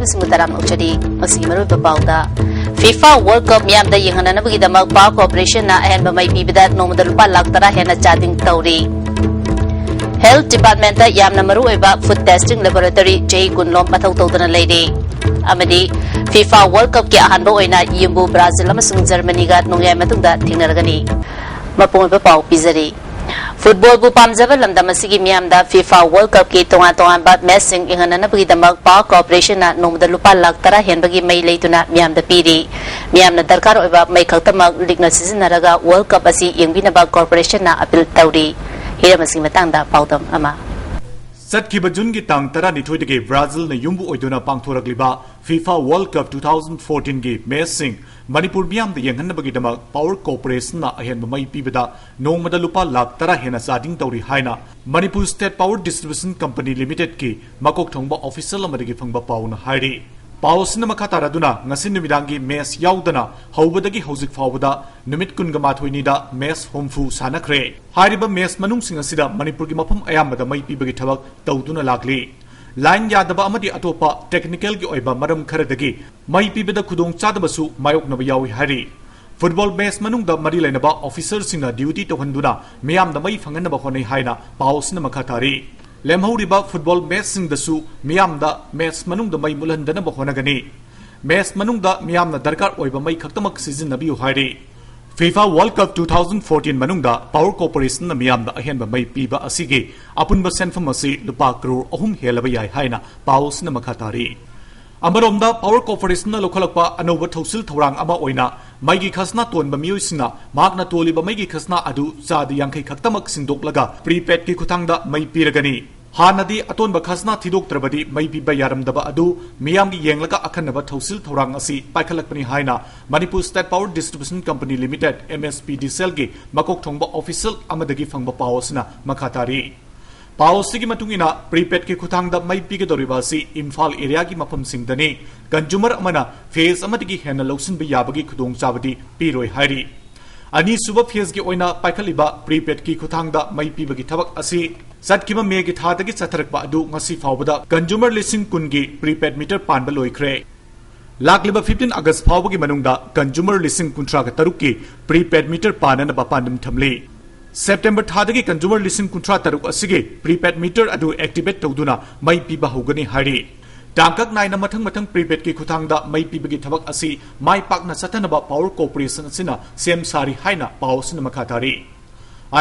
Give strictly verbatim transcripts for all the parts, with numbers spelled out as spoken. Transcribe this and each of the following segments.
ꯁꯤꯡꯕꯨ ꯇꯔꯥꯝꯅ ꯑꯣꯛꯆꯔꯤ꯫ ꯃꯁꯤꯒꯤ ꯃꯔꯨꯑꯣꯏꯕ ꯄꯥꯎꯗ, FIFA World Cup ꯃꯤꯌꯥꯝꯗ ꯌꯦꯡꯍꯟꯅꯅꯕꯒꯤꯗꯃꯛ Power Corporationꯅ ꯑꯍꯦꯟꯕ ꯃꯩ ꯄꯤꯕꯗ ꯅꯣꯡꯃꯗ ꯂꯨꯄꯥ ꯂꯥꯈ ꯇꯔꯥ ꯍꯦꯟꯅ ꯆꯥꯗꯤꯡ ꯇꯧꯔꯤ꯫ Health Departmentꯇ ꯌꯥꯝꯅ ꯃꯔꯨꯑꯣꯏꯕ food testing laboratory ꯆꯍꯤ ꯀꯨꯟ ꯂꯣꯝ ꯃꯊꯧ ꯇꯧꯗꯨꯅ ꯂꯩꯔꯤ꯫ ꯑꯃꯗꯤ FIFA World Cupꯀꯤ ꯑꯍꯥꯟꯕ ꯑꯣꯏꯅ ꯌꯨꯝꯕꯨ ꯕ꯭ꯔꯥꯖꯤꯜ ꯑꯃꯁꯨꯡ ꯖꯔꯃꯅꯤꯒ ꯅꯣꯡꯌꯥꯏ ꯃꯇꯨꯡꯗ ꯊꯦꯡꯅꯔꯒꯅꯤ꯫ ꯃꯄꯨꯡ ꯑꯣꯏꯕ ꯄꯥꯎ ꯄꯤꯖꯔꯤ꯫ Footballꯕꯨ ꯄꯥꯝꯖꯕ ꯂꯝꯗꯝ ꯑꯁꯤꯒꯤ ꯃꯤꯌꯥꯝꯗ FIFA World Cupꯀꯤ ꯇꯣꯉꯥꯟ ꯇꯣꯉꯥꯟꯕ matchꯁꯤꯡ ꯌꯦꯡꯍꯟꯅꯅꯕꯒꯤꯗꯃꯛ Power Corporationꯅ ꯅꯣꯡꯃꯗ ꯂꯨꯄꯥ ꯂꯥꯈ ꯇꯔꯥ ꯍꯦꯟꯕꯒꯤ ꯃꯩ ꯂꯩꯗꯨꯅ ꯃꯤꯌꯥꯝꯗ ꯄꯤꯔꯤ꯫ ꯃꯤꯌꯥꯝꯅ ꯗꯔꯀꯥꯔ ꯑꯣꯏꯕ ꯃꯩ ꯈꯛꯇꯃꯛ ꯂꯤꯛꯅ ꯁꯤꯖꯤꯟꯅꯔꯒ World Cup ꯑꯁꯤ ꯌꯦꯡꯕꯤꯅꯕ Corporationꯅ appeal ꯇꯧꯔꯤ꯫ ꯍꯤꯔꯝ ꯑꯁꯤꯒꯤ ꯃꯇꯥꯡꯗ ꯄꯥꯎꯗꯝ ꯑꯃ꯫ ꯆꯠꯈꯤꯕ ꯖꯨꯟꯒꯤ ꯇꯥꯡ ꯇꯔꯥꯅꯤꯊꯣꯏꯗꯒꯤ ꯕ꯭ꯔꯥꯖꯤꯜꯅ ꯌꯨꯝꯕꯨ ꯑꯣꯏꯗꯨꯅ ꯄꯥꯡꯊꯣꯔꯛꯂꯤꯕ FIFA World Cup two thousand fourteenꯒꯤ matchꯁꯤꯡ Manipur ꯃꯤꯌꯥꯝꯗ ꯌꯦꯡꯍꯟꯅꯕꯒꯤꯗꯃꯛ Power Corporationꯅ ꯑꯍꯦꯟꯕ ꯃꯩ ꯄꯤꯕꯗ ꯅꯣꯡꯃꯗ ꯂꯨꯄꯥ ꯂꯥꯈ ꯇꯔꯥ ꯍꯦꯟꯅ ꯆꯥꯗꯤꯡ ꯇꯧꯔꯤ ꯍꯥꯏꯅ Manipur State Power Distribution Company Limitedꯀꯤ ꯃꯀꯣꯛ ꯊꯣꯡꯕ official ꯑꯃꯗꯒꯤ ꯐꯪꯕ ꯄꯥꯎꯅ ꯍꯥꯏꯔꯤ꯫ ꯄꯥꯎ ꯑꯁꯤꯅ ꯃꯈꯥ ꯇꯥꯔꯗꯨꯅ, ꯉꯁꯤ ꯅꯨꯃꯤꯗꯥꯡꯒꯤ match ꯌꯥꯎꯗꯅ ꯍꯧꯕꯗꯒꯤ ꯍꯧꯖꯤꯛ ꯐꯥꯎꯕꯗ ꯅꯨꯃꯤꯠ ꯀꯨꯟꯒ ꯃꯥꯊꯣꯏꯅꯤꯗ match ꯍꯨꯝꯐꯨ ꯁꯥꯟꯅꯈ꯭ꯔꯦ꯫ ꯍꯥꯏꯔꯤꯕ match ꯃꯅꯨꯡꯁꯤꯡ ꯑꯁꯤꯗ ꯃꯅꯤꯄꯨꯔꯒꯤ ꯃꯐꯝ ꯑꯌꯥꯝꯕꯗ ꯃꯩ ꯄꯤꯕꯒꯤ ꯊꯕꯛ ꯇꯧꯗꯨꯅ ꯂꯥꯛꯂꯤ꯫ Line ꯌꯥꯗꯕ ꯑꯃꯗꯤ ꯑꯇꯣꯞꯄ technicalꯒꯤ ꯑꯣꯏꯕ ꯃꯔꯝ ꯈꯔꯗꯒꯤ ꯃꯩ ꯄꯤꯕꯗ ꯈꯨꯗꯣꯡꯆꯥꯗꯕꯁꯨ ꯃꯥꯌꯣꯛꯅꯕ ꯌꯥꯎꯏ ꯍꯥꯏꯔꯤ꯫ Football match ꯃꯅꯨꯡꯗ ꯃꯔꯤ ꯂꯩꯅꯕ officerꯁꯤꯡꯅ duty ꯇꯧꯍꯟꯗꯨꯅ ꯃꯤꯌꯥꯝꯗ ꯃꯩ ꯐꯪꯍꯟꯅꯕ ꯍꯣꯠꯅꯩ ꯍꯥꯏꯅ ꯄꯥꯎ ꯑꯁꯤꯅ ꯃꯈꯥ ꯇꯥꯔꯤ꯫ ꯂꯦꯝꯍꯧꯔꯤꯕ football matchꯁꯤꯡꯗꯁꯨ ꯃꯤꯌꯥꯝꯗ match ꯃꯅꯨꯡꯗ ꯃꯩ ꯃꯨꯠꯍꯟꯗꯅꯕ ꯍꯣꯠꯅꯒꯅꯤ꯫ Match ꯃꯅꯨꯡꯗ ꯃꯤꯌꯥꯝꯅ ꯗꯔꯀꯥꯔ ꯑꯣꯏꯕ ꯃꯩ ꯈꯛꯇꯃꯛ ꯁꯤꯖꯤꯟꯅꯕꯤꯌꯨ ꯍꯥꯏꯔꯤ꯫ FIFA World Cup two thousand fourteen ꯃꯅꯨꯡꯗ Power Corporationꯅ ꯃꯤꯌꯥꯝꯗ ꯑꯍꯦꯟꯕ ꯃꯩ ꯄꯤꯕ ꯑꯁꯤꯒꯤ ꯑꯄꯨꯟꯕ ꯁꯦꯟꯐꯝ ꯑꯁꯤ ꯂꯨꯄꯥ ꯀꯔꯣꯔ ꯑꯍꯨꯝ ꯍꯦꯜꯂꯕ ꯌꯥꯏ ꯍꯥꯏꯅ ꯄꯥꯎ ꯑꯁꯤꯅ ꯃꯈꯥ ꯇꯥꯔꯤ꯫ ꯑꯃꯔꯣꯝꯗ, Power Corporationꯅ ꯂꯧꯈꯠꯂꯛꯄ ꯑꯅꯧꯕ ꯊꯧꯁꯤꯜ ꯊꯧꯔꯥꯡ ꯑꯃ ꯑꯣꯏꯅ ꯃꯩꯒꯤ ꯈꯖꯅꯥ ꯇꯣꯟꯕ ꯃꯤꯑꯣꯏꯁꯤꯡꯅ ꯃꯍꯥꯛꯅ ꯇꯣꯜꯂꯤꯕ ꯃꯩꯒꯤ ꯈꯖꯅꯥ ꯑꯗꯨ ꯆꯥꯗ ꯌꯥꯡꯈꯩ ꯈꯛꯇꯃꯛ ꯁꯤꯟꯗꯣꯛꯂꯒ prepaidꯀꯤ ꯈꯨꯠꯊꯥꯡꯗ ꯃꯩ ꯄꯤꯔꯒꯅꯤ꯫ ꯍꯥꯟꯅꯗꯤ ꯑꯇꯣꯟꯕ ꯈꯖꯅꯥ ꯊꯤꯗꯣꯛꯇ꯭ꯔꯕꯗꯤ ꯃꯩ ꯄꯤꯕ ꯌꯥꯔꯝꯗꯕ ꯑꯗꯨ ꯃꯤꯌꯥꯝꯒꯤ ꯌꯦꯡꯂꯒ ꯑꯈꯟꯅꯕ ꯊꯧꯁꯤꯜ ꯊꯧꯔꯥꯡ ꯑꯁꯤ ꯄꯥꯏꯈꯠꯂꯛꯄꯅꯤ ꯍꯥꯏꯅ Manipur State Power Distribution Company Limited, MSPDCLꯒꯤ ꯃꯀꯣꯛ ꯊꯣꯡꯕ official ꯑꯃꯗꯒꯤ ꯐꯪꯕ ꯄꯥꯎ ꯑꯁꯤꯅ ꯃꯈꯥ ꯇꯥꯔꯤ꯫ ꯄꯥꯎ ꯑꯁꯤꯒꯤ ꯃꯇꯨꯡ ꯏꯟꯅ, prepaidꯀꯤ ꯈꯨꯠꯊꯥꯡꯗ ꯃꯩ ꯄꯤꯒꯗꯧꯔꯤꯕ ꯑꯁꯤ ꯏꯝꯐꯥꯜ areaꯒꯤ ꯃꯐꯝꯁꯤꯡꯗꯅꯤ꯫ Consumer ꯑꯃꯅ phase ꯑꯃꯗꯒꯤ ꯍꯦꯟꯅ ꯂꯧꯁꯤꯟꯕ ꯌꯥꯕꯒꯤ ꯈꯨꯗꯣꯡꯆꯥꯕꯗꯤ ꯄꯤꯔꯣꯏ ꯍꯥꯏꯔꯤ꯫ ꯑꯅꯤꯁꯨꯕ phaseꯀꯤ ꯑꯣꯏꯅ ꯄꯥꯏꯈꯠꯂꯤꯕ prepaidꯀꯤ ꯈꯨꯠꯊꯥꯡꯗ ꯃꯩ ꯄꯤꯕꯒꯤ ꯊꯕꯛ ꯑꯁꯤ ꯆꯠꯈꯤꯕ ꯃꯦꯒꯤ ꯊꯥꯗꯒꯤ ꯆꯠꯊꯔꯛꯄ ꯑꯗꯨ ꯉꯁꯤ ꯐꯥꯎꯕꯗ consumer ꯂꯤꯁꯤꯡ ꯀꯨꯟꯒꯤ prepaid meter ꯄꯥꯟꯕ ꯂꯣꯏꯈ꯭ꯔꯦ꯫ ꯂꯥꯛꯂꯤꯕ fifteen August ꯐꯥꯎꯕꯒꯤ ꯃꯅꯨꯡꯗ consumer ꯂꯤꯁꯤꯡ ꯀꯨꯟꯊ꯭ꯔꯥꯒ ꯇꯔꯨꯛꯀꯤ prepaid meter ꯄꯥꯟꯅꯅꯕ ꯄꯥꯟꯗꯝ ꯊꯝꯂꯤ꯫ September ꯊꯥꯗꯒꯤ consumer ꯂꯤꯁꯤꯡ ꯀꯨꯟꯊ꯭ꯔꯥ ꯇꯔꯨꯛ ꯑꯁꯤꯒꯤ prepaid meter ꯑꯗꯨ activate ꯇꯧꯗꯨꯅ ꯃꯩ ꯄꯤꯕ ꯍꯧꯒꯅꯤ ꯍꯥꯏꯔꯤ꯫ ꯇꯥꯡꯀꯛ ꯅꯥꯏꯅ ꯃꯊꯪ ꯃꯊꯪ prepaidꯀꯤ ꯈꯨꯠꯊꯥꯡꯗ ꯃꯩ ꯄꯤꯕꯒꯤ ꯊꯕꯛ ꯑꯁꯤ ꯃꯥꯏ ꯄꯥꯛꯅ ꯆꯠꯊꯅꯕ Power Corporation ꯑꯁꯤꯅ ꯁꯦꯝ ꯁꯥꯔꯤ ꯍꯥꯏꯅ ꯄꯥꯎ ꯑꯁꯤꯅ ꯃꯈꯥ ꯇꯥꯔꯤ꯫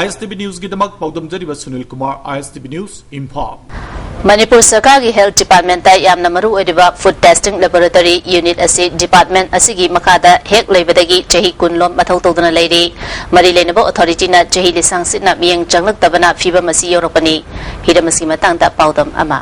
ISTV Newsꯒꯤꯗꯃꯛ ꯄꯥꯎꯗꯝꯖꯔꯤꯕ Sunil Kumar, ISTV News, Imphal. Manipur ꯁꯔꯀꯥꯔꯒꯤ health departmentꯇ ꯌꯥꯝꯅ ꯃꯔꯨ ꯑꯣꯏꯔꯤꯕ food testing laboratory unit ꯑꯁꯤ department ꯑꯁꯤꯒꯤ ꯃꯈꯥꯗ ꯍꯦꯛ ꯂꯩꯕꯗꯒꯤ ꯆꯍꯤ ꯀꯨꯟ ꯂꯣꯝ ꯃꯊꯧ ꯇꯧꯗꯨꯅ ꯂꯩꯔꯤ꯫ ꯃꯔꯤ ꯂꯩꯅꯕ authorityꯅ ꯆꯍꯤ ꯂꯤꯁꯥꯡ ꯁꯤꯠꯅ ꯃꯤꯠꯌꯦꯡ ꯆꯪꯂꯛꯇꯕꯅ ꯐꯤꯕꯝ ꯑꯁꯤ ꯌꯧꯔꯛꯄꯅꯤ꯫ ꯍꯤꯔꯝ ꯑꯁꯤꯒꯤ ꯃꯇꯥꯡꯗ ꯄꯥꯎꯗꯝ ꯑꯃ꯫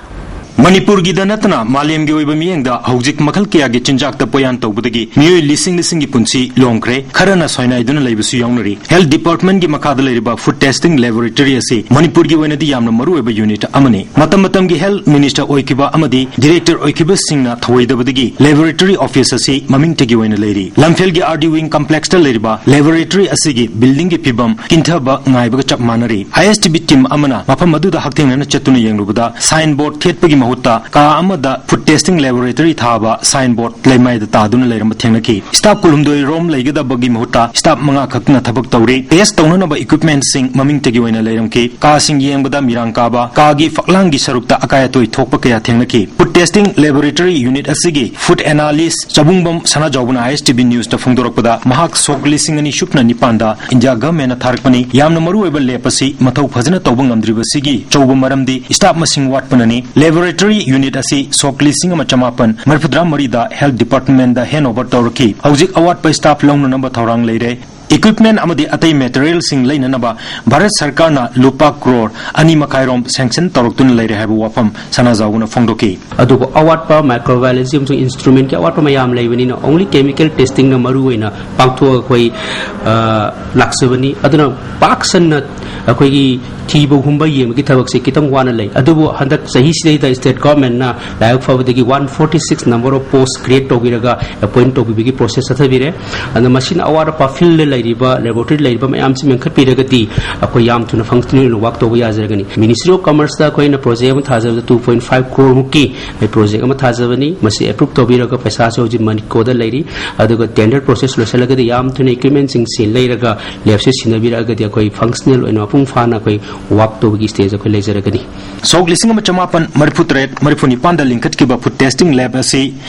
ꯃꯅꯤꯄꯨꯔꯒꯤꯗ ꯅꯠꯇꯅ ꯃꯥꯂꯦꯝꯒꯤ ꯑꯣꯏꯕ ꯃꯤꯠꯌꯦꯡꯗ ꯍꯧꯖꯤꯛ ꯃꯈꯜ ꯀꯌꯥꯒꯤ ꯆꯤꯟꯖꯥꯛꯇ ꯄꯣꯌꯥꯟ ꯇꯧꯕꯗꯒꯤ ꯃꯤꯑꯣꯏ ꯂꯤꯁꯤꯡ ꯂꯤꯁꯤꯡꯒꯤ ꯄꯨꯟꯁꯤ ꯂꯣꯝꯈ꯭ꯔꯦ, ꯈꯔꯅ ꯁꯣꯏꯅꯥꯏꯗꯨꯅ ꯂꯩꯕꯁꯨ ꯌꯥꯎꯅꯔꯤ꯫ Health departmentꯀꯤ ꯃꯈꯥꯗ ꯂꯩꯔꯤꯕ food testing laboratory ꯑꯁꯤ ꯃꯅꯤꯄꯨꯔꯒꯤ ꯑꯣꯏꯅꯗꯤ ꯌꯥꯝꯅ ꯃꯔꯨꯑꯣꯏꯕ unit ꯑꯃꯅꯤ꯫ ꯃꯇꯝ ꯃꯇꯝꯒꯤ health minister ꯑꯣꯏꯈꯤꯕ ꯑꯃꯗꯤ director ꯑꯣꯏꯈꯤꯕꯁꯤꯡꯅ ꯊꯧꯑꯣꯏꯗꯕꯗꯒꯤ laboratory office ꯑꯁꯤ ꯃꯃꯤꯡꯇꯒꯤ ꯑꯣꯏꯅ ꯂꯩꯔꯤ꯫ ꯂꯝꯐꯦꯜꯒꯤ RD Wing complexꯇ ꯂꯩꯔꯤꯕ laboratory ꯑꯁꯤꯒꯤ buildingꯒꯤ ꯐꯤꯕꯝ ꯀꯤꯟꯊꯕ ꯉꯥꯏꯕꯒ ꯆꯞ ꯃꯥꯟꯅꯔꯤ꯫ ISTV team ꯑꯃꯅ ꯃꯐꯝ ꯑꯗꯨꯗ ꯍꯛꯊꯦꯡꯅꯅ ꯆꯠꯇꯨꯅ ꯌꯦꯡꯂꯨꯕꯗ sign board ꯊꯦꯠꯄꯒꯤ ꯃꯍꯨꯠꯇ ꯀꯥ ꯑꯃꯗ food testing laboratory ꯊꯥꯕ sign board ꯂꯩꯃꯥꯏꯗ ꯇꯥꯗꯨꯅ ꯂꯩꯔꯝꯕ ꯊꯦꯡꯅꯈꯤ꯫ Staff ꯀꯨꯟꯍꯨꯝꯗꯣꯏ ꯔꯣꯝ ꯂꯩꯒꯗꯕꯒꯤ ꯃꯍꯨꯠꯇ staff ꯃꯉꯥ ꯈꯛꯇꯅ ꯊꯕꯛ ꯇꯧꯔꯤ꯫ Test ꯇꯧꯅꯅꯕ equipmentꯁꯤꯡ ꯃꯃꯤꯡꯇꯒꯤ ꯑꯣꯏꯅ ꯂꯩꯔꯝꯈꯤ꯫ ꯀꯥꯁꯤꯡ ꯌꯦꯡꯕꯗ ꯃꯤꯔꯥꯡ ꯀꯥꯕ, ꯀꯥꯒꯤ ꯐꯛꯂꯥꯡꯒꯤ ꯁꯔꯨꯛꯇ ꯑꯀꯥꯏ ꯑꯇꯣꯏ ꯊꯣꯛꯄ ꯀꯌꯥ ꯊꯦꯡꯅꯈꯤ꯫ Food testing laboratory unit ꯑꯁꯤꯒꯤ food analyst ꯆꯕꯨꯡꯕꯝ ꯁꯅꯥꯖꯥꯎꯕꯅ ISTV Newsꯇ ꯐꯣꯡꯗꯣꯔꯛꯄꯗ, ꯃꯍꯥꯛ ꯁꯣꯛ ꯂꯤꯁꯤꯡ ꯑꯅꯤ ꯁꯨꯞꯅ ꯅꯤꯄꯥꯟꯗ India governmentꯅ ꯊꯥꯔꯛꯄꯅꯤ꯫ ꯌꯥꯝꯅ ꯃꯔꯨꯑꯣꯏꯕ lab ꯑꯁꯤ ꯃꯊꯧ ꯐꯖꯅ ꯇꯧꯕ ꯉꯝꯗ꯭ꯔꯤꯕꯁꯤꯒꯤ ꯑꯆꯧꯕ ꯃꯔꯝꯗꯤ staff ꯃꯁꯤꯡ ꯋꯥꯠꯄꯅꯅꯤ꯫ Laboratory unit ꯑꯁꯤ ꯁꯣꯛ ꯂꯤꯁꯤꯡ ꯑꯃ ꯆꯃꯥꯄꯟ ꯃꯔꯤꯐꯨꯇꯔꯥ ꯃꯔꯤꯗ health departmentꯗ handover ꯇꯧꯔꯛꯈꯤ꯫ ꯍꯧꯖꯤꯛ ꯑꯋꯥꯠꯄ staff ꯂꯧꯅꯅꯕ ꯊꯧꯔꯥꯡ ꯂꯩꯔꯦ꯫ Equipment ꯑꯃꯗꯤ ꯑꯇꯩ materialꯁꯤꯡ ꯂꯩꯅꯅꯕ ꯚꯥꯔꯠ ꯁꯔꯀꯥꯔꯅ ꯂꯨꯄꯥ ꯀ꯭ꯔꯣꯔ ꯑꯅꯤ ꯃꯈꯥꯏꯔꯣꯝ sanction ꯇꯧꯔꯛꯇꯨꯅ ꯂꯩꯔꯦ ꯍꯥꯏꯕ ꯋꯥꯐꯝ ꯁꯅꯥꯖꯥꯎꯕꯅ ꯐꯣꯡꯗꯣꯛꯈꯤ꯫ ꯑꯗꯨꯕꯨ ꯑꯋꯥꯠꯄ microbiology ꯑꯃꯁꯨꯡ instrumentꯀꯤ ꯑꯋꯥꯠꯄ ꯃꯌꯥꯝ ꯂꯩꯕꯅꯤꯅ only chemical testingꯅ ꯃꯔꯨ ꯑꯣꯏꯅ ꯄꯥꯡꯊꯣꯛꯑꯒ ꯑꯩꯈꯣꯏ, ꯑ, ꯂꯥꯛꯆꯕꯅꯤ꯫ ꯑꯗꯨꯅ ꯄꯥꯛ ꯁꯟꯅ ꯑꯩꯈꯣꯏꯒꯤ ꯊꯤꯕ ꯍꯨꯝꯕ ꯌꯦꯡꯕꯒꯤ ꯊꯕꯛꯁꯦ ꯈꯤꯇꯪ ꯋꯥꯅ ꯂꯩ꯫ ꯑꯗꯨꯕꯨ ꯍꯟꯗꯛ ꯆꯍꯤꯁꯤꯗꯩꯗ state governmentꯅ ꯂꯥꯏꯕꯛ ꯐꯕꯗꯒꯤ one forty six number of post create ꯇꯧꯕꯤꯔꯒ appoint ꯇꯧꯕꯤꯕꯒꯤ process ꯆꯠꯊꯕꯤꯔꯦ꯫ ꯑꯗꯨꯅ ꯃꯁꯤꯅ ꯑꯋꯥꯠ ꯑꯄꯥ fieldꯗ ꯂꯩꯔꯤꯕ ꯂꯦꯕꯣꯔꯦꯇꯣꯔꯤ ꯂꯩꯔꯤꯕ ꯃꯌꯥꯝꯁꯤ ꯃꯦꯟꯈꯠꯄꯤꯔꯒꯗꯤ ꯑꯩꯈꯣꯏ ꯌꯥꯝ ꯊꯨꯅ ꯐꯪꯁꯅꯦꯜ ꯑꯣꯏꯅ ꯋꯥꯛ ꯇꯧꯕ ꯌꯥꯖꯔꯒꯅꯤ꯫ ꯃꯤꯅꯤꯁꯇ꯭ꯔꯤ ꯑꯣꯐ ꯀꯃꯔꯁꯇ ꯑꯩꯈꯣꯏꯅ ꯄ꯭ꯔꯣꯖꯦꯛ ꯑꯃ ꯊꯥꯖꯕꯗ two point five crore ꯃꯨꯛꯀꯤ ꯑꯩꯈꯣꯏ ꯄ꯭ꯔꯣꯖꯦꯛ ꯑꯃ ꯊꯥꯖꯕꯅꯤ꯫ ꯃꯁꯤ ꯑꯦꯄ꯭ꯔꯨꯞ ꯇꯧꯕꯤꯔꯒ ꯄꯩꯁꯥꯁꯦ ꯍꯧꯖꯤꯛ ꯃꯅꯤꯀꯣꯗ ꯂꯩꯔꯤ꯫ ꯑꯗꯨꯒ ꯇꯦꯟꯗꯔ ꯄ꯭ꯔꯣꯁꯦꯁ ꯂꯣꯏꯁꯤꯜꯂꯒꯗꯤ ꯌꯥꯝ ꯊꯨꯅ ꯏꯀ꯭ꯋꯤꯞꯃꯦꯟꯁꯤꯡꯁꯤ ꯂꯩꯔꯒ ꯂꯦꯕꯁꯦ ꯁꯤꯟꯅꯕꯤꯔꯛꯑꯒꯗꯤ ꯑꯩꯈꯣꯏ ꯐꯪꯁꯅꯦꯜ ꯑꯣꯏꯅ ꯃꯄꯨꯡ ꯐꯥꯅ ꯑꯩꯈꯣꯏ ꯋꯥꯛ ꯇꯧꯕꯒꯤ ꯏꯁꯇꯦꯖ ꯑꯩꯈꯣꯏ ꯂꯩꯖꯔꯒꯅꯤ꯫ ꯁꯣꯛ ꯂꯤꯁꯤꯡ ꯑꯃ ꯆꯃꯥꯄꯟ ꯃꯔꯤꯐꯨ ꯇꯔꯦꯠ ꯃꯔꯤꯐꯨ ꯅꯤꯄꯥꯟꯗ ꯂꯤꯡꯈꯠꯈꯤꯕ ꯐꯨꯗ ꯇꯦꯁꯇꯤꯡ ꯂꯦꯕ ꯑꯁꯤ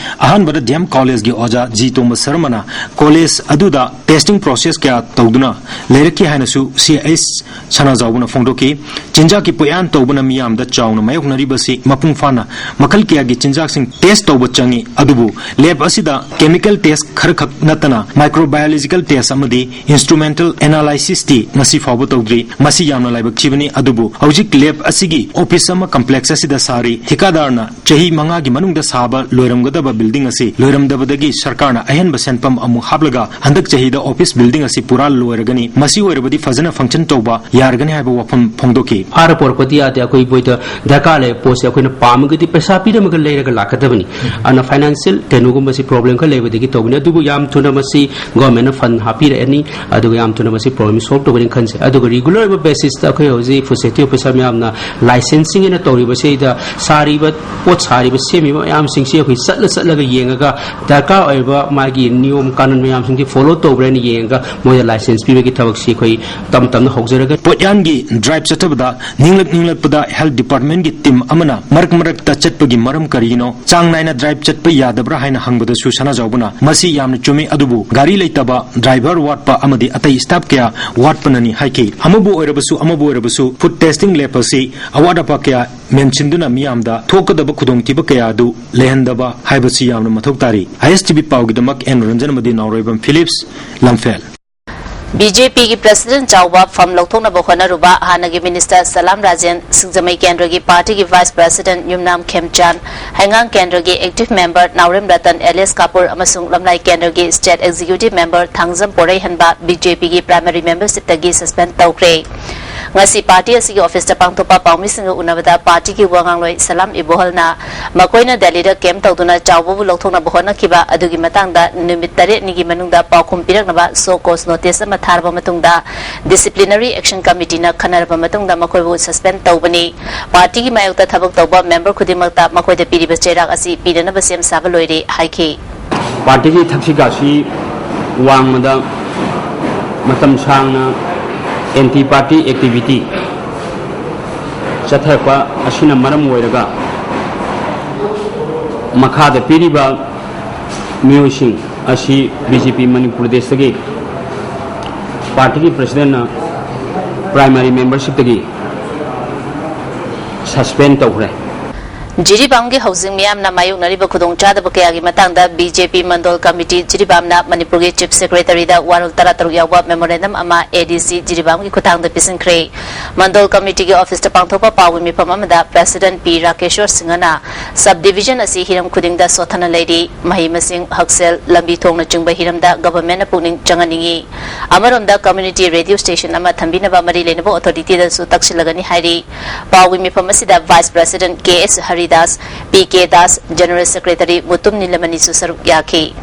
ꯑꯍꯥꯟꯕꯗ ꯗꯤ ꯑꯦꯝ ꯀꯣꯂꯦꯖꯀꯤ ꯑꯣꯖꯥ ꯖꯤ ꯇꯣꯃꯁ ꯁꯔꯃꯅ ꯀꯣꯂꯦꯖ ꯑꯗꯨꯗ ꯇꯦꯁꯇꯤꯡ ꯄ꯭ꯔꯣꯁꯦꯁ ꯀꯌꯥ ꯇꯧꯗꯨꯅ ꯂꯩꯔꯛꯈꯤ ꯍꯥꯏꯅꯁꯨ ꯁꯤ ꯑꯩꯆ ꯁꯅꯥꯖꯥꯎꯕꯅ ꯐꯣꯡꯗꯣꯛꯈꯤ꯫ ꯆꯤꯟꯖꯥꯛꯀꯤ ꯄꯣꯠꯌꯥꯟ ꯇꯧꯕꯅ ꯃꯤꯌꯥꯝꯗ ꯆꯥꯎꯅ ꯃꯥꯌꯣꯛꯅꯔꯤꯕꯁꯤ ꯃꯄꯨꯡ ꯐꯥꯅ ꯃꯈꯜ ꯀꯌꯥꯒꯤ ꯆꯤꯟꯖꯥꯛꯁꯤꯡ ꯇꯦꯁ ꯇꯧꯕ ꯆꯪꯏ, ꯑꯗꯨꯕꯨ ꯂꯦꯕ ꯑꯁꯤꯗ ꯀꯦꯃꯤꯀꯦꯜ ꯇꯦꯁ ꯈꯔꯈꯛ ꯅꯠꯇꯅ ꯃꯥꯏꯀ꯭ꯔꯣꯕꯥꯌꯣꯂꯣꯖꯤꯀꯦꯜ ꯇꯦꯁ ꯑꯃꯗꯤ ꯏꯟꯁꯇ꯭ꯔꯨꯃꯦꯟꯇꯦꯜ ꯑꯦꯅꯥꯂꯥꯏꯁꯤꯁꯇꯤ ꯉꯁꯤ ꯐꯥꯎꯕ ꯇꯧꯗ꯭ꯔꯤ꯫ ꯃꯁꯤ ꯌꯥꯝꯅ ꯂꯥꯏꯕꯛ ꯊꯤꯕꯅꯤ, ꯑꯗꯨꯕꯨ ꯍꯧꯖꯤꯛ ꯂꯦꯕ ꯑꯁꯤꯒꯤ ꯑꯣꯐꯤꯁ ꯑꯃ ꯀꯝꯄ꯭ꯂꯦꯛꯁ ꯑꯁꯤꯗ ꯁꯥꯔꯤ꯫ ꯊꯤꯀꯥꯗꯥꯔꯅ ꯆꯍꯤ ꯃꯉꯥꯒꯤ ꯃꯅꯨꯡꯗ ꯁꯥꯕ ꯂꯣꯏꯔꯝꯒꯗꯕ ꯕꯤꯜꯗꯤꯡ ꯑꯁꯤ ꯂꯣꯏꯔꯝꯗꯕꯗꯒꯤ ꯁꯔꯀꯥꯔꯅ ꯑꯍꯦꯟꯕ ꯁꯦꯟꯐꯝ ꯑꯃꯨꯛ ꯍꯥꯞꯂꯒ ꯍꯟꯗꯛ ꯆꯍꯤꯗ ꯑꯣꯐꯤꯁ ꯕꯤꯜꯗꯤꯡ ꯑꯁꯤ ꯄꯨꯔꯥ ꯂꯣꯏꯔꯒꯅꯤ꯫ ꯃꯁꯤ ꯑꯣꯏꯔꯕꯗꯤ ꯐꯖꯅ ꯐꯪꯁꯟ ꯇꯧꯕ ꯌꯥꯔꯒꯅꯤ ꯍꯥꯏꯕ ꯋꯥꯐꯝ ꯐꯣꯡꯗꯣꯛꯈꯤ꯫ ꯐꯥꯔ ꯄꯣꯔꯛꯄꯗꯤ ꯌꯥꯗꯦ꯫ ꯑꯩꯈꯣꯏ ꯃꯣꯏꯗ ꯗꯔꯀꯥꯔ ꯂꯩꯕ ꯄꯣꯠꯁꯦ ꯑꯩꯈꯣꯏꯅ ꯄꯥꯝꯃꯒꯗꯤ ꯄꯩꯁꯥ ꯄꯤꯔꯝꯃꯒ ꯂꯩꯔꯒ ꯂꯥꯛꯀꯗꯕꯅꯤ꯫ ꯑꯗꯨꯅ ꯐꯥꯏꯅꯥꯟꯁꯤꯌꯦꯜ ꯀꯩꯅꯣꯒꯨꯝꯕꯁꯤ ꯄ꯭ꯔꯣꯕ꯭ꯂꯦꯝ ꯈꯔ ꯂꯩꯕꯗꯒꯤ ꯇꯧꯕꯅꯤ꯫ ꯑꯗꯨꯕꯨ ꯌꯥꯝ ꯊꯨꯅ ꯃꯁꯤ ꯒꯣꯔꯃꯦꯟꯅ ꯐꯟ ꯍꯥꯞꯄꯤꯔꯛꯑꯅꯤ, ꯑꯗꯨꯒ ꯌꯥꯝ ꯊꯨꯅ ꯃꯁꯤ ꯄ꯭ꯔꯣꯕ꯭ꯂꯦꯝ ꯁꯣꯜꯕ ꯇꯧꯒꯅꯤ ꯈꯟꯖꯩ꯫ ꯑꯗꯨꯒ ꯔꯤꯒꯨꯂꯔ ꯑꯣꯏꯕ ꯕꯦꯁꯤꯁꯇ ꯑꯩꯈꯣꯏ ꯍꯧꯖꯤꯛ ꯐꯨꯗ ꯁꯦꯐꯇꯤ ꯑꯣꯐꯤꯁꯥꯔ ꯃꯌꯥꯝꯅ ꯂꯥꯏꯁꯦꯟꯁꯤꯡ ꯑꯅ ꯇꯧꯔꯤꯕꯁꯤꯗ ꯁꯥꯔꯤꯕ ꯄꯣꯠ ꯁꯥꯔꯤꯕ, ꯁꯦꯝꯃꯤꯕ ꯃꯌꯥꯝꯁꯤꯡꯁꯤ ꯑꯩꯈꯣꯏ ꯆꯠꯂ ꯆꯠꯂꯒ ꯌꯦꯡꯉꯒ ꯗꯔꯀꯥꯔ ꯑꯣꯏꯕ ꯃꯥꯒꯤ ꯅꯤꯌꯣꯝ ꯀꯥꯅꯨꯟ ꯃꯌꯥꯝꯁꯤꯡꯁꯤ ꯐꯣꯂꯣ ꯇꯧꯕ꯭ꯔꯥ ꯍꯥꯏꯅ ꯌꯦꯡꯉꯒ ꯃꯣꯏꯗ ꯂꯥꯏꯁꯦꯟꯁ ꯄꯤꯕꯒꯤ ꯊꯕꯛꯁꯤ ꯑꯩꯈꯣꯏ ꯇꯞ ꯇꯞꯅ ꯍꯧꯖꯔꯒ ꯄꯣꯠꯌꯥꯟꯒꯤ ꯗ꯭ꯔꯥꯏꯚ ꯆꯠꯊꯕꯗ ꯅꯤꯡꯂꯛ ꯅꯤꯡꯂꯛꯄꯗ ꯍꯦꯜꯊ ꯗꯤꯄꯥꯔꯠꯃꯦꯟꯒꯤ ꯇꯤꯝ ꯑꯃꯅ ꯃꯔꯛ ꯃꯔꯛꯇ ꯆꯠꯄꯒꯤ ꯃꯔꯝ ꯀꯔꯤꯒꯤꯅꯣ? ꯆꯥꯡ ꯅꯥꯏꯅ ꯗ꯭ꯔꯥꯏꯚ ꯆꯠꯄ ꯌꯥꯗꯕ꯭ꯔꯥ ꯍꯥꯏꯅ ꯍꯪꯕꯗꯁꯨ ꯁꯅꯥꯖꯥꯎꯕꯅ ꯃꯁꯤ ꯌꯥꯝꯅ ꯆꯨꯝꯃꯤ, ꯑꯗꯨꯕꯨ ꯒꯥꯔꯤ ꯂꯩꯇꯕ, ꯗ꯭ꯔꯥꯏꯚꯔ ꯋꯥꯠꯄ ꯑꯃꯗꯤ ꯑꯇꯩ ꯁ꯭ꯇꯥꯐ ꯀꯌꯥ ꯋꯥꯠꯄꯅꯅꯤ ꯍꯥꯏꯈꯤ꯫ ꯑꯃꯕꯨ ꯑꯣꯏꯔꯕꯁꯨ ꯑꯃꯕꯨ ꯑꯣꯏꯔꯕꯁꯨ ꯐꯨꯗ ꯇꯦꯁꯇꯤꯡ ꯂꯦꯕ ꯑꯁꯤ ꯑꯋꯥꯠ ꯑꯄꯥ ꯀꯌꯥ ꯃꯦꯟꯁꯤꯟꯗꯨꯅ ꯃꯤꯌꯥꯝꯗ ꯊꯣꯛꯀꯗꯕ ꯈꯨꯗꯣꯡꯊꯤꯕ ꯀꯌꯥ ꯑꯗꯨ ꯂꯩꯍꯟꯗꯕ ꯍꯥꯏꯕꯁꯤ ꯌꯥꯝꯅ ꯃꯊꯧ ꯇꯥꯔꯤ꯫ ꯑꯥꯏ ꯑꯦꯁ ꯇꯤ ꯚꯤ ꯄꯥꯎꯒꯤꯗꯃꯛ ꯑꯦꯟ ꯔꯟꯖꯟ ꯑꯃꯗꯤ ꯅꯥꯎꯔꯩꯕꯝ ꯐꯤꯂꯤꯞꯁ, ꯂꯝꯐꯦꯜ꯫ ꯕꯤ ꯖꯦ ꯄꯤꯒꯤ ꯄ꯭ꯔꯦꯁꯤꯗꯦꯟꯠ ꯆꯥꯎꯕ ꯐꯝ ꯂꯧꯊꯣꯛꯅꯕ ꯍꯣꯠꯅꯔꯨꯕ ꯍꯥꯟꯅꯒꯤ ꯃꯤꯅꯤꯁꯇꯔ ꯁꯂꯥꯝ ꯔꯥꯖꯦꯟ, ꯁꯤꯡꯖꯃꯩ ꯀꯦꯟꯗ꯭ꯔꯒꯤ ꯄꯥꯔꯇꯤꯒꯤ ꯚꯥꯏꯁ ꯄ꯭ꯔꯦꯁꯤꯗꯦꯟꯠ ꯌꯨꯝꯅꯥꯝ ꯈꯦꯝꯆꯥꯟ, ꯍꯩꯉꯥꯡ ꯀꯦꯟꯗ꯭ꯔꯒꯤ active member Naorem Ratan alias Kapur ꯑꯃꯁꯨꯡ ꯂꯝꯂꯥꯏ ꯀꯦꯟꯗ꯭ꯔꯒꯤ state executive member Thangjam Poreihanba B J ꯄꯤꯒꯤ ꯄ꯭ꯔꯥꯏꯃꯥꯔꯤ ꯃꯦꯝꯕꯔꯁꯤꯞꯇꯒꯤ ꯁꯁꯄꯦꯟ ꯇꯧꯈ꯭ꯔꯦ꯫ ꯉꯁꯤ ꯄꯥꯔꯇꯤ ꯑꯁꯤꯒꯤ ꯑꯣꯐꯤꯁꯇ ꯄꯥꯡꯊꯣꯛꯄ ꯄꯥꯎꯃꯤꯁꯤꯡꯒ ꯎꯅꯕꯗ ꯄꯥꯔꯇꯤꯒꯤ ꯋꯥ ꯉꯥꯡꯂꯣꯏ ꯁꯂꯥꯝ ꯏꯕꯣꯍꯜꯅ ꯃꯈꯣꯏꯅ ꯗꯦꯜꯂꯤꯗ ꯀꯦꯝꯞ ꯇꯧꯗꯨꯅ ꯆꯥꯎꯕꯕꯨ ꯂꯧꯊꯣꯛꯅꯕ ꯍꯣꯠꯅꯈꯤꯕ ꯑꯗꯨꯒꯤ ꯃꯇꯥꯡꯗ ꯅꯨꯃꯤꯠ ꯇꯔꯦꯠꯅꯤꯒꯤ ꯃꯅꯨꯡꯗ ꯄꯥꯎꯈꯨꯝ ꯄꯤꯔꯛꯅꯕ ꯁꯣ ꯀꯣꯁ ꯅꯣꯇꯤꯁ ꯑꯃ ꯊꯥꯔꯕ ꯃꯇꯨꯡꯗ ꯗꯤꯁꯤꯄ꯭ꯂꯤꯅꯔꯤ ꯑꯦꯛꯁꯟ ꯀꯃꯤꯇꯤꯅ ꯈꯟꯅꯔꯕ ꯃꯇꯨꯡꯗ ꯃꯈꯣꯏꯕꯨ ꯁꯁꯄꯦꯟ ꯇꯧꯕꯅꯤ꯫ ꯄꯥꯔꯇꯤꯒꯤ ꯃꯥꯌꯣꯛꯇ ꯊꯕꯛ ꯇꯧꯕ ꯃꯦꯝꯕꯔ ꯈꯨꯗꯤꯡꯃꯛꯇ ꯃꯈꯣꯏꯗ ꯄꯤꯔꯤꯕ ꯆꯩꯔꯥꯛ ꯑꯁꯤ ꯄꯤꯅꯅꯕ ꯁꯦꯝ ꯁꯥꯕ ꯂꯣꯏꯔꯦ ꯍꯥꯏꯈꯤ꯫ ꯄꯥꯔꯇꯤꯒꯤ ꯊꯛꯁꯤ ꯈꯥꯁꯤ ꯋꯥꯡꯃꯗ ꯃꯇꯝ ꯁꯥꯡꯅ ꯑꯦꯟꯇꯤ ꯄꯥꯔꯇꯤ ꯑꯦꯛꯇꯤꯚꯤꯇꯤ ꯆꯠꯊꯔꯛꯄ ꯑꯁꯤꯅ ꯃꯔꯝ ꯑꯣꯏꯔꯒ ꯃꯈꯥꯗ ꯄꯤꯔꯤꯕ ꯃꯤꯑꯣꯏꯁꯤꯡ ꯑꯁꯤ ꯕꯤ ꯖꯦ ꯄꯤ ꯃꯅꯤꯄꯨꯔ ꯗꯦꯁꯇꯒꯤ ꯄꯥꯔꯇꯤꯒꯤ ꯄ꯭ꯔꯁꯤꯗꯦꯟꯅ ꯄ꯭ꯔꯥꯏꯃꯥꯔꯤ ꯃꯦꯝꯕꯔꯁꯤꯞꯇꯒꯤ ꯁꯁꯄꯦꯟ ꯇꯧꯈ꯭ꯔꯦ꯫ ꯖꯤꯔꯤꯕꯥꯝꯒꯤ ꯍꯧꯖꯤꯛ ꯃꯤꯌꯥꯝꯅ ꯃꯥꯌꯣꯛꯅꯔꯤꯕ ꯈꯨꯗꯣꯡꯆꯥꯗꯕ ꯀꯌꯥꯒꯤ ꯃꯇꯥꯡꯗ ꯕꯤ ꯖꯦ ꯄꯤ ꯃꯟꯗꯣꯜ ꯀꯃꯤꯇꯤ ꯖꯤꯔꯤꯕꯥꯝꯅ ꯃꯅꯤꯄꯨꯔꯒꯤ ꯆꯤꯐ ꯁꯦꯀ꯭ꯔꯦꯇꯔꯤꯗ ꯋꯥꯔꯣꯜ ꯇꯔꯥꯇꯔꯨꯛ ꯌꯥꯎꯕ ꯃꯦꯃꯣꯔꯦꯟꯗꯝ ꯑꯃ ꯑꯦ ꯗꯤ ꯁꯤ ꯖꯤꯔꯤꯕꯥꯝꯒꯤ ꯈꯨꯠꯊꯥꯡꯗ ꯄꯤꯁꯤꯟꯈ꯭ꯔꯦ꯫ ꯃꯟꯗꯣꯜ ꯀꯃꯤꯇꯤꯒꯤ ꯑꯣꯐꯤꯁꯇ ꯄꯥꯡꯊꯣꯛꯄ ꯄꯥꯎꯒꯤ ꯃꯤꯐꯝ ꯑꯃꯗ ꯄ꯭ꯔꯦꯁꯤꯗꯦꯟꯠ ꯄꯤ ꯔꯥꯀꯦꯁꯣꯔ ꯁꯤꯡꯍꯅ ꯁꯕ ꯗꯤꯚꯤꯖꯟ ꯑꯁꯤ ꯍꯤꯔꯝ ꯈꯨꯗꯤꯡꯗ ꯁꯣꯠꯊꯅ ꯂꯩꯔꯤ, ꯃꯍꯩ ꯃꯁꯤꯡ, ꯍꯛꯁꯦꯜ, ꯂꯝꯕꯤ ꯊꯣꯡꯅꯆꯤꯡꯕ ꯍꯤꯔꯝꯗ ꯒꯚꯔꯟꯃꯦꯟꯠꯅ ꯄꯨꯛꯅꯤꯡ ꯆꯪꯍꯟꯅꯤꯡꯏ꯫ ꯑꯃꯔꯣꯝꯗ ꯀꯝꯃ꯭ꯌꯨꯅꯤꯇꯤ ꯔꯦꯗꯤꯑꯣ ꯁ꯭ꯇꯦꯁꯟ ꯑꯃ ꯊꯝꯕꯤꯅꯕ ꯃꯔꯤ ꯂꯩꯅꯕ ꯑꯣꯊꯣꯔꯤꯇꯤꯗꯁꯨ ꯇꯛꯁꯤꯜꯂꯒꯅꯤ ꯍꯥꯏꯔꯤ꯫ ꯄꯥꯎꯒꯤ ꯃꯤꯐꯝ ꯑꯁꯤꯗ vice president K S Haridas, P K Das, general secretary Mutum ꯅꯤꯂꯃꯅꯤꯁꯨ ꯁꯔꯨꯛ ꯌꯥꯈꯤ꯫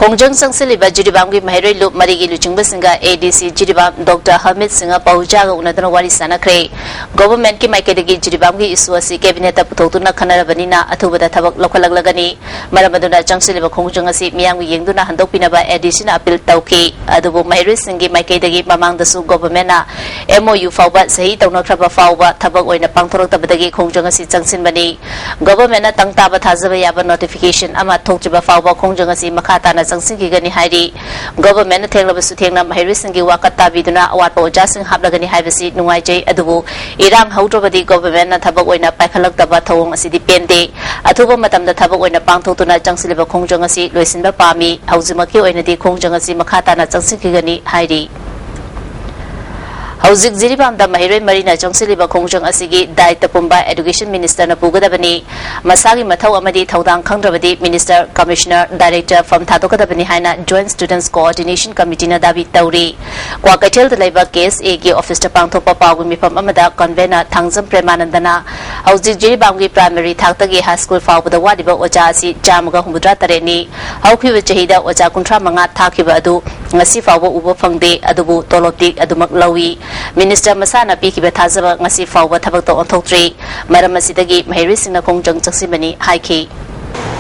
ꯈꯣꯡꯖꯪ ꯆꯪꯁꯤꯜꯂꯤꯕ ꯖꯤꯔꯤꯕꯥꯝꯒꯤ ꯃꯍꯩꯔꯣꯏ ꯂꯨꯞ ꯃꯔꯤꯒꯤ ꯂꯨꯆꯤꯡꯕꯁꯤꯡꯒ ꯑꯦ ꯗꯤ ꯁꯤ ꯖꯤꯔꯤꯕꯥꯝ ꯗꯣꯛꯇꯔ ꯍꯔꯃꯤꯠ ꯁꯤꯡꯍ ꯄꯍꯨꯖꯥꯒ ꯎꯅꯗꯨꯅ ꯋꯥꯔꯤ ꯁꯥꯅꯈ꯭ꯔꯦ꯫ ꯒꯣꯚꯔꯟꯃꯦꯟꯠꯀꯤ ꯃꯥꯏꯀꯩꯗꯒꯤ ꯖꯤꯔꯤꯕꯥꯝꯒꯤ ꯏꯁꯨ ꯑꯁꯤ ꯀꯦꯕꯤꯅꯦꯠꯇ ꯄꯨꯊꯣꯛꯇꯨꯅ ꯈꯟꯅꯔꯕꯅꯤꯅ ꯑꯊꯨꯕꯗ ꯊꯕꯛ ꯂꯧꯈꯠꯂꯛꯂꯒꯅꯤ꯫ ꯃꯔꯝ ꯑꯗꯨꯅ ꯆꯪꯁꯤꯜꯂꯤꯕ ꯈꯣꯡꯖꯪ ꯑꯁꯤ ꯃꯤꯌꯥꯝꯒꯤ ꯌꯦꯡꯗꯨꯅ ꯍꯟꯗꯣꯛꯄꯤꯅꯕ ꯑꯦ ꯗꯤ ꯁꯤꯅ ꯑꯄꯤꯜ ꯇꯧꯈꯤ꯫ ꯑꯗꯨꯕꯨ ꯃꯍꯩꯔꯣꯏꯁꯤꯡꯒꯤ ꯃꯥꯏꯀꯩꯗꯒꯤ ꯃꯃꯥꯡꯗꯁꯨ ꯒꯣꯚꯔꯟꯃꯦꯟꯠꯅ ꯑꯦꯝ ꯑꯣ ꯌꯨ ꯐꯥꯎꯕ ꯁꯍꯤ ꯇꯧꯅꯈ꯭ꯔꯕ ꯐꯥꯎꯕ ꯊꯕꯛ ꯑꯣꯏꯅ ꯄꯥꯡꯊꯣꯔꯛꯇꯕꯗꯒꯤ ꯈꯣꯡꯖꯪ ꯑꯁꯤ ꯆꯪꯁꯤꯟꯕꯅꯤ꯫ ꯒꯣꯚꯔꯟꯃꯦꯟꯠꯅ ꯇꯪ ꯇꯥꯕ ꯊꯥꯖꯕ ꯌꯥꯕ ꯅꯣꯇꯤꯐꯤꯀꯦꯁꯟ ꯑꯃ ꯊꯣꯛꯇ꯭ꯔꯤꯕ ꯐꯥꯎꯕ ꯈꯣꯡꯖꯪ ꯑꯁꯤ ꯃꯈꯥ ꯇꯥꯅ ꯆꯪꯁꯤꯟꯈꯤꯒꯅꯤ ꯍꯥꯏꯔꯤ꯫ ꯒꯣꯚꯔꯟꯃꯦꯟꯠꯅ ꯊꯦꯡꯂꯕꯁꯨ ꯊꯦꯡꯅ ꯃꯍꯩꯔꯣꯏꯁꯤꯡꯒꯤ ꯋꯥꯀꯠ ꯇꯥꯕꯤꯗꯨꯅ ꯑꯋꯥꯠꯄ ꯑꯣꯖꯥꯁꯤꯡ ꯍꯥꯞꯂꯒꯅꯤ ꯍꯥꯏꯕꯁꯤ ꯅꯨꯡꯉꯥꯏꯖꯩ, ꯑꯗꯨꯕꯨ ꯏꯔꯥꯡ ꯍꯧꯗ꯭ꯔꯕꯗꯤ ꯒꯣꯚꯔꯟꯃꯦꯟꯠꯅ ꯊꯕꯛ ꯑꯣꯏꯅ ꯄꯥꯏꯈꯠꯂꯛꯇꯕ ꯊꯧꯑꯣꯡ ꯑꯁꯤꯗꯤ ꯄꯦꯟꯗꯦ꯫ ꯑꯊꯨꯕ ꯃꯇꯝꯗ ꯊꯕꯛ ꯑꯣꯏꯅ ꯄꯥꯡꯊꯣꯛꯇꯨꯅ ꯆꯪꯁꯤꯜꯂꯤꯕ ꯈꯣꯡꯖꯪ ꯑꯁꯤ ꯂꯣꯏꯁꯤꯟꯕ ꯄꯥꯝꯃꯤ꯫ ꯍꯧꯖꯤꯛꯃꯛꯀꯤ ꯑꯣꯏꯅꯗꯤ ꯈꯣꯡꯖꯪ ꯑꯁꯤ ꯃꯈꯥ ꯇꯥꯅ ꯆꯪꯁꯤꯟꯈꯤꯒꯅꯤ ꯍꯥꯏꯔꯤ꯫ ꯍꯧꯖꯤꯛ ꯖꯤꯔꯤꯕꯥꯝꯗ ꯃꯍꯩꯔꯣꯏ ꯃꯔꯤꯅ ꯆꯪꯁꯤꯜꯂꯤꯕ ꯈꯣꯡꯖꯪ ꯑꯁꯤꯒꯤ ꯗꯥꯏꯇ ꯄꯨꯝꯕ Education Minister ꯅ ꯄꯨꯒꯗꯕꯅꯤ꯫ ꯃꯁꯥꯒꯤ ꯃꯊꯧ ꯑꯃꯗꯤ ꯊꯧꯗꯥꯡ ꯈꯪꯗ꯭ꯔꯕꯗꯤ Minister, Commissioner, Director ꯐꯝ ꯊꯥꯗꯣꯛꯀꯗꯕꯅꯤ ꯍꯥꯏꯅ Joint Students Coordination Committee ꯅ ꯗꯥꯕꯤ ꯇꯧꯔꯤ꯫ ꯀ꯭ꯋꯥꯀꯩꯊꯦꯜꯗ ꯂꯩꯕ K S A ꯒꯤ office ꯇ ꯄꯥꯡꯊꯣꯛꯄ ꯄꯥꯎꯒꯤ ꯃꯤꯐꯝ ꯑꯃꯗ convener ꯊꯥꯡꯖꯝ ꯄ꯭ꯔꯦꯃꯥꯅꯟꯗꯅ ꯍꯧꯖꯤꯛ ꯖꯤꯔꯤꯕꯥꯝꯒꯤ primary ꯊꯥꯛꯇꯒꯤ high school ꯐꯥꯎꯕꯗ ꯋꯥꯠꯂꯤꯕ ꯑꯣꯖꯥ ꯑꯁꯤ ꯆꯥꯝꯃꯒ ꯍꯨꯝꯐꯨꯇꯔꯥ ꯇꯔꯦꯠꯅꯤ꯫ ꯍꯧꯈꯤꯕ ꯆꯍꯤꯗ ꯑꯣꯖꯥ ꯀꯨꯟꯊ꯭ꯔꯥ ꯃꯉꯥ ꯊꯥꯈꯤꯕ ꯑꯗꯨ ꯉꯁꯤ ꯐꯥꯎꯕ ꯎꯕ ꯐꯪꯗꯦ, ꯑꯗꯨꯕꯨ ꯇꯣꯂꯣꯞꯇꯤ ꯑꯗꯨꯃꯛ ꯂꯧꯏ꯫ Minister ꯃꯁꯥꯅ ꯄꯤꯈꯤꯕ ꯊꯥꯖꯕ ꯉꯁꯤ ꯐꯥꯎꯕ ꯊꯕꯛꯇ ꯑꯣꯟꯊꯣꯛꯇ꯭ꯔꯤ꯫ ꯃꯔꯝ ꯑꯁꯤꯗꯒꯤ ꯃꯍꯩꯔꯣꯏꯁꯤꯡꯅ ꯈꯣꯡꯖꯪ ꯆꯪꯁꯤꯟꯕꯅꯤ ꯍꯥꯏꯈꯤ꯫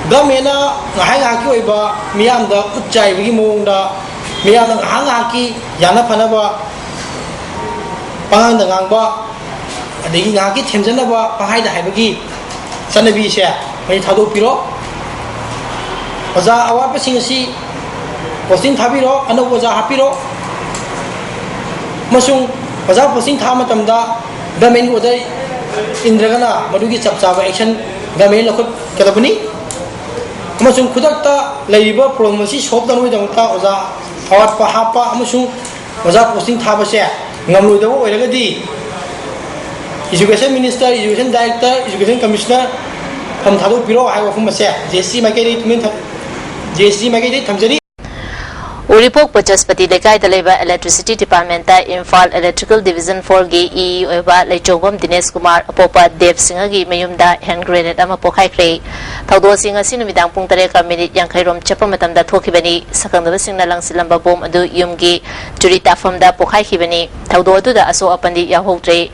Government ꯅ ꯉꯥꯏꯍꯥꯛ ꯉꯥꯏꯍꯥꯛꯀꯤ ꯑꯣꯏꯕ ꯃꯤꯌꯥꯝꯗ ꯈꯨꯠ ꯆꯥꯏꯕꯒꯤ ꯃꯑꯣꯡꯗ, ꯃꯤꯌꯥꯝꯅ ꯉꯥꯏꯍꯥꯛ ꯉꯥꯏꯍꯥꯛꯀꯤ ꯌꯥꯅ ꯐꯅꯕ ꯄꯉꯥꯡꯗ ꯉꯥꯡꯕ, ꯑꯗꯒꯤ ꯉꯥꯏꯍꯥꯛꯀꯤ ꯊꯦꯝꯖꯅꯕ ꯄꯪꯍꯥꯏꯗ ꯍꯥꯏꯕꯒꯤ ꯆꯠꯅꯕꯤꯁꯦ ꯃꯁꯤ ꯊꯥꯗꯣꯛꯄꯤꯔꯣ꯫ ꯑꯣꯖꯥ ꯑꯋꯥꯠꯄꯁꯤꯡ ꯑꯁꯤ posting ꯊꯥꯕꯤꯔꯣ, ꯑꯅꯧꯕ ꯑꯣꯖꯥ ꯍꯥꯞꯄꯤꯔꯣ, ꯑꯃꯁꯨꯡ ꯑꯣꯖꯥ posting ꯊꯥꯕ ꯃꯇꯝꯗ government order ꯏꯟꯗ꯭ꯔꯒꯅ ꯃꯗꯨꯒꯤ ꯆꯞ ꯆꯥꯕ action government ꯂꯧꯈꯠꯀꯗꯕꯅꯤ꯫ ꯑꯃꯁꯨꯡ ꯈꯨꯗꯛꯇ ꯂꯩꯔꯤꯕ problem ꯑꯁꯤ solve ꯇꯧꯅꯕꯒꯤꯗꯃꯛꯇ ꯑꯣꯖꯥ ꯑꯋꯥꯠꯄ ꯍꯥꯞꯄ ꯑꯃꯁꯨꯡ ꯑꯣꯖꯥ posting ꯊꯥꯕꯁꯦ ꯉꯝꯂꯣꯏꯗꯕ ꯑꯣꯏꯔꯒꯗꯤ Education Minister, Education Director, Education Commissioner ꯐꯝ ꯊꯥꯗꯣꯛꯄꯤꯔꯣ ꯍꯥꯏꯕ ꯋꯥꯐꯝ ꯑꯁꯦ J S C ꯃꯥꯏꯀꯩꯗꯒꯤ ꯇꯨꯃꯤꯟ ꯊ-, J S C ꯃꯥꯏꯀꯩꯗꯒꯤ ꯊꯝꯖꯔꯤ꯫ ꯎꯔꯤꯄꯣꯛ ꯕꯆꯁꯄꯇꯤ ꯂꯩꯀꯥꯏꯗ ꯂꯩꯕ Electricity Department ꯇ ꯏꯝꯐꯥꯜ Electrical Division four ꯒꯤ E E ꯑꯣꯏꯕ ꯂꯩꯆꯧꯕꯝ ꯗꯤꯅꯦꯁ ꯀꯨꯃꯥꯔ ꯑꯄꯣꯛꯄ ꯗꯦꯕ ꯁꯤꯡꯍꯒꯤ ꯃꯌꯨꯝꯗ hand grenade ꯑꯃ ꯄꯣꯈꯥꯏꯈ꯭ꯔꯦ꯫ ꯊꯧꯗꯣꯛ ꯑꯁꯤ ꯉꯁꯤ ꯅꯨꯃꯤꯗꯥꯡ ꯄꯨꯡ ꯇꯔꯦꯠꯀ ꯃꯤꯅꯤꯠ ꯌꯥꯡꯈꯩ ꯔꯣꯝ ꯆꯠꯄ ꯃꯇꯝꯗ ꯊꯣꯛꯈꯤꯕꯅꯤ꯫ ꯁꯛꯈꯪꯗꯕꯁꯤꯡꯅ ꯂꯪꯁꯤꯜꯂꯝꯕ ꯕꯣꯝ ꯑꯗꯨ ꯌꯨꯝꯒꯤ ꯆꯨꯔꯤ ꯇꯥꯐꯝꯗ ꯄꯣꯈꯥꯏꯈꯤꯕꯅꯤ꯫ ꯊꯧꯗꯣꯛ ꯑꯗꯨꯗ ꯑꯁꯣꯛ ꯑꯄꯟꯗꯤ ꯌꯥꯎꯍꯧꯗ꯭ꯔꯦ꯫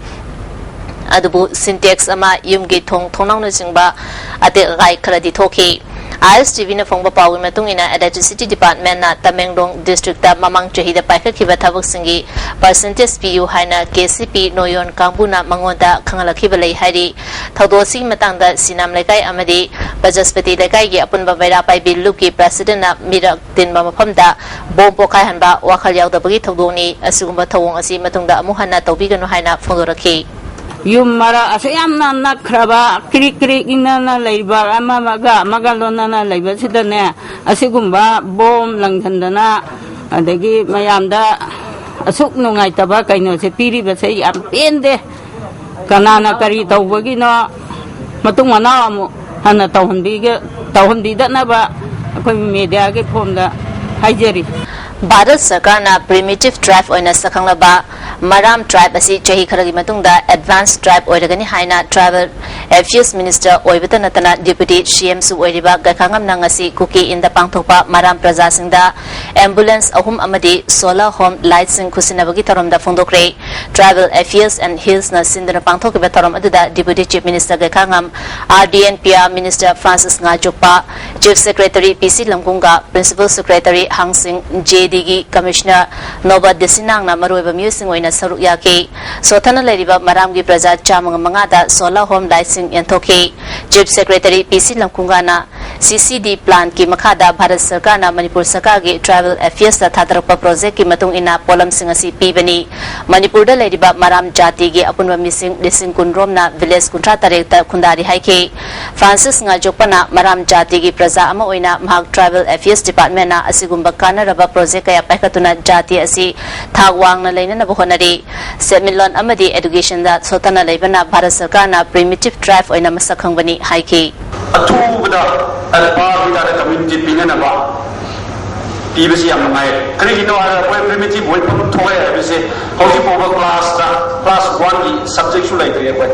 ꯑꯗꯨꯕꯨ Sintex ꯑꯃ, ꯌꯨꯝꯒꯤ ꯊꯣꯡ ꯊꯣꯡꯅꯥꯎꯅꯆꯤꯡꯕ ꯑꯇꯦꯛ ꯑꯀꯥꯏ ꯈꯔꯗꯤ ꯊꯣꯛꯈꯤ꯫ I S T V ꯅ ꯐꯣꯡꯕ ꯄꯥꯎꯒꯤ ꯃꯇꯨꯡ ꯏꯟꯅ, Electricity Department ꯅ ꯇꯃꯦꯡꯂꯣꯡ district ꯇ ꯃꯃꯥꯡ ꯆꯍꯤꯗ ꯄꯥꯏꯈꯠꯈꯤꯕ ꯊꯕꯛꯁꯤꯡꯒꯤ percentage ꯄꯤꯌꯨ ꯍꯥꯏꯅ K C P ꯅꯣꯌꯣꯟ ꯀꯥꯡꯕꯨꯅ ꯃꯉꯣꯟꯗ ꯈꯪꯍꯜꯂꯛꯈꯤꯕ ꯂꯩ ꯍꯥꯏꯔꯤ꯫ ꯊꯧꯗꯣꯛ ꯑꯁꯤꯒꯤ ꯃꯇꯥꯡꯗ ꯁꯤꯅꯥꯝ ꯂꯩꯀꯥꯏ ꯑꯃꯗꯤ ꯕꯆꯁꯄꯇꯤ ꯂꯩꯀꯥꯏꯒꯤ ꯑꯄꯨꯟꯕ ꯃꯩꯔꯥ ꯄꯥꯏꯕꯤ ꯂꯨꯞꯀꯤ president ꯅ ꯃꯤꯔꯛ ꯇꯤꯟꯕ ꯃꯐꯝꯗ ꯕꯣꯝ ꯄꯣꯈꯥꯏꯍꯟꯕ ꯋꯥꯈꯜ ꯌꯥꯎꯗꯕꯒꯤ ꯊꯧꯗꯣꯛꯅꯤ꯫ ꯑꯁꯤꯒꯨꯝꯕ ꯊꯧꯑꯣꯡ ꯑꯁꯤ ꯃꯇꯨꯡꯗ ꯑꯃꯨꯛ ꯍꯟꯅ ꯇꯧꯕꯤꯒꯅꯨ ꯍꯥꯏꯅ ꯐꯣꯡꯗꯣꯔꯛꯈꯤ꯫ ꯌꯨꯝ ꯃꯔꯛ ꯑꯁꯨꯛ ꯌꯥꯝꯅ ꯅꯛꯈ꯭ꯔꯕ, ꯀ꯭ꯔꯤꯛ ꯀ꯭ꯔꯤꯛ ꯏꯟꯅꯅ ꯂꯩꯕ, ꯑꯃ ꯑꯃꯒ ꯑꯃꯒ ꯂꯣꯟꯅꯅ ꯂꯩꯕꯁꯤꯗꯅꯦ, ꯑꯁꯤꯒꯨꯝꯕ ꯕꯣꯝ ꯂꯪꯁꯤꯟꯗꯅ, ꯑꯗꯒꯤ ꯃꯌꯥꯝꯗ ꯑꯁꯨꯛ ꯅꯨꯡꯉꯥꯏꯇꯕ ꯀꯩꯅꯣꯁꯦ ꯄꯤꯔꯤꯕꯁꯦ ꯌꯥꯝ ꯄꯦꯟꯗꯦ꯫ ꯀꯅꯥꯅ ꯀꯔꯤ ꯇꯧꯕꯒꯤꯅꯣ? ꯃꯇꯨꯡ ꯃꯅꯥꯎ ꯑꯃꯨꯛ ꯍꯟꯅ ꯇꯧꯍꯟꯕꯤꯒ-, ꯇꯧꯍꯟꯕꯤꯗꯅꯕ ꯑꯩꯈꯣꯏ ꯃꯦꯗꯤꯌꯥꯒꯤ ꯐꯣꯝꯗ ꯍꯥꯏꯖꯔꯤ꯫ ꯚꯥꯔꯠ ꯁꯔꯀꯥꯔꯅ ꯄ꯭ꯔꯤꯃꯤꯇꯤꯚ ꯇ꯭ꯔꯥꯏꯕ ꯑꯣꯏꯅ ꯁꯛꯈꯪꯂꯕ ꯃꯔꯥꯝ ꯇ꯭ꯔꯥꯏꯕ ꯑꯁꯤ ꯆꯍꯤ ꯈꯔꯒꯤ ꯃꯇꯨꯡꯗ ꯑꯦꯗꯚꯥꯟꯁ ꯇ꯭ꯔꯥꯏꯕ ꯑꯣꯏꯔꯒꯅꯤ ꯍꯥꯏꯅ ꯇ꯭ꯔꯥꯏꯕꯦꯜ ꯑꯦꯐꯤꯌꯔꯁ ꯃꯤꯅꯤꯁꯇꯔ ꯑꯣꯏꯕꯇ ꯅꯠꯇꯅ ꯗꯤꯄꯨꯇꯤ ꯁꯤꯑꯦꯝꯁꯨ ꯑꯣꯏꯔꯤꯕ ꯒꯩꯈꯥꯉꯝꯅ ꯉꯁꯤ ꯀꯨꯀꯤ ꯏꯟꯗ ꯄꯥꯡꯊꯣꯛꯄ ꯃꯔꯥꯝ ꯄ꯭ꯔꯖꯥꯁꯤꯡꯗ ꯑꯦꯝꯕꯨꯂꯦꯟꯁ ꯑꯍꯨꯝ ꯑꯃꯗꯤ ꯁꯣꯂꯔ ꯍꯣꯝ ꯂꯥꯏꯠꯁꯤꯡ ꯈꯨꯠꯁꯤꯟꯅꯕꯒꯤ ꯊꯧꯔꯝꯗ ꯐꯣꯡꯗꯣꯛꯈ꯭ꯔꯦ꯫ ꯇ꯭ꯔꯥꯏꯕꯦꯜ ꯑꯦꯐꯤꯌꯔꯁ ꯑꯦꯟ ꯍꯤꯜꯁꯅ ꯁꯤꯟꯗꯨꯅ ꯄꯥꯡꯊꯣꯛꯈꯤꯕ ꯊꯧꯔꯝ ꯑꯗꯨꯗ deputy chief minister Gaikhangam, R D N P R minister Francis Ngachokpa, chief secretary P C Lawmkunga, principal secretary Hangsing, J ꯗꯤꯒꯤ ꯀꯃꯤꯁꯅꯔ ꯅꯣꯕ ꯗꯤꯁꯤꯅꯥꯡꯅ ꯃꯔꯨꯑꯣꯏꯕ ꯃꯤꯑꯣꯏꯁꯤꯡ ꯑꯣꯏꯅ ꯁꯔꯨꯛ ꯌꯥꯈꯤ꯫ ꯁꯣꯊꯅ ꯂꯩꯔꯤꯕ ꯃꯔꯥꯝꯒꯤ ꯄ꯭ꯔꯖꯥ ꯆꯥꯝꯃꯒ ꯃꯉꯥꯗ solar home ꯂꯥꯏꯠꯁꯤꯡ ꯌꯦꯟꯊꯣꯛꯈꯤ꯫ Chief secretary P ꯁꯤ ꯂꯝꯀꯨꯡꯒꯥꯅ ꯁꯤ ꯁꯤ ꯗꯤ ꯄ꯭ꯂꯥꯟꯒꯤ ꯃꯈꯥꯗ ꯚꯥꯔꯠ ꯁꯔꯀꯥꯔꯅ ꯃꯅꯤꯄꯨꯔ ꯁꯔꯀꯥꯔꯒꯤ ꯇ꯭ꯔꯥꯏꯕꯦꯜ ꯑꯦꯐꯤꯌꯔꯁꯇ ꯊꯥꯗꯔꯛꯄ ꯄ꯭ꯔꯣꯖꯦꯛꯀꯤ ꯃꯇꯨꯡ ꯏꯟꯅ ꯄꯣꯠꯂꯝꯁꯤꯡ ꯑꯁꯤ ꯄꯤꯕꯅꯤ꯫ ꯃꯅꯤꯄꯨꯔꯗ ꯂꯩꯔꯤꯕ ꯃꯔꯥꯝ ꯖꯥꯇꯤꯒꯤ ꯑꯄꯨꯟꯕ ꯃꯤꯁꯤꯡ ꯂꯤꯁꯤꯡ ꯀꯨꯟꯔꯣꯝꯅ ꯚꯤꯂꯦꯖ ꯀꯨꯟꯊ꯭ꯔꯥ ꯇꯔꯦꯠꯇ ꯈꯨꯟꯗꯥꯔꯤ ꯍꯥꯏꯈꯤ꯫ ꯐ꯭ꯔꯥꯟꯁꯤꯁ ꯉꯥꯖꯣꯛꯄꯅ ꯃꯔꯥꯝ ꯖꯥꯇꯤꯒꯤ ꯄ꯭ꯔꯖꯥ ꯑꯃ ꯑꯣꯏꯅ ꯃꯍꯥꯛ ꯇ꯭ꯔꯥꯏꯕꯦꯜ ꯑꯦꯐꯤꯌꯔꯁ ꯗꯤꯄꯥꯔꯠꯃꯦꯟꯅ ꯑꯁꯤꯒꯨꯝꯕ ꯀꯥꯟꯅꯔꯕ ꯄ꯭ꯔꯣꯖꯦꯛ ꯀꯌꯥ ꯄꯥꯏꯈꯠꯇꯨꯅ ꯖꯥꯇꯤ ꯑꯁꯤ ꯊꯥꯛ ꯋꯥꯡꯅ ꯂꯩꯅꯅꯕ ꯍꯣꯠꯅꯔꯤ꯫ ꯁꯦꯟꯃꯤꯠꯂꯣꯟ ꯑꯃꯗꯤ ꯑꯦꯗꯨꯀꯦꯁꯟꯗ ꯁꯣꯠꯊꯅ ꯂꯩꯕꯅ ꯚꯥꯔꯠ ꯁꯔꯀꯥꯔꯅ ꯄ꯭ꯔꯤꯃꯤꯇꯤꯚ ꯇ꯭ꯔꯥꯏꯕ ꯑꯣꯏꯅ ꯃꯁꯛ ꯈꯪꯕꯅꯤ ꯍꯥꯏꯈꯤ꯫ ꯑꯊꯨꯕꯗ ꯑꯦꯜꯄꯥ ꯍꯥꯏꯇꯥꯔꯦ ꯀꯝꯃ꯭ꯌꯨꯅꯤꯇꯤ ꯄꯤꯅꯅꯕ ꯄꯤꯕꯁꯤ ꯌꯥꯝ ꯅꯨꯡꯉꯥꯏ꯫ ꯀꯔꯤꯒꯤꯅꯣ ꯍꯥꯏꯔꯒ ꯑꯩꯈꯣꯏ ꯄ꯭ꯔꯤꯃꯤꯇꯤꯚ ꯑꯣꯏꯐꯝ ꯊꯣꯛꯑꯦ ꯍꯥꯏꯕꯁꯦ ꯍꯧꯖꯤꯛ ꯐꯥꯎꯕ ꯀ꯭ꯂꯥꯁꯇ ꯀ꯭ꯂꯥꯁ ꯋꯥꯟꯒꯤ ꯁꯕꯖꯦꯛꯁꯨ ꯂꯩꯇ꯭ꯔꯤ꯫ ꯑꯩꯈꯣꯏ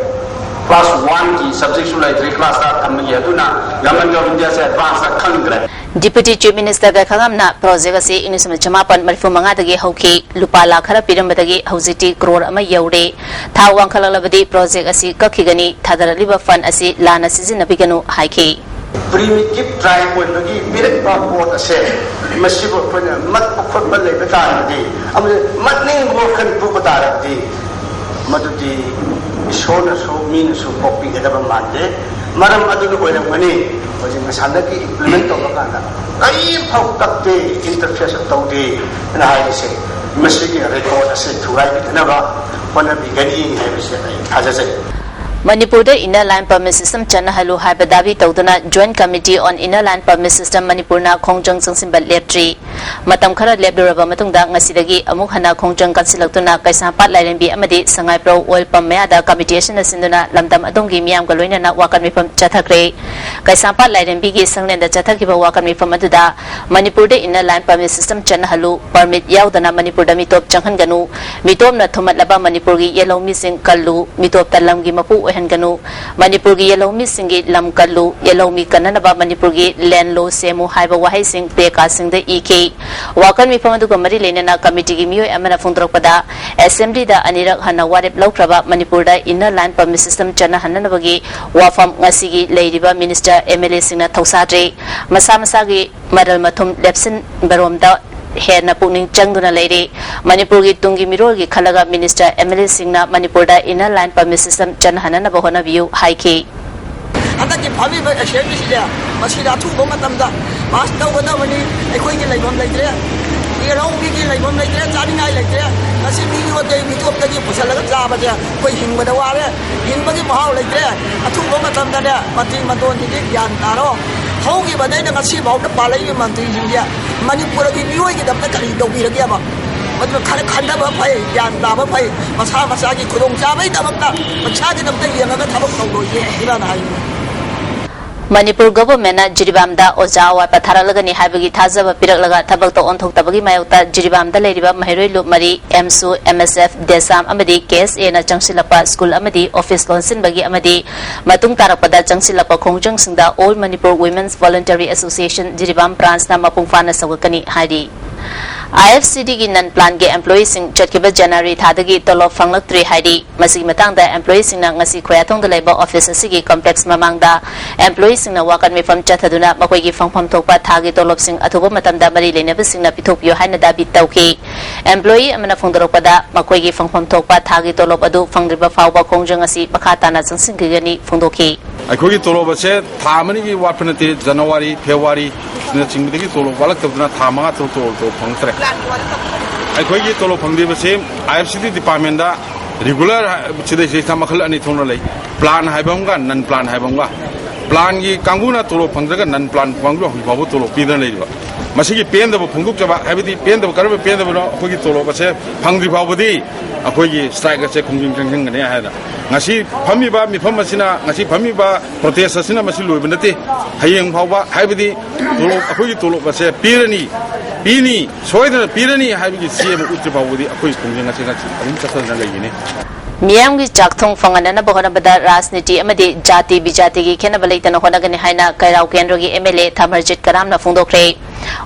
ꯀ꯭ꯂꯥꯁ ꯋꯥꯟꯒꯤ ꯁꯕꯖꯦꯛꯁꯨ ꯂꯩꯇ꯭ꯔꯤ ꯀ꯭ꯂꯥꯁꯇ ꯊꯝꯕꯒꯤ꯫ ꯑꯗꯨꯅ ꯒꯃꯦꯟ ꯑꯣꯐ ꯏꯟꯗꯤꯌꯥꯁꯦ ꯑꯦꯗꯚꯥꯟꯁꯇ ꯈꯪꯗ꯭ꯔꯦ꯫ ꯗꯤꯄꯨꯇꯤ ꯆꯤꯐ ꯃꯤꯅꯤꯁꯇꯔ ꯒꯩꯈꯥꯉꯝꯅ ꯄ꯭ꯔꯣꯖꯦꯛ ꯑꯁꯤ ꯏꯪ ꯂꯤꯁꯤꯡ ꯑꯃ ꯆꯃꯥꯄꯟ ꯃꯔꯤꯐꯨ ꯃꯉꯥꯗꯒꯤ ꯍꯧꯈꯤ꯫ ꯂꯨꯄꯥ ꯂꯥꯈ ꯈꯔ ꯄꯤꯔꯝꯕꯗꯒꯤ ꯍꯧꯖꯤꯛꯇꯤ ꯀ꯭ꯔꯣꯔ ꯑꯃ ꯌꯧꯔꯦ꯫ ꯊꯥꯛ ꯋꯥꯡꯈꯠꯂꯛꯂꯕꯗꯤ ꯄ꯭ꯔꯣꯖꯦꯛ ꯑꯁꯤ ꯀꯛꯈꯤꯒꯅꯤ꯫ ꯊꯥꯗꯔꯛꯂꯤꯕ ꯐꯟ ꯑꯁꯤ ꯂꯥꯟꯅ ꯁꯤꯖꯤꯟꯅꯕꯤꯒꯅꯨ ꯍꯥꯏꯈꯤ꯫ ꯄ꯭ꯔꯤꯃꯤꯇꯤꯚ ꯇ꯭ꯔꯥꯏꯕ ꯑꯣꯏꯕꯒꯤ ꯄꯤꯔꯛꯄ ꯄꯣꯠ ꯑꯁꯦ ꯃꯁꯤꯕꯨ ꯑꯩꯈꯣꯏꯅ ꯃꯠꯄ ꯈꯣꯠꯄ ꯂꯩꯕ ꯇꯥꯔꯒꯗꯤ, ꯑꯃꯗꯤ ꯃꯠꯅꯤꯡꯕ ꯋꯥꯈꯜ ꯄꯣꯛꯄ ꯇꯥꯔꯒꯗꯤ, ꯃꯗꯨꯗꯤ ꯏꯁꯣꯔꯅꯁꯨ ꯃꯤꯅꯁꯨ ꯀꯣꯛꯄꯤꯒꯗꯕ ꯃꯥꯟꯗꯦ꯫ ꯃꯔꯝ ꯑꯗꯨꯅ ꯑꯣꯏꯔꯝꯒꯅꯤ ꯍꯧꯖꯤꯛ ꯉꯁꯥꯏꯗꯒꯤ ꯏꯝꯄ꯭ꯂꯤꯃꯦꯟ ꯇꯧꯕ ꯀꯥꯟꯗ ꯀꯔꯤꯐꯥꯎ ꯇꯞꯇꯦ, ꯏꯟꯇꯔꯐꯤꯌꯔꯁ ꯇꯧꯗꯦ ꯍꯥꯏꯅ ꯍꯥꯏꯔꯤꯁꯦ꯫ ꯃꯁꯤꯒꯤ ꯔꯦꯀꯣꯔꯗ ꯑꯁꯤ ꯊꯨꯒꯥꯏꯕꯤꯗꯅꯕ ꯍꯣꯠꯅꯕꯤꯒꯅꯤ ꯍꯥꯏꯕꯁꯦ ꯑꯩ ꯊꯥꯖꯖꯩ꯫ ꯃꯅꯤꯄꯨꯔꯗ Inner Line Permit System ꯆꯠꯅꯍꯜꯂꯨ ꯍꯥꯏꯕ ꯗꯥꯕꯤ ꯇꯧꯗꯨꯅ Joint Committee on Inner Line Permit System ꯃꯅꯤꯄꯨꯔꯅ ꯈꯣꯡꯖꯪ ꯆꯪꯁꯤꯟꯕ ꯂꯦꯞꯇ꯭ꯔꯤ꯫ ꯃꯇꯝ ꯈꯔ ꯂꯦꯞꯂꯨꯔꯕ ꯃꯇꯨꯡꯗ ꯉꯁꯤꯗꯒꯤ ꯑꯃꯨꯛ ꯍꯟꯅ ꯈꯣꯡꯖꯪ ꯀꯟꯁꯤꯜꯂꯛꯇꯨꯅ ꯀꯩꯁꯥꯝꯄꯥꯠ ꯂꯥꯏꯔꯦꯝꯕꯤ ꯑꯃꯗꯤ ꯁꯉꯥꯏꯄ꯭ꯔꯧ oil pump ꯃꯌꯥꯗ committee ꯑꯁꯤꯅ ꯁꯤꯟꯗꯨꯅ ꯂꯝꯗꯝ ꯑꯗꯣꯝꯒꯤ ꯃꯤꯌꯥꯝꯒ ꯂꯣꯏꯅꯅ ꯋꯥꯀꯠ ꯃꯤꯐꯝ ꯆꯠꯊꯈ꯭ꯔꯦ꯫ ꯀꯩꯁꯥꯝꯄꯥꯠ ꯂꯥꯏꯔꯦꯝꯕꯤꯒꯤ ꯁꯪꯂꯦꯟꯗ ꯆꯠꯊꯈꯤꯕ ꯋꯥꯀꯠ ꯃꯤꯐꯝ ꯑꯗꯨꯗ ꯃꯅꯤꯄꯨꯔꯗ Inner Line Permit System ꯆꯠꯅꯍꯜꯂꯨ, permit ꯌꯥꯎꯗꯅ ꯃꯅꯤꯄꯨꯔꯗ ꯃꯤꯇꯣꯞ ꯆꯪꯍꯟꯒꯅꯨ, ꯃꯤꯇꯣꯞꯅ ꯊꯨꯝꯍꯠꯂꯕ ꯃꯅꯤꯄꯨꯔꯒꯤ ꯌꯦꯜꯍꯧꯃꯤꯁꯤꯡ ꯀꯜꯂꯨ, ꯃꯤꯇꯣꯞꯇ ꯂꯝꯒꯤ ꯃꯄꯨ ꯑꯣꯏꯍꯟꯒꯅꯨ, ꯃꯅꯤꯄꯨꯔꯒꯤ ꯌꯦꯜꯍꯧꯃꯤꯁꯤꯡꯒꯤ ꯂꯝ ꯀꯜꯂꯨ, ꯌꯦꯜꯍꯧꯃꯤ ꯀꯟꯅꯅꯕ ꯃꯅꯤꯄꯨꯔꯒꯤ land law ꯁꯦꯝꯃꯨ ꯍꯥꯏꯕ ꯋꯥꯍꯩꯁꯤꯡ placardꯁꯤꯡꯗ ꯏꯈꯤ꯫ ꯋꯥꯀꯠ ꯃꯤꯐꯝ ꯑꯗꯨꯒ ꯃꯔꯤ ꯂꯩꯅꯅ committeeꯒꯤ ꯃꯤꯑꯣꯏ ꯑꯃꯅ ꯐꯣꯡꯗꯣꯔꯛꯄꯗ, assemblyꯗ ꯑꯅꯤꯔꯛ ꯍꯟꯅ ꯋꯥꯔꯦꯞ ꯂꯧꯈ꯭ꯔꯕ ꯃꯅꯤꯄꯨꯔꯗ Inner Line Permit System ꯆꯠꯅꯍꯟꯅꯕꯒꯤ ꯋꯥꯐꯝ ꯉꯁꯤꯒꯤ ꯂꯩꯔꯤꯕ minister, MLAꯁꯤꯡꯅ ꯊꯧꯁꯥꯗ꯭ꯔꯤ꯫ ꯃꯁꯥ ꯃꯁꯥꯒꯤ ꯃꯔꯜ ꯃꯊꯨꯝ ꯂꯦꯞꯁꯤꯟꯕꯔꯣꯝꯗ ꯍꯦꯟꯅ ꯄꯨꯛꯅꯤꯡ ꯆꯪꯗꯨꯅ ꯂꯩꯔꯤ꯫ ꯃꯅꯤꯄꯨꯔꯒꯤ ꯇꯨꯡꯒꯤ ꯃꯤꯔꯣꯜꯒꯤ ꯈꯜꯂꯒ minister, MLAꯁꯤꯡꯅ ꯃꯅꯤꯄꯨꯔꯗ Inner Line Permit System ꯆꯠꯅꯍꯟꯅꯕ ꯍꯣꯠꯅꯕꯤꯌꯨ ꯍꯥꯏꯈꯤ꯫ ꯍꯟꯗꯛꯀꯤ ꯐꯝꯃꯤꯕ assemblyꯁꯤꯗ ꯃꯁꯤꯗ ꯑꯊꯨꯕ ꯃꯇꯝꯗ pass ꯇꯧꯒꯗꯕꯅꯤ꯫ ꯑꯩꯈꯣꯏꯒꯤ ꯂꯩꯐꯝ ꯂꯩꯇ꯭ꯔꯦ, ꯌꯦꯜꯍꯧꯃꯤꯒꯤ ꯂꯩꯐꯝ ꯂꯩꯇ꯭ꯔꯦ, ꯆꯥꯅꯤꯡꯉꯥꯏ ꯂꯩꯇ꯭ꯔꯦ꯫ ꯉꯁꯤ ꯃꯤꯉꯣꯟꯗꯒꯤ ꯃꯤꯇꯣꯞꯇꯒꯤ ꯄꯨꯁꯜꯂꯒ ꯆꯥꯕꯁꯦ ꯑꯩꯈꯣꯏ ꯍꯤꯡꯕꯗ ꯋꯥꯔꯦ, ꯍꯤꯡꯕꯒꯤ ꯃꯍꯥꯎ ꯂꯩꯇ꯭ꯔꯦ꯫ ꯑꯊꯨꯕ ꯃꯇꯝꯗꯅꯦ ꯃꯟꯇ꯭ꯔꯤ ꯃꯟꯗꯣꯟꯁꯤꯡꯁꯤ ꯒ꯭ꯌꯥꯟ ꯇꯥꯔꯣ꯫ ꯍꯧꯈꯤꯕꯗꯩꯅ ꯉꯁꯤ ꯐꯥꯎꯗ ꯄꯥꯜꯂꯛꯏꯕ ꯃꯟꯇ꯭ꯔꯤꯁꯤꯡꯁꯦ ꯃꯅꯤꯄꯨꯔꯒꯤ ꯃꯤꯑꯣꯏꯒꯤꯗꯃꯛꯇ ꯀꯔꯤ ꯇꯧꯕꯤꯔꯒꯦꯕ? ꯑꯗꯨꯅ ꯈꯔ ꯈꯟꯊꯕ ꯐꯩ, ꯒ꯭ꯌꯥꯟ ꯇꯥꯕ ꯐꯩ꯫ ꯃꯁꯥ ꯃꯁꯥꯒꯤ ꯈꯨꯗꯣꯡꯆꯥꯕꯒꯤꯗꯃꯛꯇ, ꯄꯩꯁꯥꯒꯤꯗꯃꯛꯇ ꯌꯦꯡꯉꯒ ꯊꯕꯛ ꯇꯧꯔꯣꯏꯒꯦ ꯍꯥꯏꯅ ꯍꯥꯏꯅꯤꯡꯉꯤ꯫ ꯃꯅꯤꯄꯨꯔ governmentꯅ ꯖꯤꯔꯤꯕꯥꯝꯗ ꯑꯣꯖꯥ ꯑꯋꯥꯠꯄ ꯊꯥꯔꯛꯂꯒꯅꯤ ꯍꯥꯏꯕꯒꯤ ꯊꯥꯖꯕ ꯄꯤꯔꯛꯂꯒ ꯊꯕꯛꯇ ꯑꯣꯟꯊꯣꯛꯇꯕꯒꯤ ꯃꯥꯌꯣꯛꯇ ꯖꯤꯔꯤꯕꯥꯝꯗ ꯂꯩꯔꯤꯕ ꯃꯍꯩꯔꯣꯏ ꯂꯨꯞ ꯃꯔꯤ, AMSU, MSF, DESAM ꯑꯃꯗꯤ KSAꯅ ꯆꯪꯁꯤꯜꯂꯛꯄ school ꯑꯃꯗꯤ office ꯂꯣꯟꯁꯤꯟꯕꯒꯤ ꯑꯃꯗꯤ ꯃꯇꯨꯡ ꯇꯥꯔꯛꯄꯗ ꯆꯪꯁꯤꯜꯂꯛꯄ ꯈꯣꯡꯖꯪꯁꯤꯡꯗ All Manipur Women's Voluntary Association Jiribam branchꯅ ꯃꯄꯨꯡ ꯐꯥꯅ ꯁꯧꯒꯠꯀꯅꯤ ꯍꯥꯏꯔꯤ꯫ IFCDꯒꯤ non planꯒꯤ employeeꯁꯤꯡ ꯆꯠꯈꯤꯕ January ꯊꯥꯗꯒꯤ ꯇꯣꯂꯣꯞ ꯐꯪꯂꯛꯇ꯭ꯔꯤ ꯍꯥꯏꯔꯤ꯫ ꯃꯁꯤꯒꯤ ꯃꯇꯥꯡꯗ employeeꯁꯤꯡꯅ ꯉꯁꯤ ꯈꯣꯌꯥꯊꯣꯡꯗ ꯂꯩꯕ office ꯑꯁꯤꯒꯤ complex ꯃꯃꯥꯡꯗ employeeꯁꯤꯡꯅ ꯋꯥꯀꯠ ꯃꯤꯐꯝ ꯆꯠꯊꯗꯨꯅ ꯃꯈꯣꯏꯒꯤ ꯐꯪꯐꯝ ꯊꯣꯛꯄ ꯊꯥꯒꯤ ꯇꯣꯂꯣꯞꯁꯤꯡ ꯑꯊꯨꯕ ꯃꯇꯝꯗ ꯃꯔꯤ ꯂꯩꯅꯕꯁꯤꯡꯅ ꯄꯤꯊꯣꯛꯄꯤꯌꯨ ꯍꯥꯏꯅ ꯗꯥꯕꯤ ꯇꯧꯈꯤ꯫ Employee ꯑꯃꯅ ꯐꯣꯡꯗꯣꯔꯛꯄꯗ, ꯃꯈꯣꯏꯒꯤ ꯐꯪꯐꯝ ꯊꯣꯛꯄ ꯊꯥꯒꯤ ꯇꯣꯂꯣꯞ ꯑꯗꯨ ꯐꯪꯗ꯭ꯔꯤꯕ ꯐꯥꯎꯕ ꯈꯣꯡꯖꯪ ꯑꯁꯤ ꯃꯈꯥ ꯇꯥꯅ ꯆꯪꯁꯤꯟꯈꯤꯒꯅꯤ ꯐꯣꯡꯗꯣꯛꯈꯤ꯫ ꯑꯩꯈꯣꯏꯒꯤ ꯇꯣꯂꯣꯞ ꯑꯁꯦ ꯊꯥ ꯑꯃꯅꯤꯒꯤ ꯋꯥꯠꯄ ꯅꯠꯇꯦ, January, February ꯅꯆꯤꯡꯕꯗꯒꯤ ꯇꯣꯂꯣꯞ ꯋꯥꯠꯂꯛꯇꯕꯗꯨꯅ ꯊꯥ ꯃꯉꯥ ꯇꯔꯨꯛ ꯇꯣꯂꯣꯞ, ꯇꯣꯂꯣꯞ ꯐꯪꯉꯛꯇ꯭ꯔꯦ꯫ ꯑꯩꯈꯣꯏꯒꯤ ꯇꯣꯂꯣꯞ ꯐꯪꯗ꯭ꯔꯤꯕꯁꯤ IFCD departmentꯗ ꯔꯤꯒꯨꯂꯔ ꯁꯤꯗꯩꯁꯤꯗ ꯃꯈꯜ ꯑꯅꯤ ꯊꯣꯛꯅ ꯂꯩ꯫ ꯄ꯭ꯂꯥꯟ ꯍꯥꯏꯕ ꯑꯃꯒ ꯅꯟ ꯄ꯭ꯂꯥꯟ ꯍꯥꯏꯕ ꯑꯃꯒ꯫ ꯄ꯭ꯂꯥꯟꯒꯤ ꯀꯥꯡꯕꯨꯅ ꯇꯣꯂꯣꯞ ꯐꯪꯗ꯭ꯔꯒ ꯅꯟ ꯄ꯭ꯂꯥꯟ ꯀꯥꯡꯕꯨ ꯍꯧꯖꯤꯛ ꯐꯥꯎꯕ ꯇꯣꯂꯣꯞ ꯄꯤꯗꯅ ꯂꯩꯔꯤꯕ꯫ ꯃꯁꯤꯒꯤ ꯄꯦꯟꯗꯕ ꯐꯣꯡꯗꯣꯛꯆꯕ, ꯍꯥꯏꯕꯗꯤ ꯄꯦꯟꯗꯕ, ꯀꯔꯝꯕ ꯄꯦꯟꯗꯕꯅꯣ? ꯑꯩꯈꯣꯏꯒꯤ ꯇꯣꯂꯣꯞ ꯑꯁꯦ ꯐꯪꯗ꯭ꯔꯤ ꯐꯥꯎꯕꯗꯤ ꯑꯩꯈꯣꯏꯒꯤ ꯁ꯭ꯇ꯭ꯔꯥꯏꯛ ꯑꯁꯦ ꯈꯣꯡꯖꯪ ꯆꯪꯁꯤꯟꯒꯅꯤ ꯍꯥꯏꯅ ꯉꯁꯤ ꯐꯝꯃꯤꯕ ꯃꯤꯐꯝ ꯑꯁꯤꯅ, ꯉꯁꯤ ꯐꯝꯃꯤꯕ ꯄ꯭ꯔꯣꯇꯦꯁ ꯑꯁꯤꯅ ꯃꯁꯤ ꯂꯣꯏꯕ ꯅꯠꯇꯦ꯫ ꯍꯌꯦꯡ ꯐꯥꯎꯕ, ꯍꯥꯏꯕꯗꯤ ꯇꯣꯂꯣꯞ, ꯑꯩꯈꯣꯏꯒꯤ ꯇꯣꯂꯣꯞ ꯑꯁꯦ ꯄꯤꯔꯅꯤ, ꯄꯤꯅꯤ, ꯁꯣꯏꯗꯅ ꯄꯤꯔꯅꯤ ꯍꯥꯏꯕꯒꯤ ꯆꯦ ꯑꯃ ꯎꯠꯇ꯭ꯔꯤ ꯐꯥꯎꯕꯗꯤ ꯑꯩꯈꯣꯏ ꯈꯣꯡꯖꯪ ꯑꯁꯤ ꯉꯁꯤ ꯑꯗꯨꯝ ꯆꯠꯊꯗꯨꯅ ꯂꯩꯒꯅꯤ꯫ ꯃꯤꯌꯥꯝꯒꯤ ꯆꯥꯛꯊꯨꯡ ꯐꯪꯍꯟꯅꯅꯕ ꯍꯣꯠꯅꯕꯗ ꯔꯥꯖꯅꯤꯇꯤ ꯑꯃꯗꯤ ꯖꯥꯇꯤ ꯕꯤꯖꯥꯇꯤꯒꯤ ꯈꯦꯠꯅꯕ ꯂꯩꯇꯅ ꯍꯣꯠꯅꯒꯅꯤ ꯍꯥꯏꯅ ꯀꯩꯔꯥꯎ ꯀꯦꯟꯗ꯭ꯔꯒꯤ ꯑꯦꯝ ꯑꯦꯜ ꯑꯦ ꯊꯃꯔꯖꯤꯠ ꯀꯔꯥꯝꯅ ꯐꯣꯡꯗꯣꯛꯈ꯭ꯔꯦ꯫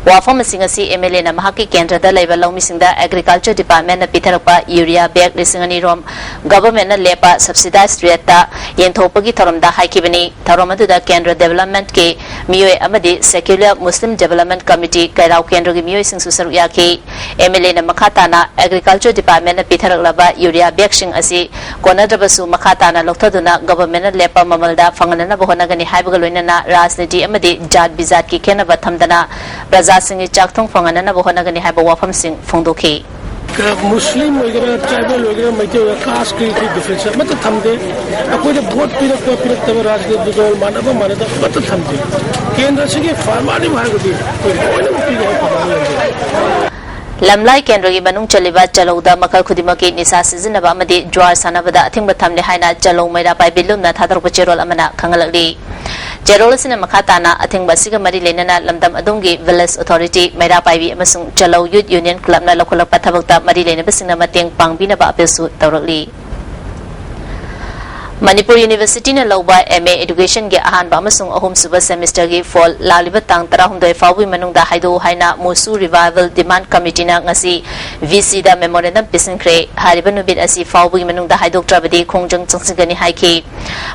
ꯋꯥꯐꯝ ꯑꯁꯤ ꯉꯁꯤ ꯑꯦꯝ ꯑꯦꯜ ꯑꯦꯅ ꯃꯍꯥꯛꯀꯤ ꯀꯦꯟꯗ꯭ꯔꯗ ꯂꯩꯕ ꯂꯧꯃꯤꯁꯤꯡꯗ ꯑꯦꯒ꯭ꯔꯤꯀꯜꯆꯔ ꯗꯤꯄꯥꯔꯠꯃꯦꯟꯅ ꯄꯤꯊꯔꯛꯄ ꯌꯨꯔꯤꯌꯥ ꯕꯦꯒ ꯂꯤꯁꯤꯡ ꯑꯅꯤ ꯔꯣꯝ ꯒꯚꯔꯟꯃꯦꯟꯠꯅ ꯂꯦꯞꯄ ꯁꯕꯁꯤꯗꯥꯏꯖ ꯔꯦꯠꯇ ꯌꯦꯟꯊꯣꯛꯄꯒꯤ ꯊꯧꯔꯝꯗ ꯍꯥꯏꯈꯤꯕꯅꯤ꯫ ꯊꯧꯔꯝ ꯑꯗꯨꯗ ꯀꯦꯟꯗ꯭ꯔ ꯗꯦꯕꯂꯞꯃꯦꯟꯠꯀꯤ ꯃꯤꯑꯣꯏ ꯑꯃꯗꯤ ꯁꯦꯀ꯭ꯌꯨꯂꯔ ꯃꯨꯁꯂꯤꯝ ꯗꯦꯕꯂꯞꯃꯦꯟꯠ ꯀꯃꯤꯇꯤ ꯀꯩꯔꯥꯎ ꯀꯦꯟꯗ꯭ꯔꯒꯤ ꯃꯤꯑꯣꯏꯁꯤꯡꯁꯨ ꯁꯔꯨꯛ ꯌꯥꯈꯤ꯫ ꯑꯦꯝ ꯑꯦꯜ ꯑꯦꯅ ꯃꯈꯥ ꯇꯥꯅ ꯑꯦꯒ꯭ꯔꯤꯀꯜꯆꯔ ꯗꯤꯄꯥꯔꯠꯃꯦꯟꯠꯅ ꯄꯤꯊꯔꯛꯂꯕ ꯌꯨꯔꯤꯌꯥ ꯕꯦꯒꯁꯤꯡ ꯑꯁꯤ ꯀꯣꯟꯅꯗ꯭ꯔꯕꯁꯨ ꯃꯈꯥ ꯇꯥꯅ ꯂꯧꯊꯗꯨꯅ ꯒꯚꯔꯟꯃꯦꯟꯠꯅ ꯂꯦꯞꯄ ꯃꯃꯜꯗ ꯐꯪꯍꯟꯅꯅꯕ ꯍꯣꯠꯅꯒꯅꯤ ꯍꯥꯏꯕꯒ ꯂꯣꯏꯅꯅ ꯔꯥꯖꯅꯤꯇꯤ ꯑꯃꯗꯤ ꯖꯥꯠ ꯕꯤꯖꯥꯠꯀꯤ ꯈꯦꯟꯅꯕ ꯊꯝꯗꯅ ꯄ꯭ꯔꯖꯥꯁꯤꯡꯒꯤ ꯆꯥꯛꯊꯨꯡ ꯐꯪꯍꯟꯅꯅꯕ ꯍꯣꯠꯅꯒꯅꯤ ꯍꯥꯏꯕ ꯋꯥꯐꯝꯁꯤꯡ ꯐꯣꯡꯗꯣꯛꯈꯤ꯫ ꯃꯨꯁꯂꯤꯝ ꯑꯣꯏꯒꯦꯔꯥ, ꯇ꯭ꯔꯥꯏꯕꯦꯜ ꯑꯣꯏꯒꯦꯔꯥ, ꯃꯩꯇꯩ ꯑꯣꯏꯒꯦꯔꯥ, ꯀꯥꯁꯀꯤ ꯗꯤꯐ꯭ꯔꯦꯟꯁ ꯑꯃꯠꯇ ꯊꯝꯗꯦ꯫ ꯑꯩꯈꯣꯏꯗ ꯚꯣꯠ ꯄꯤꯔꯛꯄ ꯄꯤꯔꯛꯇꯕ, ꯔꯥꯖꯅꯤꯇꯤꯒ ꯃꯥꯟꯅꯕ ꯃꯥꯟꯅꯗꯕ ꯑꯃꯠꯇ ꯊꯝꯗꯦ꯫ ꯀꯦꯟꯗ꯭ꯔꯁꯤꯒꯤ ꯐꯔꯃꯥꯟ ꯑꯃ ꯍꯥꯏꯔꯒꯗꯤ ꯑꯩꯈꯣꯏ ꯂꯣꯏꯅꯃꯛ ꯄꯤꯒꯦ ꯍꯥꯏꯕ ꯐꯔꯃꯥꯟ ꯂꯩꯖꯩ꯫ ꯂꯝꯂꯥꯏ ꯀꯦꯟꯗ꯭ꯔꯒꯤ ꯃꯅꯨꯡ ꯆꯜꯂꯤꯕ ꯆꯂꯧꯗ ꯃꯈꯜ ꯈꯨꯗꯤꯡꯃꯛꯀꯤ ꯅꯤꯁꯥ ꯁꯤꯖꯤꯟꯅꯕ ꯑꯃꯗꯤ ꯖ꯭ꯋꯥꯔ ꯁꯥꯟꯅꯕꯗ ꯑꯊꯤꯡꯕ ꯊꯝꯂꯦ ꯍꯥꯏꯅ ꯆꯂꯧ ꯃꯩꯔꯥ ꯄꯥꯏꯕꯤ ꯂꯨꯝꯅ ꯊꯥꯗꯣꯔꯛꯄ ꯆꯦꯔꯣꯜ ꯑꯃꯅ ꯈꯪꯍꯜꯂꯛꯂꯤ꯫ ꯆꯦꯔꯣꯜ ꯑꯁꯤꯅ ꯃꯈꯥ ꯇꯥꯅ ꯑꯊꯤꯡꯕ ꯑꯁꯤꯒ ꯃꯔꯤ ꯂꯩꯅꯅ ꯂꯝꯗꯝ ꯑꯗꯨꯝꯒꯤ ꯚꯤꯂꯦꯖ ꯑꯣꯊꯣꯔꯤꯇꯤ, ꯃꯩꯔꯥ ꯄꯥꯏꯕꯤ ꯑꯃꯁꯨꯡ ꯆꯂꯧ ꯌꯨꯠ ꯌꯨꯅꯤꯌꯟ ꯀ꯭ꯂꯕꯅ ꯂꯧꯈꯠꯂꯛꯄ ꯊꯕꯛꯇ ꯃꯔꯤ ꯂꯩꯅꯕꯁꯤꯡꯅ ꯃꯇꯦꯡ ꯄꯥꯡꯕꯤꯅꯕ ꯑꯄꯤꯜꯁꯨ ꯇꯧꯔꯛꯂꯤ꯫ ꯃꯅꯤꯄꯨꯔ ꯌꯨꯅꯤꯚꯔꯁꯤꯇꯤꯅ ꯂꯧꯕ ꯑꯦꯝ ꯑꯦ ꯑꯦꯗꯨꯀꯦꯁꯟꯒꯤ ꯑꯍꯥꯟꯕ ꯑꯃꯁꯨꯡ ꯑꯍꯨꯝꯁꯨꯕ ꯁꯦꯃꯤꯁꯇꯔꯒꯤ ꯐꯣꯜ ꯂꯥꯛꯂꯤꯕ ꯇꯥꯡ ꯇꯔꯥꯍꯨꯝꯗꯣꯏ ꯐꯥꯎꯕꯒꯤ ꯃꯅꯨꯡꯗ ꯍꯥꯏꯗꯣꯛꯎ ꯍꯥꯏꯅ ꯃꯨꯁꯨ ꯔꯤꯚꯥꯏꯚꯦꯜ ꯗꯤꯃꯥꯟ ꯀꯃꯤꯇꯤꯅ ꯉꯁꯤ ꯚꯤ ꯁꯤꯗ ꯃꯦꯃꯣꯔꯦꯟꯗꯝ ꯄꯤꯁꯤꯟꯈ꯭ꯔꯦ꯫ ꯍꯥꯏꯔꯤꯕ ꯅꯨꯃꯤꯠ ꯑꯁꯤ ꯐꯥꯎꯕꯒꯤ ꯃꯅꯨꯡꯗ ꯍꯥꯏꯗꯣꯛꯇ꯭ꯔꯕꯗꯤ ꯈꯣꯡꯖꯪ ꯆꯪꯁꯤꯟꯒꯅꯤ ꯍꯥꯏꯈꯤ꯫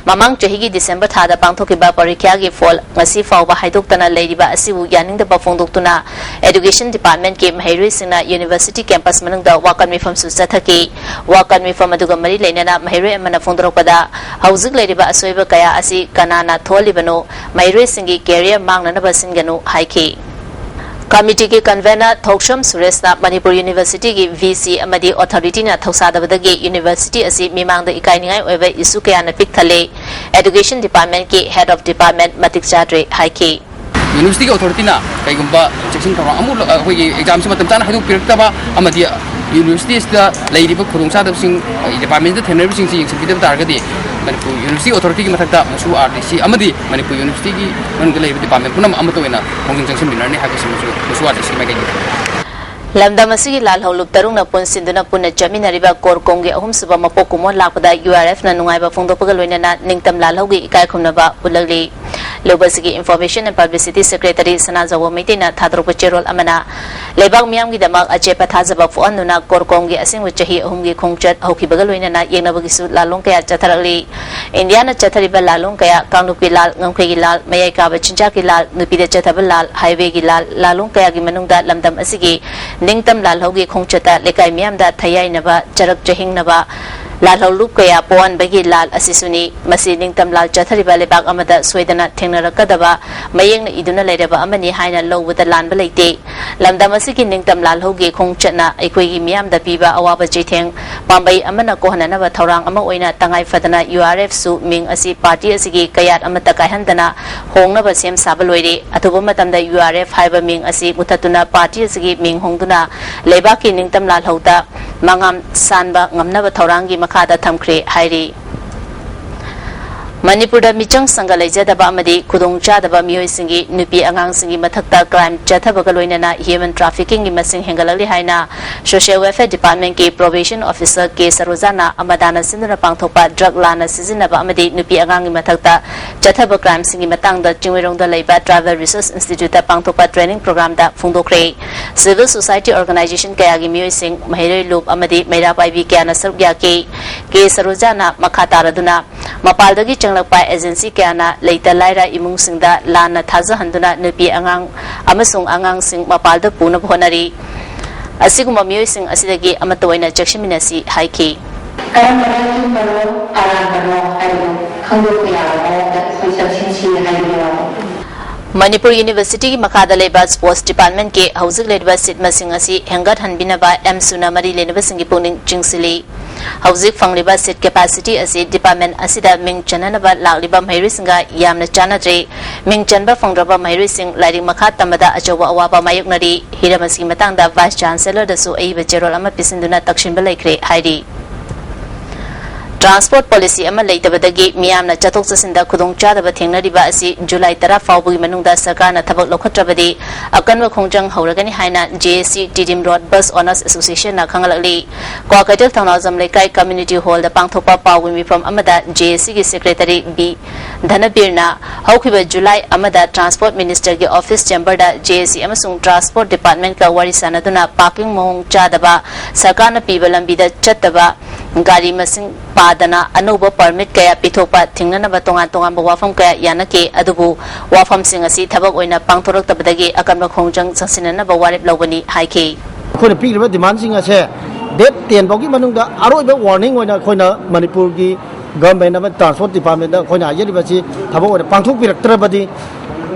ꯃꯃꯥꯡ ꯆꯍꯤꯒꯤ ꯗꯤꯁꯦꯝꯕꯔ ꯊꯥꯗ ꯄꯥꯡꯊꯣꯛꯈꯤꯕ ꯄꯔꯤꯈ꯭ꯌꯥꯒꯤ ꯐꯣꯜ ꯉꯁꯤ ꯐꯥꯎꯕ ꯍꯥꯏꯗꯣꯛꯇꯅ ꯂꯩꯔꯤꯕ ꯑꯁꯤꯕꯨ ꯌꯥꯅꯤꯡꯗꯕ ꯐꯣꯡꯗꯣꯛꯇꯨꯅ ꯑꯦꯗꯨꯀꯦꯁꯟ ꯗꯤꯄꯥꯔꯠꯃꯦꯟꯠꯀꯤ ꯃꯍꯩꯔꯣꯏꯁꯤꯡꯅ ꯌꯨꯅꯤꯚꯔꯁꯤꯇꯤ ꯀꯦꯝꯄꯁ ꯃꯅꯨꯡꯗ ꯋꯥꯀꯠ ꯃꯤꯐꯝꯁꯨ ꯆꯠꯊꯈꯤ꯫ ꯋꯥꯀꯠ ꯃꯤꯐꯝ ꯑꯗꯨꯒ ꯃꯔꯤ ꯂꯩꯅꯅ ꯃꯍꯩꯔꯣꯏ ꯑꯃꯅ ꯐꯣꯡꯗꯣꯔꯛꯄꯗ, ꯍꯧꯖꯤꯛ ꯂꯩꯔꯤꯕ ꯑꯁꯣꯏꯕ ꯀꯌꯥ ꯑꯁꯤ ꯀꯅꯥꯅ ꯊꯣꯛꯍꯜꯂꯤꯕꯅꯣ? ꯃꯍꯩꯔꯣꯏꯁꯤꯡꯒꯤ ꯀꯦꯔꯤꯌꯔ ꯃꯥꯡꯅꯅꯕ ꯁꯤꯟꯒꯅꯨ ꯍꯥꯏꯈꯤ꯫ ꯀꯃꯤꯇꯤꯒꯤ ꯀꯟꯚꯦꯅꯔ ꯊꯣꯛꯁꯝ ꯁꯨꯔꯦꯁꯅ ꯃꯅꯤꯄꯨꯔ ꯌꯨꯅꯤꯚꯔꯁꯤꯇꯤꯒꯤ ꯚꯤ ꯁꯤ ꯑꯃꯗꯤ ꯑꯣꯊꯣꯔꯤꯇꯤꯅ ꯊꯧꯁꯥꯗꯕꯗꯒꯤ ꯌꯨꯅꯤꯚꯔꯁꯤꯇꯤ ꯑꯁꯤ ꯃꯤꯃꯥꯡꯗ ꯏꯀꯥꯏꯅꯤꯡꯉꯥꯏ ꯑꯣꯏꯕ ꯏꯁꯨ ꯀꯌꯥꯅ ꯄꯤꯛ ꯊꯜꯂꯦ, ꯑꯦꯗꯨꯀꯦꯁꯟ ꯗꯤꯄꯥꯔꯠꯃꯦꯟꯠꯀꯤ ꯍꯦꯗ ꯑꯣꯐ ꯗꯤꯄꯥꯔꯠꯃꯦꯟꯠ ꯃꯇꯤꯛ ꯆꯥꯗ꯭ꯔꯦ ꯍꯥꯏꯈꯤ꯫ ꯌꯨꯅꯤꯚꯔꯁꯤꯇꯤꯒꯤ ꯑꯣꯊꯣꯔꯤꯇꯤꯅ ꯀꯩꯒꯨꯝꯕ ꯆꯦꯛꯁꯤꯟ ꯊꯧꯔꯥꯡ ꯑꯃꯨꯛ ꯂꯧ-, ꯑꯩꯈꯣꯏꯒꯤ ꯑꯦꯛꯖꯥꯝꯁꯤ ꯃꯇꯝ ꯆꯥꯅ ꯍꯥꯏꯗꯣꯛꯄꯤꯔꯛꯇꯕ ꯑꯃꯗꯤ ꯌꯨꯅꯤꯚꯔꯁꯤꯇꯤ ꯑꯁꯤꯗ ꯂꯩꯔꯤꯕ ꯈꯨꯗꯣꯡꯆꯥꯗꯕꯁꯤꯡ, ꯗꯤꯄꯥꯔꯠꯃꯦꯟꯁꯤꯗ ꯊꯦꯡꯅꯔꯤꯕꯁꯤꯡꯁꯤ ꯌꯦꯡꯁꯤꯟꯕꯤꯗꯕ ꯇꯥꯔꯒꯗꯤ ꯃꯅꯤꯄꯨꯔ ꯌꯨꯅꯤꯚꯔꯁꯤꯇꯤ ꯑꯣꯊꯣꯔꯤꯇꯤꯒꯤ ꯃꯊꯛꯇ ꯃꯨꯁꯨ ꯑꯥꯔ ꯗꯤ ꯁꯤ ꯑꯃꯗꯤ ꯃꯅꯤꯄꯨꯔ ꯌꯨꯅꯤꯚꯔꯁꯤꯇꯤꯒꯤ ꯃꯅꯨꯡꯗ ꯂꯩꯔꯤꯕ ꯗꯤꯄꯥꯔꯠꯃꯦꯟ ꯄꯨꯝꯅꯃꯛ ꯑꯃꯠꯇ ꯑꯣꯏꯅ ꯈꯣꯡꯖꯪ ꯆꯪꯁꯤꯟꯃꯤꯟꯅꯔꯅꯤ ꯍꯥꯏꯕꯁꯤꯃꯁꯨ ꯃꯨꯁꯨ ꯑꯥꯔ ꯗꯤ ꯁꯤ ꯃꯥꯏꯀꯩꯗꯒꯤ꯫ ꯂꯝꯗꯝ ꯑꯁꯤꯒꯤ ꯂꯥꯜꯍꯧꯂꯨꯞ ꯇꯔꯨꯛꯅ ꯄꯨꯟꯁꯤꯟꯗꯨꯅ ꯄꯨꯟꯅ ꯆꯠꯃꯤꯟꯅꯔꯤꯕ ꯀꯣꯔꯀꯣꯝꯒꯤ ꯑꯍꯨꯝꯁꯨꯕ ꯃꯄꯣꯛ ꯀꯨꯝꯑꯣꯟ ꯂꯥꯛꯄꯗ ꯌꯨ ꯑꯥꯔ ꯑꯦꯐꯅ ꯅꯨꯡꯉꯥꯏꯕ ꯐꯣꯡꯗꯣꯛꯄꯒ ꯂꯣꯏꯅꯅ ꯅꯤꯡꯇꯝ ꯂꯥꯜꯍꯧꯒꯤ ꯏꯀꯥꯏ ꯈꯨꯝꯅꯕ ꯎꯠꯂꯛꯂꯤ꯫ ꯂꯨꯞ ꯑꯁꯤꯒꯤ ꯏꯟꯐꯣꯔꯃꯦꯁꯟ ꯑꯦꯟ ꯄꯕ꯭ꯂꯤꯁꯤꯇꯤ ꯁꯦꯀ꯭ꯔꯦꯇꯔꯤ ꯁꯅꯥꯖꯥꯎꯕ ꯃꯩꯇꯩꯅ ꯊꯥꯗꯣꯔꯛꯄ ꯆꯦꯔꯣꯜ ꯑꯃꯅ ꯂꯩꯕꯥꯛ ꯃꯤꯌꯥꯝꯒꯤꯗꯃꯛ ꯑꯆꯦꯠꯄ ꯊꯥꯖꯕ ꯄꯣꯛꯍꯟꯗꯨꯅ ꯀꯣꯔꯀꯣꯝꯒꯤ ꯑꯁꯦꯡꯕ ꯆꯍꯤ ꯑꯍꯨꯝꯒꯤ ꯈꯣꯡꯆꯠ ꯍꯧꯈꯤꯕꯒ ꯂꯣꯏꯅꯅ ꯌꯦꯡꯅꯕꯒꯤꯁꯨ ꯂꯥꯂꯣꯡ ꯀꯌꯥ ꯆꯠꯊꯔꯛꯂꯤ꯫ ꯏꯟꯗꯤꯌꯥꯅ ꯆꯠꯊꯔꯤꯕ ꯂꯥꯂꯣꯡ ꯀꯌꯥ, ꯀꯥꯡꯂꯨꯞꯀꯤ ꯂꯥꯜ, ꯉꯝꯈꯩꯒꯤ ꯂꯥꯜ, ꯃꯌꯥꯏ ꯀꯥꯕ ꯆꯤꯟꯖꯥꯛꯀꯤ ꯂꯥꯜ, ꯅꯨꯄꯤꯗ ꯆꯠꯊꯕ ꯂꯥꯜ, ꯍꯥꯏꯋꯦꯒꯤ ꯂꯥꯜ, ꯂꯥꯂꯣꯡ ꯀꯌꯥꯒꯤ ꯃꯅꯨꯡꯗ ꯂꯝꯗꯝ ꯑꯁꯤꯒꯤ ꯅꯤꯡꯇꯝ ꯂꯥꯜꯍꯧꯒꯤ ꯈꯣꯡꯆꯠꯇ ꯂꯩꯀꯥꯏ ꯃꯤꯌꯥꯝꯗ ꯊꯌꯥꯏꯅꯕ, ꯆꯔꯛ ꯆꯍꯤꯡꯅꯕ, ꯂꯥꯜꯍꯧꯂꯨꯞ ꯀꯌꯥ ꯄꯣꯛꯍꯟꯕꯒꯤ ꯂꯥꯜ ꯑꯁꯤꯁꯨꯅꯤ꯫ ꯃꯁꯤ ꯅꯤꯡꯇꯝ ꯂꯥꯜ ꯆꯠꯊꯔꯤꯕ ꯂꯩꯕꯥꯛ ꯑꯃꯗ ꯁꯣꯏꯗꯅ ꯊꯦꯡꯅꯔꯛꯀꯗꯕ ꯃꯌꯦꯛꯅ ꯏꯗꯨꯅ ꯂꯩꯔꯕ ꯑꯃꯅꯤ ꯍꯥꯏꯅ ꯂꯧꯕꯗ ꯂꯥꯟꯕ ꯂꯩꯇꯦ꯫ ꯂꯝꯗꯝ ꯑꯁꯤꯒꯤ ꯅꯤꯡꯇꯝ ꯂꯥꯜꯍꯧꯒꯤ ꯈꯣꯡꯆꯠꯅ ꯑꯩꯈꯣꯏꯒꯤ ꯃꯤꯌꯥꯝꯗ ꯄꯤꯕ ꯑꯋꯥꯕ ꯆꯩꯊꯦꯡ ꯄꯥꯝꯕꯩ ꯑꯃꯅ ꯀꯣꯛꯍꯟꯅꯅꯕ ꯊꯧꯔꯥꯡ ꯑꯃ ꯑꯣꯏꯅ ꯇꯉꯥꯏ ꯐꯗꯅ ꯌꯨ ꯑꯥꯔ ꯑꯦꯐꯁꯨ ꯃꯤꯡ ꯑꯁꯤ ꯄꯥꯔꯇꯤ ꯑꯁꯤꯒꯤ ꯀꯌꯥꯠ ꯑꯃꯠꯇ ꯀꯥꯏꯍꯟꯗꯅ ꯍꯣꯡꯅꯕ ꯁꯦꯝ ꯁꯥꯕ ꯂꯣꯏꯔꯦ꯫ ꯑꯊꯨꯕ ꯃꯇꯝꯗ ꯌꯨ ꯑꯥꯔ ꯑꯦꯐ ꯍꯥꯏꯕ ꯃꯤꯡ ꯑꯁꯤ ꯃꯨꯊꯠꯇꯨꯅ ꯄꯥꯔꯇꯤ ꯑꯁꯤꯒꯤ ꯃꯤꯡ ꯍꯣꯡꯗꯨꯅ ꯂꯩꯕꯥꯛꯀꯤ ꯅꯤꯡꯇꯝ ꯂꯥꯜꯍꯧꯗ ꯃꯉꯥꯝ ꯁꯥꯟꯕ ꯉꯝꯅꯕ ꯊꯧꯔꯥꯡꯒꯤ ꯃꯈꯥꯗ ꯊꯝꯈ꯭ꯔꯦ ꯍꯥꯏꯔꯤ꯫ ꯃꯅꯤꯄꯨꯔꯗ ꯃꯤꯆꯪ ꯁꯪꯒ ꯂꯩꯖꯗꯕ ꯑꯃꯗꯤ ꯈꯨꯗꯣꯡꯆꯥꯗꯕ ꯃꯤꯑꯣꯏꯁꯤꯡꯒꯤ ꯅꯨꯄꯤ ꯑꯉꯥꯡꯁꯤꯡꯒꯤ ꯃꯊꯛꯇ ꯀ꯭ꯔꯥꯏꯝ ꯆꯠꯊꯕꯒ ꯂꯣꯏꯅꯅ ꯍ꯭ꯌꯨꯃꯦꯟ ꯇ꯭ꯔꯥꯐꯤꯀꯤꯡꯒꯤ ꯃꯁꯤꯡ ꯍꯦꯟꯒꯠꯂꯛꯂꯤ ꯍꯥꯏꯅ ꯁꯣꯁꯤꯌꯦꯜ ꯋꯦꯜꯐꯤꯌꯔ ꯗꯤꯄꯥꯔꯠꯃꯦꯟꯠꯀꯤ ꯄ꯭ꯔꯣꯕꯦꯁꯟ ꯑꯣꯐꯤꯁꯔ ꯀꯦ ꯁꯔꯣꯖꯥꯅ ꯑꯃꯗꯥꯅ ꯁꯤꯟꯗꯨꯅ ꯄꯥꯡꯊꯣꯛꯄ ꯗ꯭ꯔꯒ ꯂꯥꯟꯅ ꯁꯤꯖꯤꯟꯅꯕ ꯑꯃꯗꯤ ꯅꯨꯄꯤ ꯑꯉꯥꯡꯒꯤ ꯃꯊꯛꯇ ꯆꯠꯊꯕ ꯀ꯭ꯔꯥꯏꯝꯁꯤꯡꯒꯤ ꯃꯇꯥꯡꯗ ꯆꯤꯡꯃꯩꯔꯣꯡꯗ ꯂꯩꯕ ꯇ꯭ꯔꯥꯏꯕꯦꯜ ꯔꯤꯁꯣꯔꯁ ꯏꯟꯁꯇꯤꯇ꯭ꯌꯨꯠꯇ ꯄꯥꯡꯊꯣꯛꯄ ꯇ꯭ꯔꯦꯅꯤꯡ ꯄ꯭ꯔꯣꯒ꯭ꯔꯥꯝꯗ ꯐꯣꯡꯗꯣꯛꯈ꯭ꯔꯦ꯫ ꯁꯤꯚꯤꯜ ꯁꯣꯁꯥꯏꯇꯤ ꯑꯣꯔꯒꯅꯥꯏꯖꯦꯁꯟ ꯀꯌꯥꯒꯤ ꯃꯤꯑꯣꯏꯁꯤꯡ, ꯃꯍꯩꯔꯣꯏ ꯂꯨꯞ ꯑꯃꯗꯤ ꯃꯩꯔꯥ ꯄꯥꯏꯕꯤ ꯀꯌꯥꯅ ꯁꯔꯨꯛ ꯌꯥꯈꯤ꯫ ꯀꯦ ꯁꯔꯣꯖꯥꯅ ꯃꯈꯥ ꯇꯥꯔꯗꯨꯅ ꯃꯄꯥꯜꯗꯒꯤ ꯆꯪꯂꯛꯄ ꯑꯦꯖꯦꯟꯁꯤ ꯀꯌꯥꯅ ꯂꯩꯇ ꯂꯥꯏꯔ ꯏꯃꯨꯡꯁꯤꯡꯗ ꯂꯥꯟꯅ ꯊꯥꯖꯍꯟꯗꯨꯅ ꯅꯨꯄꯤ ꯑꯉꯥꯡ ꯑꯃꯁꯨꯡ ꯑꯉꯥꯡꯁꯤꯡ ꯃꯄꯥꯜꯗ ꯄꯨꯅꯕ ꯍꯣꯠꯅꯔꯤ꯫ ꯑꯁꯤꯒꯨꯝꯕ ꯃꯤꯑꯣꯏꯁꯤꯡ ꯑꯁꯤꯗꯒꯤ ꯑꯃꯠꯇ ꯑꯣꯏꯅ ꯆꯦꯛꯁꯤꯟꯃꯤꯟꯅꯁꯤ ꯍꯥꯏꯈꯤ꯫ ꯀꯔꯝꯕꯅ ꯑꯆꯨꯝꯕꯅꯣ, ꯑꯔꯥꯟꯕꯅꯣ ꯍꯥꯏꯕꯗꯨ ꯈꯪꯗꯣꯛꯄ ꯌꯥꯕ ꯃꯑꯣꯡꯗ ꯑꯩꯈꯣꯏ ꯆꯪꯁꯤꯟꯁꯤ ꯍꯥꯏꯕꯤꯔꯕ? ꯃꯅꯤꯄꯨꯔ ꯌꯨꯅꯤꯚꯔꯁꯤꯇꯤꯒꯤ ꯃꯈꯥꯗ ꯂꯩꯕ ꯁ꯭ꯄꯣꯔꯠꯁ ꯗꯤꯄꯥꯔꯠꯃꯦꯟꯠꯀꯤ ꯍꯧꯖꯤꯛ ꯂꯩꯔꯤꯕ ꯁꯤꯠ ꯃꯁꯤꯡ ꯑꯁꯤ ꯍꯦꯟꯒꯠꯍꯟꯕꯤꯅꯕ ꯑꯦꯝꯁꯨꯅ ꯃꯔꯤ ꯂꯩꯅꯕꯁꯤꯡꯒꯤ ꯄꯨꯛꯅꯤꯡ ꯆꯤꯡꯁꯤꯜꯂꯤ꯫ ꯍꯧꯖꯤꯛ ꯐꯪꯂꯤꯕ ꯁꯤꯠ ꯀꯦꯄꯥꯁꯤꯇꯤ ꯑꯁꯤ ꯗꯤꯄꯥꯔꯠꯃꯦꯟꯠ ꯑꯁꯤꯗ ꯃꯤꯡ ꯆꯟꯅꯅꯕ ꯂꯥꯛꯂꯤꯕ ꯃꯍꯩꯔꯣꯏꯁꯤꯡꯒ ꯌꯥꯝꯅ ꯆꯥꯟꯅꯗ꯭ꯔꯦ꯫ ꯃꯤꯡ ꯆꯟꯕ ꯐꯪꯗ꯭ꯔꯕ ꯃꯍꯩꯔꯣꯏꯁꯤꯡ ꯂꯥꯏꯔꯤꯛ ꯃꯈꯥ ꯇꯝꯕꯗ ꯑꯆꯧꯕ ꯑꯋꯥꯕ ꯃꯥꯌꯣꯛꯅꯔꯤ꯫ ꯍꯤꯔꯝ ꯑꯁꯤꯒꯤ ꯃꯇꯥꯡꯗ ꯚꯥꯏꯁ ꯆꯥꯟꯁꯦꯂꯔꯗꯁꯨ ꯑꯏꯕ ꯆꯦꯔꯣꯜ ꯑꯃ ꯄꯤꯁꯤꯟꯗꯨꯅ ꯇꯛꯁꯤꯟꯕ ꯂꯩꯈ꯭ꯔꯦ ꯍꯥꯏꯔꯤ꯫ ꯇ꯭ꯔꯥꯟꯁꯄꯣꯔꯠ ꯄꯣꯂꯤꯁꯤ ꯑꯃ ꯂꯩꯇꯕꯗꯒꯤ ꯃꯤꯌꯥꯝꯅ ꯆꯠꯊꯣꯛ ꯆꯠꯁꯤꯟꯗ ꯈꯨꯗꯣꯡꯆꯥꯗꯕ ꯊꯦꯡꯅꯔꯤꯕ ꯑꯁꯤ ꯖꯨꯂꯥꯏ ꯇꯔꯥ ꯐꯥꯎꯕꯒꯤ ꯃꯅꯨꯡꯗ ꯁꯔꯀꯥꯔꯅ ꯊꯕꯛ ꯂꯧꯈꯠꯇ꯭ꯔꯕꯗꯤ ꯑꯀꯟꯕ ꯈꯣꯡꯖꯪ ꯍꯧꯔꯒꯅꯤ ꯍꯥꯏꯅ ꯖꯦ ꯑꯦ ꯁꯤ Tiddim road bus honours ꯑꯦꯁꯣꯁꯤꯌꯦꯁꯟꯅ ꯈꯪꯍꯜꯂꯛꯂꯤ꯫ Kwakeithel ꯊꯧꯅꯥꯎꯖꯝ ꯂꯩꯀꯥꯏ ꯀꯝꯃ꯭ꯌꯨꯅꯤꯇꯤ ꯍꯣꯜꯗ ꯄꯥꯡꯊꯣꯛꯄ ꯄꯥꯎꯒꯤ ꯃꯤꯐꯝ ꯑꯃꯗ ꯖꯦ ꯑꯦ ꯁꯤꯒꯤ ꯁꯦꯀ꯭ꯔꯦꯇꯔꯤ ꯕꯤ ꯙꯅꯕꯤꯔꯅ ꯍꯧꯈꯤꯕ ꯖꯨꯂꯥꯏ ꯑꯃꯗ ꯇ꯭ꯔꯥꯟꯁꯄꯣꯔꯠ ꯃꯤꯅꯤꯁꯇꯔꯒꯤ ꯑꯣꯐꯤꯁ ꯆꯦꯝꯕꯔꯗ ꯖꯦ ꯑꯦ ꯁꯤ ꯑꯃꯁꯨꯡ ꯇ꯭ꯔꯥꯟꯁꯄꯣꯔꯠ ꯗꯤꯄꯥꯔꯠꯃꯦꯟꯠꯀ ꯋꯥꯔꯤ ꯁꯥꯟꯅꯗꯨꯅ ꯄꯥꯔꯀꯤꯡ ꯃꯑꯣꯡ ꯆꯥꯗꯕ, ꯁꯔꯀꯥꯔꯅ ꯄꯤꯕ ꯂꯝꯕꯤꯗ ꯆꯠꯇꯕ, ꯒꯥꯔꯤ ꯃꯁꯤꯡ ꯄꯥꯗꯅ ꯑꯅꯧꯕ ꯄꯔꯃꯤꯠ ꯀꯌꯥ ꯄꯤꯊꯣꯛꯄ ꯊꯤꯡꯅꯅꯕ ꯇꯣꯉꯥꯟ ꯇꯣꯉꯥꯟꯕ ꯋꯥꯐꯝ ꯀꯌꯥ ꯌꯥꯅꯈꯤ꯫ ꯑꯗꯨꯕꯨ ꯋꯥꯐꯝꯁꯤꯡ ꯑꯁꯤ ꯊꯕꯛ ꯑꯣꯏꯅ ꯄꯥꯡꯊꯣꯔꯛꯇꯕꯗꯒꯤ ꯑꯀꯟꯕ ꯈꯣꯡꯖꯪ ꯆꯪꯁꯤꯟꯅꯅꯕ ꯋꯥꯔꯦꯞ ꯂꯧꯕꯅꯤ ꯍꯥꯏꯈꯤ꯫ ꯑꯩꯈꯣꯏꯅ ꯄꯤꯔꯤꯕ ꯗꯤꯃꯥꯟꯁꯤꯡ ꯑꯁꯦ ꯗꯦꯠ ꯇꯦꯟ ꯐꯥꯎꯒꯤ ꯃꯅꯨꯡꯗ ꯑꯔꯣꯏꯕ ꯋꯥꯔꯅꯤꯡ ꯑꯣꯏꯅ ꯑꯩꯈꯣꯏꯅ ꯃꯅꯤꯄꯨꯔꯒꯤ ꯒꯚꯔꯟꯃꯦꯟꯠ ꯑꯃꯗꯤ ꯇ꯭ꯔꯥꯟꯁꯄꯣꯔꯠ ꯗꯤꯄꯥꯔꯠꯃꯦꯟꯠꯇ ꯑꯩꯈꯣꯏꯅ ꯍꯥꯏꯖꯔꯤꯕꯁꯤ ꯊꯕꯛ ꯑꯣꯏꯅ ꯄꯥꯡꯊꯣꯛꯄꯤꯔꯛꯇ꯭ꯔꯕꯗꯤ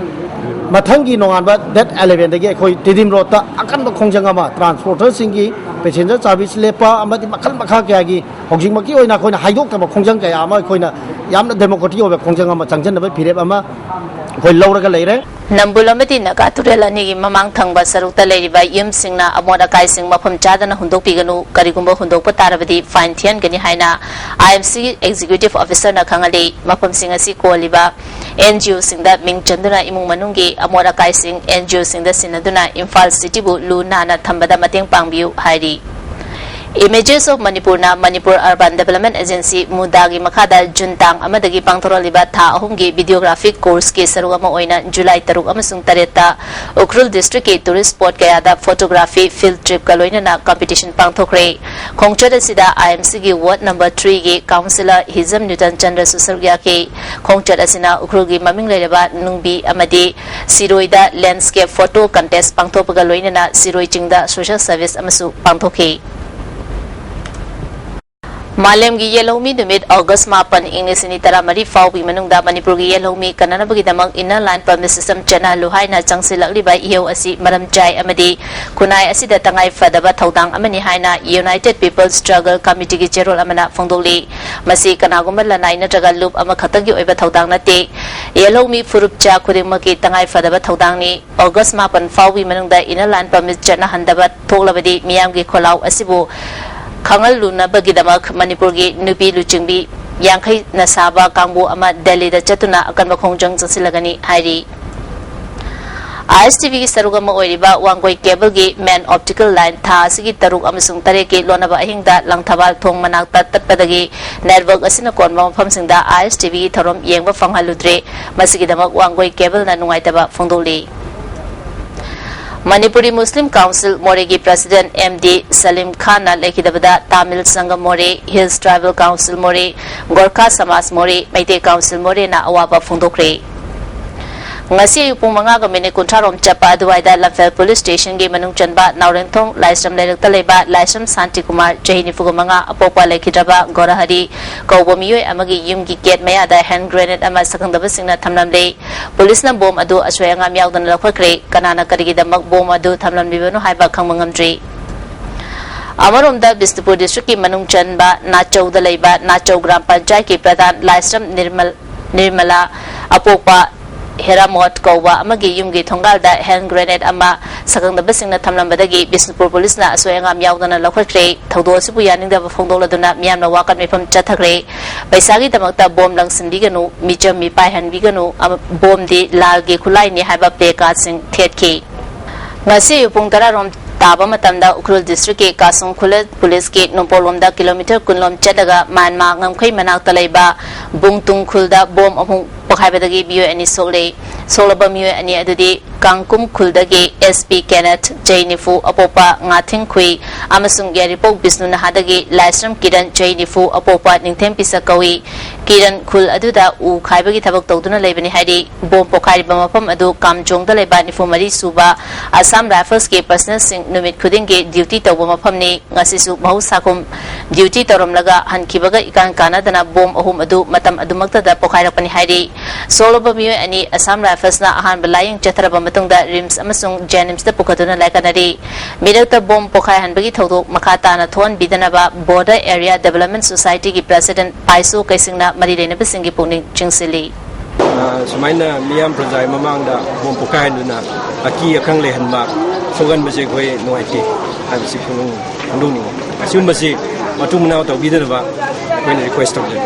ꯃꯊꯪꯒꯤ ꯅꯣꯡꯉꯥꯟꯕ ꯗꯦꯠ ꯑꯦꯂꯦꯚꯦꯟꯗꯒꯤ ꯑꯩꯈꯣꯏ ꯇꯤꯗꯤꯝ ꯔꯣꯗꯇ ꯑꯀꯟꯕ ꯈꯣꯡꯖꯪ ꯑꯃ ꯇ꯭ꯔꯥꯟꯁꯄꯣꯔꯇꯔꯁꯤꯡꯒꯤ ꯄꯦꯁꯦꯟꯖꯔ ꯁꯥꯔꯚꯤꯁ ꯂꯦꯞꯄ ꯑꯃꯗꯤ ꯃꯈꯜ ꯃꯈꯥ ꯀꯌꯥꯒꯤ ꯍꯧꯖꯤꯛꯃꯛꯀꯤ ꯑꯣꯏꯅ ꯑꯩꯈꯣꯏꯅ ꯍꯥꯏꯗꯣꯛꯇꯕ ꯈꯣꯡꯖꯪ ꯀꯌꯥ ꯑꯃ ꯑꯩꯈꯣꯏꯅ ꯌꯥꯝꯅ ꯗꯦꯃꯣꯀ꯭ꯔꯦꯇꯤꯛ ꯑꯣꯏꯕ ꯈꯣꯡꯖꯪ ꯑꯃ ꯆꯪꯁꯤꯟꯅꯕꯒꯤ ꯐꯤꯔꯦꯞ ꯑꯃ ꯑꯩꯈꯣꯏ ꯂꯧꯔꯒ ꯂꯩꯔꯦ꯫ ꯅꯝꯕꯨꯜ ꯑꯃꯗꯤ ꯅꯥꯒꯥ ꯇꯨꯔꯦꯜ ꯑꯅꯤꯒꯤ ꯃꯃꯥꯡ ꯊꯪꯕ ꯁꯔꯨꯛꯇ ꯂꯩꯔꯤꯕ ꯌꯨꯝꯁꯤꯡꯅ ꯑꯃꯣꯠ ꯑꯀꯥꯏꯁꯤꯡ ꯃꯐꯝ ꯆꯥꯗꯅ ꯍꯨꯟꯗꯣꯛꯄꯤꯒꯅꯨ, ꯀꯔꯤꯒꯨꯝꯕ ꯍꯨꯟꯗꯣꯛꯄ ꯇꯥꯔꯕꯗꯤ ꯐꯥꯏꯟ ꯊꯤꯍꯟꯒꯅꯤ ꯍꯥꯏꯅ ꯑꯥꯏ ꯑꯦꯝ ꯁꯤꯒꯤ ꯑꯦꯛꯖꯤꯀ꯭ꯌꯨꯇꯤꯚ ꯑꯣꯐꯤꯁꯔꯅ ꯈꯪꯍꯜꯂꯤ꯫ ꯃꯐꯝꯁꯤꯡ ꯑꯁꯤ ꯀꯣꯜꯂꯤꯕ ꯑꯦꯟ ꯖꯤ ꯑꯣꯁꯤꯡꯗ ꯃꯤꯡ ꯆꯟꯗꯨꯅ ꯏꯃꯨꯡ ꯃꯅꯨꯡꯒꯤ ꯑꯃꯣꯠ ꯑꯀꯥꯏꯁꯤꯡ ꯑꯦꯟ ꯖꯤ ꯑꯣꯁꯤꯡꯗ ꯁꯤꯟꯅꯗꯨꯅ ꯏꯝꯐꯥꯜ ꯁꯤꯇꯤꯕꯨ ꯂꯨ ꯅꯥꯟꯅ ꯊꯝꯕꯗ ꯃꯇꯦꯡ ꯄꯥꯡꯕꯤꯌꯨ ꯍꯥꯏꯔꯤ꯫ Images of Manipurꯅ ꯃꯅꯤꯄꯨꯔ ꯑꯔꯕꯥꯟ ꯗꯦꯚꯂꯞꯃꯦꯟꯠ ꯑꯦꯖꯦꯟꯁꯤ, ꯃꯨꯗꯥꯒꯤ ꯃꯈꯥꯗ ꯖꯨꯟ ꯇꯥꯡ ꯑꯃꯗꯒꯤ ꯄꯥꯡꯊꯣꯔꯛꯂꯤꯕ ꯊꯥ ꯑꯍꯨꯝꯒꯤ ꯚꯤꯗꯤꯑꯣꯒ꯭ꯔꯥꯐꯤꯛ ꯀꯣꯔꯁꯀꯤ ꯁꯔꯨꯛ ꯑꯃ ꯑꯣꯏꯅ ꯖꯨꯂꯥꯏ ꯇꯔꯨꯛ ꯑꯃꯁꯨꯡ ꯇꯔꯦꯠꯇ ꯎꯈ꯭ꯔꯨꯜ ꯗꯤꯁꯇ꯭ꯔꯤꯛꯀꯤ ꯇꯨꯔꯤꯁ ꯁ꯭ꯄꯣꯠ ꯀꯌꯥꯗ ꯐꯣꯇꯣꯒ꯭ꯔꯥꯐꯤ ꯐꯤꯜꯗ ꯇ꯭ꯔꯤꯞꯀ ꯂꯣꯏꯅꯅ ꯀꯝꯄꯤꯇꯤꯁꯟ ꯄꯥꯡꯊꯣꯛꯈ꯭ꯔꯦ꯫ ꯈꯣꯡꯆꯠ ꯑꯁꯤꯗ ꯑꯥꯏ ꯑꯦꯝ ꯁꯤꯒꯤ ꯋꯥꯔꯗ ꯅꯝꯕꯔ ꯊ꯭ꯔꯤꯒꯤ ꯀꯥꯎꯟꯁꯤꯂꯔ ꯍꯤꯖꯝ ꯅ꯭ꯌꯨꯇꯟ ꯆꯟꯗ꯭ꯔꯁꯨ ꯁꯔꯨꯛ ꯌꯥꯈꯤ꯫ ꯈꯣꯡꯆꯠ ꯑꯁꯤꯅ ꯎꯈ꯭ꯔꯨꯜꯒꯤ ꯃꯃꯤꯡ ꯂꯩꯔꯕ ꯅꯨꯡꯕꯤ ꯑꯃꯗꯤ ꯁꯤꯔꯣꯏꯗ ꯂꯦꯟꯗꯁ꯭ꯀꯦꯞ ꯐꯣꯇꯣ ꯀꯟꯇꯦꯁ ꯄꯥꯡꯊꯣꯛꯄꯒ ꯂꯣꯏꯅꯅ ꯁꯤꯔꯣꯏ ꯆꯤꯡꯗ ꯁꯣꯁꯦꯜ ꯁꯔꯚꯤꯁ ꯑꯃꯁꯨ ꯄꯥꯡꯊꯣꯛꯈꯤ꯫ ꯃꯥꯂꯦꯝꯒꯤ ꯌꯦꯜꯍꯧꯃꯤ ꯅꯨꯃꯤꯠ ꯑꯣꯒꯁ ꯃꯥꯄꯟ, ꯏꯪ ꯂꯤꯁꯤꯡ ꯑꯅꯤ ꯇꯔꯥꯃꯔꯤ ꯐꯥꯎꯕꯒꯤ ꯃꯅꯨꯡꯗ ꯃꯅꯤꯄꯨꯔꯒꯤ ꯌꯦꯜꯍꯧꯃꯤ ꯀꯟꯅꯅꯕꯒꯤꯗꯃꯛ Inner Line Permit System ꯆꯠꯅꯍꯜꯂꯨ ꯍꯥꯏꯅ ꯆꯪꯁꯤꯜꯂꯛꯂꯤꯕ ꯏꯍꯧ ꯑꯁꯤ ꯃꯔꯝ ꯆꯥꯏ ꯑꯃꯗꯤ ꯈꯨꯟꯅꯥꯏ ꯑꯁꯤꯗ ꯇꯉꯥꯏ ꯐꯗꯕ ꯊꯧꯗꯥꯡ ꯑꯃꯅꯤ ꯍꯥꯏꯅ United People's Struggle Committeeꯒꯤ ꯆꯦꯔꯣꯜ ꯑꯃꯅ ꯐꯣꯡꯗꯣꯛꯂꯤ꯫ ꯃꯁꯤ ꯀꯅꯥꯒꯨꯝꯕ ꯂꯅꯥꯏ ꯅꯠꯇ꯭ꯔꯒ ꯂꯨꯞ ꯑꯃꯈꯛꯇꯒꯤ ꯑꯣꯏꯕ ꯊꯧꯗꯥꯡ ꯅꯠꯇꯦ꯫ ꯌꯦꯜꯍꯧꯃꯤ ꯐꯨꯔꯨꯞꯆꯥ ꯈꯨꯗꯤꯡꯃꯛꯀꯤ ꯇꯉꯥꯏ ꯐꯗꯕ ꯊꯧꯗꯥꯡꯅꯤ꯫ ꯑꯣꯒꯁ ꯃꯥꯄꯟ ꯐꯥꯎꯒꯤ ꯃꯅꯨꯡꯗ Inner Line Permit ꯆꯠꯅꯍꯟꯗꯕ ꯊꯣꯛꯂꯕꯗꯤ ꯃꯤꯌꯥꯝꯒꯤ ꯈꯣꯜꯂꯥꯎ ꯑꯁꯤꯕꯨ ꯈꯪꯍꯜꯂꯨꯅꯕꯒꯤꯗꯃꯛ ꯃꯅꯤꯄꯨꯔꯒꯤ ꯅꯨꯄꯤ ꯂꯨꯆꯤꯡꯕꯤ ꯌꯥꯡꯈꯩꯅ ꯁꯥꯕ ꯀꯥꯡꯕꯨ ꯑꯃ ꯗꯦꯜꯂꯤꯗ ꯆꯠꯇꯨꯅ ꯑꯀꯟꯕ ꯈꯣꯡꯖꯪ ꯆꯪꯁꯤꯜꯂꯒꯅꯤ ꯍꯥꯏꯔꯤ꯫ ISTVꯒꯤ ꯁꯔꯨꯛ ꯑꯃ ꯑꯣꯏꯔꯤꯕ ꯋꯥꯡꯒꯣꯏ ꯀꯦꯕꯜꯒꯤ main optical line ꯊꯥ ꯑꯁꯤꯒꯤ ꯇꯔꯨꯛ ꯑꯃꯁꯨꯡ ꯇꯔꯦꯠꯀꯤ ꯂꯣꯟꯅꯕ ꯑꯍꯤꯡꯗ ꯂꯪꯊꯕꯥꯜ ꯊꯣꯡ ꯃꯅꯥꯛꯇ ꯇꯠꯄꯗꯒꯤ network ꯑꯁꯤꯅ ꯀꯣꯟꯕ ꯃꯐꯝꯁꯤꯡꯗ ISTVꯒꯤ ꯊꯧꯔꯝ ꯌꯦꯡꯕ ꯐꯪꯍꯜꯂꯨꯗ꯭ꯔꯦ꯫ ꯃꯁꯤꯒꯤꯗꯃꯛ ꯋꯥꯡꯒꯣꯏ ꯀꯦꯕꯜꯅ ꯅꯨꯡꯉꯥꯏꯇꯕ ꯐꯣꯡꯗꯣꯛꯂꯤ꯫ ꯃꯅꯤꯄꯨꯔꯤ ꯃꯨꯁꯂꯤꯝ ꯀꯥꯎꯟꯁꯤꯜ ꯃꯣꯔꯦꯒꯤ ꯄ꯭ꯔꯁꯤꯗꯦꯟꯠ ꯑꯦꯝ ꯗꯤ ꯁꯂꯤꯝ ꯈꯥꯟꯅ ꯂꯩꯈꯤꯗꯕꯗ ꯇꯥꯃꯤꯜ ꯁꯪꯒꯝ ꯃꯣꯔꯦ, ꯍꯤꯜꯁ ꯇ꯭ꯔꯥꯏꯕꯦꯜ ꯀꯥꯎꯟꯁꯤꯜ ꯃꯣꯔꯦ, ꯒꯣꯔꯈꯥ ꯁꯃꯥꯖ ꯃꯣꯔꯦ, ꯃꯩꯇꯩ ꯀꯥꯎꯟꯁꯤꯜ ꯃꯣꯔꯦꯅ ꯑꯋꯥꯕ ꯐꯣꯡꯗꯣꯛꯈ꯭ꯔꯦ꯫ ꯉꯁꯤ ꯑꯌꯨꯛ ꯄꯨꯡ ꯃꯉꯥꯒ ꯃꯤꯅꯤꯠ ꯀꯨꯟꯊ꯭ꯔꯥ ꯔꯣꯝ ꯆꯠꯄ ꯑꯗꯨꯋꯥꯏꯗ ꯂꯝꯐꯦꯜ ꯄꯨꯂꯤꯁ ꯁ꯭ꯇꯦꯁꯟꯒꯤ ꯃꯅꯨꯡ ꯆꯟꯕ ꯅꯥꯎꯔꯦꯝꯊꯣꯡ ꯂꯥꯏꯁ꯭ꯔꯝ ꯂꯩꯔꯛꯇ ꯂꯩꯕ ꯂꯥꯏꯁ꯭ꯔꯝ ꯁꯥꯟꯇꯤ ꯀꯨꯃꯥꯔ, ꯆꯍꯤ ꯅꯤꯐꯨꯒ ꯃꯉꯥ, ꯑꯄꯣꯛꯄ ꯂꯩꯈꯤꯗ꯭ꯔꯕ ꯒꯣꯔꯍꯔꯤ ꯀꯧꯕ ꯃꯤꯑꯣꯏ ꯑꯃꯒꯤ ꯌꯨꯝꯒꯤ ꯒꯦꯠ ꯃꯌꯥꯗ ꯍꯦꯟ ꯒ꯭ꯔꯦꯅꯦꯗ ꯑꯃ ꯁꯛꯈꯪꯗꯕꯁꯤꯡꯅ ꯊꯝꯂꯝꯂꯦ꯫ ꯄꯨꯂꯤꯁꯅ ꯕꯣꯝ ꯑꯗꯨ ꯑꯁꯣꯏ ꯑꯉꯥꯝ ꯌꯥꯎꯗꯅ ꯂꯧꯈꯠꯈ꯭ꯔꯦ꯫ ꯀꯅꯥꯅ ꯀꯔꯤꯒꯤꯗꯃꯛ ꯕꯣꯝ ꯑꯗꯨ ꯊꯝꯂꯝꯂꯤꯕꯅꯣ ꯍꯥꯏꯕ ꯈꯪꯕ ꯉꯝꯗ꯭ꯔꯤ꯫ ꯑꯃꯔꯣꯝꯗ, ꯕꯤꯁꯅꯨꯄꯨꯔ ꯗꯤꯁꯇ꯭ꯔꯤꯛꯀꯤ ꯃꯅꯨꯡ ꯆꯟꯕ ꯅꯥꯆꯧꯗ ꯂꯩꯕ ꯅꯥꯆꯧ ꯒ꯭ꯔꯥꯝ ꯄꯟꯆꯥꯌꯠꯀꯤ ꯄ꯭ꯔꯙꯥꯟ ꯂꯥꯏꯁ꯭ꯔꯝ ꯅꯤꯔꯃꯜ, ꯅꯤꯔꯃꯂꯥ, ꯑꯄꯣꯛꯄ ꯍꯦꯔꯥꯃꯣꯠ ꯀꯧꯕ ꯑꯃꯒꯤ ꯌꯨꯝꯒꯤ ꯊꯣꯡꯒꯥꯜꯗ ꯍꯦꯟ ꯒ꯭ꯔꯦꯅꯦꯗ ꯑꯃ ꯁꯛꯈꯪꯗꯕꯁꯤꯡꯅ ꯊꯝꯂꯝꯕꯗꯒꯤ ꯕꯤꯁꯅꯨꯄꯨꯔ ꯄꯨꯂꯤꯁꯅ ꯑꯁꯣꯏ ꯑꯉꯥꯝ ꯌꯥꯎꯗꯅ ꯂꯧꯈꯠꯈ꯭ꯔꯦ꯫ ꯊꯧꯗꯣꯛ ꯑꯁꯤꯕꯨ ꯌꯥꯅꯤꯡꯗꯕ ꯐꯣꯡꯗꯣꯛꯂꯗꯨꯅ ꯃꯤꯌꯥꯝꯅ ꯋꯥꯀꯠ ꯃꯤꯐꯝ ꯆꯠꯊꯈ꯭ꯔꯦ꯫ ꯄꯩꯁꯥꯒꯤꯗꯃꯛꯇ ꯕꯣꯝ ꯂꯪꯁꯤꯟꯕꯤꯒꯅꯨ, ꯃꯤꯆꯝ ꯃꯤꯄꯥꯏꯍꯟꯕꯤꯒꯅꯨ, ꯑꯃ-, ꯕꯣꯝꯗꯤ ꯂꯥꯜꯒꯤ ꯈꯨꯠꯂꯥꯏꯅꯤ ꯍꯥꯏꯕ ꯄ꯭ꯂꯦ ꯀꯥꯔꯗꯁꯤꯡ ꯊꯦꯠꯈꯤ꯫ ꯉꯁꯤ ꯑꯌꯨꯛ ꯄꯨꯡ ꯇꯔꯥ ꯔꯣꯝ ꯇꯥꯕ ꯃꯇꯝꯗ ꯎꯈ꯭ꯔꯨꯜ ꯗꯤꯁꯇ꯭ꯔꯤꯛꯀꯤ ꯀꯥꯁꯨꯡ ꯈꯨꯜꯂꯦ ꯄꯨꯂꯤꯁꯀꯤ ꯅꯣꯡꯄꯣꯛꯂꯣꯝꯗ ꯀꯤꯂꯣꯃꯤꯇꯔ ꯀꯨꯟ ꯂꯣꯝ ꯆꯠꯂꯒ ꯃ꯭ꯌꯥꯟꯃꯥꯔ ꯉꯝꯈꯩ ꯃꯅꯥꯛꯇ ꯂꯩꯕ ꯕꯨꯡꯇꯨꯡ ꯈꯨꯜꯗ ꯕꯣꯝ ꯑꯃꯨꯛ ꯄꯣꯈꯥꯏꯕꯗꯒꯤ ꯃꯤꯑꯣꯏ ꯑꯅꯤ ꯁꯣꯛꯂꯦ꯫ ꯁꯣꯛꯂꯕ ꯃꯤꯑꯣꯏ ꯑꯅꯤ ꯑꯗꯨꯗꯤ ꯀꯥꯡꯀꯨꯝ ꯈꯨꯜꯗꯒꯤ ꯑꯦꯁ ꯄꯤ ꯀꯦꯅꯦꯊ, ꯆꯍꯤ ꯅꯤꯐꯨ, ꯑꯄꯣꯛꯄ ꯉꯥꯊꯤꯡꯈꯨꯏ, ꯑꯃꯁꯨꯡ ꯌꯥꯏꯔꯤꯄꯣꯛ ꯕꯤꯁꯅꯨ ꯅꯍꯥꯗꯒꯤ ꯂꯥꯏꯁ꯭ꯔꯝ ꯀꯤꯔꯟ, ꯆꯍꯤ ꯅꯤꯐꯨ, ꯑꯄꯣꯛꯄ ꯅꯤꯡꯊꯦꯝ ꯄꯤꯁꯛ ꯀꯧꯏ꯫ ꯀꯤꯔꯟ ꯈꯨꯜ ꯑꯗꯨꯗ ꯎ ꯈꯥꯏꯕꯒꯤ ꯊꯕꯛ ꯇꯧꯗꯨꯅ ꯂꯩꯕꯅꯤ ꯍꯥꯏꯔꯤ꯫ ꯕꯣꯝ ꯄꯣꯈꯥꯏꯔꯤꯕ ꯃꯐꯝ ꯑꯗꯨ ꯀꯥꯝꯖꯣꯡꯗ ꯂꯩꯕ ꯅꯤꯐꯨ ꯃꯔꯤ ꯁꯨꯕ ꯑꯁꯥꯝ ꯔꯥꯏꯐꯜꯁꯀꯤ ꯄꯔꯁꯅꯦꯜꯁꯤꯡ ꯅꯨꯃꯤꯠ ꯈꯨꯗꯤꯡꯒꯤ ꯗ꯭ꯌꯨꯇꯤ ꯇꯧꯕ ꯃꯐꯝꯅꯤ꯫ ꯉꯁꯤꯁꯨ ꯃꯍꯧꯁꯥꯒꯨꯝ ꯗ꯭ꯌꯨꯇꯤ ꯇꯧꯔꯝꯂꯒ ꯍꯟꯈꯤꯕꯒ ꯏꯀꯥꯟ ꯀꯥꯟꯅꯗꯅ ꯕꯣꯝ ꯑꯍꯨꯝ ꯑꯗꯨ ꯃꯇꯝ ꯑꯗꯨꯃꯛꯇꯗ ꯄꯣꯈꯥꯏꯔꯛꯄꯅꯤ ꯍꯥꯏꯔꯤ꯫ ꯁꯣꯛꯂꯕ ꯃꯤꯑꯣꯏ ꯑꯅꯤ ꯑꯁꯥꯝ ꯔꯥꯏꯐꯜꯁꯅ ꯑꯍꯥꯟꯕ ꯂꯥꯌꯦꯡ ꯆꯠꯊꯔꯕ ꯃꯇꯨꯡꯗ ꯔꯤꯝꯁ ꯑꯃꯁꯨꯡ ꯖꯦꯅꯤꯝꯁꯇ ꯄꯨꯈꯠꯇꯨꯅ ꯂꯥꯏꯀꯠꯅꯔꯤ꯫ ꯃꯤꯔꯛꯇ ꯕꯣꯝ ꯄꯣꯈꯥꯏꯍꯟꯕꯒꯤ ꯊꯧꯗꯣꯛ ꯃꯈꯥ ꯇꯥꯅ ꯊꯣꯛꯍꯟꯕꯤꯗꯅꯕ ꯕꯣꯔꯗꯔ ꯑꯦꯔꯤꯌꯥ ꯗꯤꯕꯦꯂꯞꯃꯦꯟ ꯁꯣꯁꯥꯏꯇꯤꯒꯤ ꯄ꯭ꯔꯦꯁꯤꯗꯦꯟꯠ ꯄꯥꯏꯁꯨ ꯀꯩꯁꯤꯡꯅ ꯃꯔꯤ ꯂꯩꯅꯕꯁꯤꯡꯒꯤ ꯄꯨꯛꯅꯤꯡ ꯆꯤꯡꯁꯤꯜꯂꯤ꯫ ꯑ, ꯁꯨꯃꯥꯏꯅ ꯃꯤꯌꯥꯝ ꯄ꯭ꯔꯖꯥꯒꯤ ꯃꯃꯥꯡꯗ ꯕꯣꯝ ꯄꯣꯈꯥꯏꯍꯟꯗꯨꯅ ꯑꯀꯤ ꯑꯈꯪ ꯂꯩꯍꯟꯕ, ꯁꯣꯛꯍꯟꯕꯁꯦ ꯑꯩꯈꯣꯏ ꯅꯨꯡꯉꯥꯏꯇꯦ ꯍꯥꯏꯕꯁꯤ ꯐꯣꯡꯗꯣꯛ-, ꯐꯣꯡꯗꯣꯛꯅꯤꯡꯉꯤ꯫ ꯑꯁꯤꯒꯨꯝꯕꯁꯤ ꯃꯇꯨꯡ ꯃꯅꯥꯎ ꯇꯧꯕꯤꯗꯅꯕ ꯑꯩꯈꯣꯏꯅ ꯔꯤꯀ꯭ꯋꯦꯁ ꯇꯧꯖꯔꯤ꯫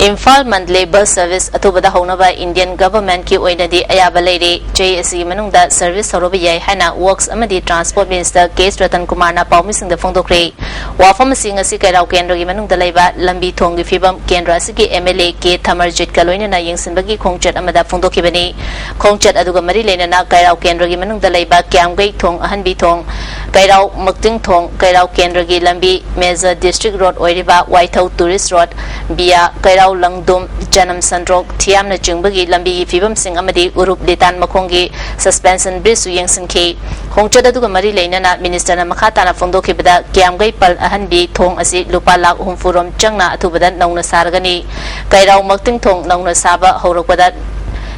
ꯏꯝꯐꯥꯜ ꯃꯟꯗꯂꯦ ꯕꯁ ꯁꯔꯚꯤꯁ ꯑꯊꯨꯕꯗ ꯍꯧꯅꯕ ꯏꯟꯗꯤꯌꯟ ꯒꯚꯔꯟꯃꯦꯟꯠꯀꯤ ꯑꯣꯏꯅꯗꯤ ꯑꯌꯥꯕ ꯂꯩꯔꯦ꯫ ꯆꯍꯤ ꯑꯁꯤꯒꯤ ꯃꯅꯨꯡꯗ ꯁꯔꯚꯤꯁ ꯍꯧꯔꯕ ꯌꯥꯏ ꯍꯥꯏꯅ ꯋꯔꯛꯁ ꯑꯃꯗꯤ ꯇ꯭ꯔꯥꯟꯁꯄꯣꯔꯠ ꯃꯤꯅꯤꯁꯇꯔ ꯀꯦ ꯑꯦꯁ ꯔꯇꯟ ꯀꯨꯃꯥꯔꯅ ꯄꯥꯎꯃꯤꯁꯤꯡꯗ ꯐꯣꯡꯗꯣꯛꯈ꯭ꯔꯦ꯫ ꯋꯥꯐꯝ ꯑꯁꯤ ꯉꯁꯤ ꯀꯩꯔꯥꯎ ꯀꯦꯟꯗ꯭ꯔꯒꯤ ꯃꯅꯨꯡꯗ ꯂꯩꯕ ꯂꯝꯕꯤ ꯊꯣꯡꯒꯤ ꯐꯤꯕꯝ ꯀꯦꯟꯗ꯭ꯔ ꯑꯁꯤꯒꯤ ꯑꯦꯝ ꯑꯦꯜ ꯑꯦ ꯀꯦ ꯊꯃꯔꯖꯤꯠꯀ ꯂꯣꯏꯅꯅ ꯌꯦꯡꯁꯤꯟꯕꯒꯤ ꯈꯣꯡꯆꯠ ꯑꯃꯗ ꯐꯣꯡꯗꯣꯛꯈꯤꯕꯅꯤ꯫ ꯈꯣꯡꯆꯠ ꯑꯗꯨꯒ ꯃꯔꯤ ꯂꯩꯅꯅ ꯀꯩꯔꯥꯎ ꯀꯦꯟꯗ꯭ꯔꯒꯤ ꯃꯅꯨꯡꯗ ꯂꯩꯕ ꯀ꯭ꯌꯥꯝꯒꯩ ꯊꯣꯡ, ꯑꯍꯟꯕꯤ ꯊꯣꯡ, ꯀꯩꯔꯥꯎ ꯃꯛꯇꯤꯡ ꯊꯣꯡ, ꯀꯩꯔꯥꯎ ꯀꯦꯟꯗ꯭ꯔꯒꯤ ꯂꯝꯕꯤ, ꯃꯦꯖꯔ ꯗꯤꯁꯇ꯭ꯔꯤꯛ ꯔꯣꯗ ꯑꯣꯏꯔꯤꯕ ꯋꯥꯏꯊꯧ ꯇꯨꯔꯤꯁ ꯔꯣꯗ, ꯕꯤꯌꯥ, ꯀꯩꯔꯥꯎ ꯂꯪꯗꯨꯝ, ꯖꯅꯝ ꯁꯟꯗ꯭ꯔꯣꯛ, ꯊꯤꯌꯥꯝꯅꯆꯤꯡꯕꯒꯤ ꯂꯝꯕꯤꯒꯤ ꯐꯤꯕꯝꯁꯤꯡ ꯑꯃꯗꯤ ꯎꯔꯨꯞ ꯂꯤꯇꯥꯟ ꯃꯈꯣꯡꯒꯤ ꯁꯁꯄꯦꯟꯁꯟ ꯕ꯭ꯔꯤꯖꯁꯨ ꯌꯦꯡꯁꯤꯟꯈꯤ꯫ ꯈꯣꯡꯆꯠ ꯑꯗꯨꯒ ꯃꯔꯤ ꯂꯩꯅꯅ ꯃꯤꯅꯤꯁꯇꯔꯅ ꯃꯈꯥ ꯇꯥꯅ ꯐꯣꯡꯗꯣꯛꯈꯤꯕꯗ, ꯀ꯭ꯌꯥꯝꯒꯩ ꯄꯜ ꯑꯍꯟꯕꯤ ꯊꯣꯡ ꯑꯁꯤ ꯂꯨꯄꯥ ꯂꯥꯈ ꯍꯨꯝꯐꯨ ꯔꯣꯝ ꯆꯪꯅ ꯑꯊꯨꯕꯗ ꯅꯧꯅ ꯁꯥꯔꯒꯅꯤ꯫ ꯀꯩꯔꯥꯎ ꯃꯛꯇꯤꯡ ꯊꯣꯡ ꯅꯧꯅ ꯁꯥꯕ ꯍꯧꯔꯛꯄꯗ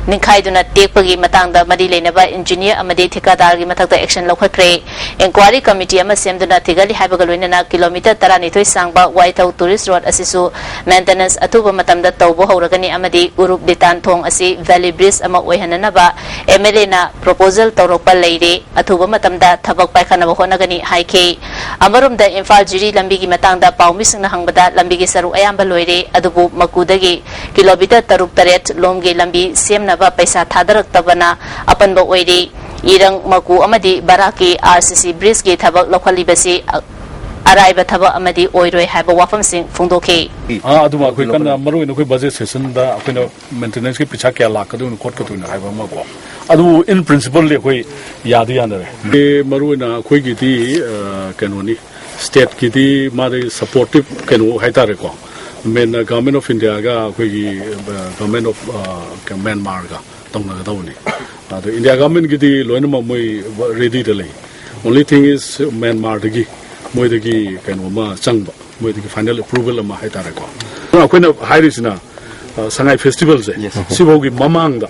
ꯅꯤꯡꯈꯥꯏꯗꯨꯅ ꯇꯦꯛꯄꯒꯤ ꯃꯇꯥꯡꯗ ꯃꯔꯤ ꯂꯩꯅꯕ ꯏꯟꯖꯤꯅꯤꯌꯔ ꯑꯃꯗꯤ ꯊꯤꯀꯥꯗꯥꯔꯒꯤ ꯃꯊꯛꯇ ꯑꯦꯛꯁꯟ ꯂꯧꯈꯠꯈ꯭ꯔꯦ꯫ ꯏꯟꯀ꯭ꯋꯥꯔꯤ ꯀꯃꯤꯇꯤ ꯑꯃ ꯁꯦꯝꯗꯨꯅ ꯊꯤꯒꯠꯂꯤ ꯍꯥꯏꯕꯒ ꯂꯣꯏꯅꯅ ꯀꯤꯂꯣꯃꯤꯇꯔ ꯇꯔꯥꯅꯤꯊꯣꯏ ꯁꯥꯡꯕ ꯋꯥꯏꯊꯧ ꯇꯨꯔꯤꯁ ꯔꯣꯗ ꯑꯁꯤꯁꯨ ꯃꯦꯟꯇꯦꯅꯦꯟꯁ ꯑꯊꯨꯕ ꯃꯇꯝꯗ ꯇꯧꯕ ꯍꯧꯔꯒꯅꯤ ꯑꯃꯗꯤ ꯎꯔꯨꯞ ꯂꯤꯇꯥꯟ ꯊꯣꯡ ꯑꯁꯤ ꯚꯦꯂꯤ ꯕ꯭ꯔꯤꯖ ꯑꯃ ꯑꯣꯏꯍꯟꯅꯅꯕ ꯑꯦꯝ ꯑꯦꯜ ꯑꯦꯅ ꯄ꯭ꯔꯣꯄꯣꯖꯦꯜ ꯇꯧꯔꯛꯄ ꯂꯩꯔꯦ꯫ ꯑꯊꯨꯕ ꯃꯇꯝꯗ ꯊꯕꯛ ꯄꯥꯏꯈꯠꯅꯕ ꯍꯣꯠꯅꯒꯅꯤ ꯍꯥꯏꯈꯤ꯫ ꯑꯃꯔꯣꯝꯗ ꯏꯝꯐꯥꯜ ꯖꯤꯔꯤ ꯂꯝꯕꯤꯒꯤ ꯃꯇꯥꯡꯗ ꯄꯥꯎꯃꯤꯁꯤꯡꯅ ꯍꯪꯕꯗ ꯂꯝꯕꯤꯒꯤ ꯁꯔꯨꯛ ꯑꯌꯥꯝꯕ ꯂꯣꯏꯔꯦ, ꯑꯗꯨꯕꯨ ꯃꯀꯨꯗꯒꯤ ꯀꯤꯂꯣꯃꯤꯇꯔ ꯇꯔꯨꯛ ꯇꯔꯦꯠ ꯂꯣꯝꯒꯤ ꯂꯝꯕꯤ ꯁꯦꯝꯅꯕ ꯄꯩꯁꯥ ꯊꯥꯗꯔꯛꯇꯕꯅ ꯑꯄꯟꯕ ꯑꯣꯏꯔꯤ꯫ ꯏꯔꯪ ꯃꯀꯨ ꯑꯃꯗꯤ ꯕꯔꯥꯛꯀꯤ ꯑꯥꯔ ꯁꯤ ꯁꯤ ꯕ꯭ꯔꯤꯖꯀꯤ ꯊꯕꯛ ꯂꯧꯈꯠꯂꯤꯕꯁꯤ ꯑꯔꯥꯏꯕ ꯊꯕꯛ ꯑꯃꯗꯤ ꯑꯣꯏꯔꯣꯏ ꯍꯥꯏꯕ ꯋꯥꯐꯝꯁꯤꯡ ꯐꯣꯡꯗꯣꯛꯈꯤ꯫ ꯑꯥ, ꯑꯗꯨꯃ ꯑꯩꯈꯣꯏ ꯀꯟꯅ, ꯃꯔꯨꯑꯣꯏꯅ ꯑꯩꯈꯣꯏ ꯕꯖꯦꯠ ꯁꯦꯁꯟꯗ ꯑꯩꯈꯣꯏꯅ ꯃꯦꯟꯇꯦꯅꯦꯟꯁꯀꯤ ꯄꯩꯁꯥ ꯀꯌꯥ ꯂꯥꯛꯀꯗꯣꯏꯅꯣ ꯈꯣꯠꯀꯗꯣꯏꯅꯣ ꯍꯥꯏꯕ ꯑꯃꯀꯣ, ꯑꯗꯨ ꯏꯟ ꯄ꯭ꯔꯤꯟꯁꯤꯄꯜꯗꯤ ꯑꯩꯈꯣꯏ ꯌꯥꯗꯤ ꯌꯥꯅꯔꯦ꯫ ꯑꯦ, ꯃꯔꯨꯑꯣꯏꯅ ꯑꯩꯈꯣꯏꯒꯤꯗꯤ, ꯑ, ꯀꯩꯅꯣꯅꯤ, ꯁ꯭ꯇꯦꯠꯀꯤꯗꯤ ꯃꯥꯗꯤ ꯁꯄꯣꯔꯇꯤꯞ ꯀꯩꯅꯣ ꯍꯥꯏꯇꯥꯔꯦꯀꯣ, ꯃꯦꯟ ꯒꯚꯔꯟꯃꯦꯟ ꯑꯣꯐ ꯏꯟꯗꯤꯌꯥꯒ ꯑꯩꯈꯣꯏꯒꯤ, ꯑ, ꯒꯚꯔꯟꯃꯦꯟ ꯑꯣꯐ, ꯑ, ꯃ꯭ꯌꯥꯟꯃꯥꯔꯒ ꯇꯧꯅꯒꯗꯧꯕꯅꯤ꯫ ꯑꯗꯣ ꯏꯟꯗꯤꯌꯥ ꯒꯚꯔꯟꯃꯦꯟꯒꯤꯗꯤ ꯂꯣꯏꯅꯃꯛ ꯃꯣꯏ ꯔꯦꯗꯤꯗ ꯂꯩ꯫ Only thing is ꯃ꯭ꯌꯥꯟꯃꯥꯔꯗꯒꯤ ꯃꯣꯏꯗꯒꯤ ꯀꯩꯅꯣꯝꯃ ꯆꯪꯕ, ꯃꯣꯏꯗꯒꯤ ꯐꯥꯏꯅꯦꯜ ꯑꯦꯄ꯭ꯔꯨꯚꯦꯜ ꯑꯃ ꯍꯥꯏꯇꯥꯔꯦꯀꯣ꯫ ꯑꯗꯨꯅ ꯑꯩꯈꯣꯏꯅ ꯍꯥꯏꯔꯤꯁꯤꯅ, ꯑ, ꯁꯉꯥꯏ ꯐꯦꯁꯇꯤꯚꯦꯜꯁꯦ, ꯌꯦꯁ꯫ ꯁꯤꯐꯥꯎꯒꯤ ꯃꯃꯥꯡꯗ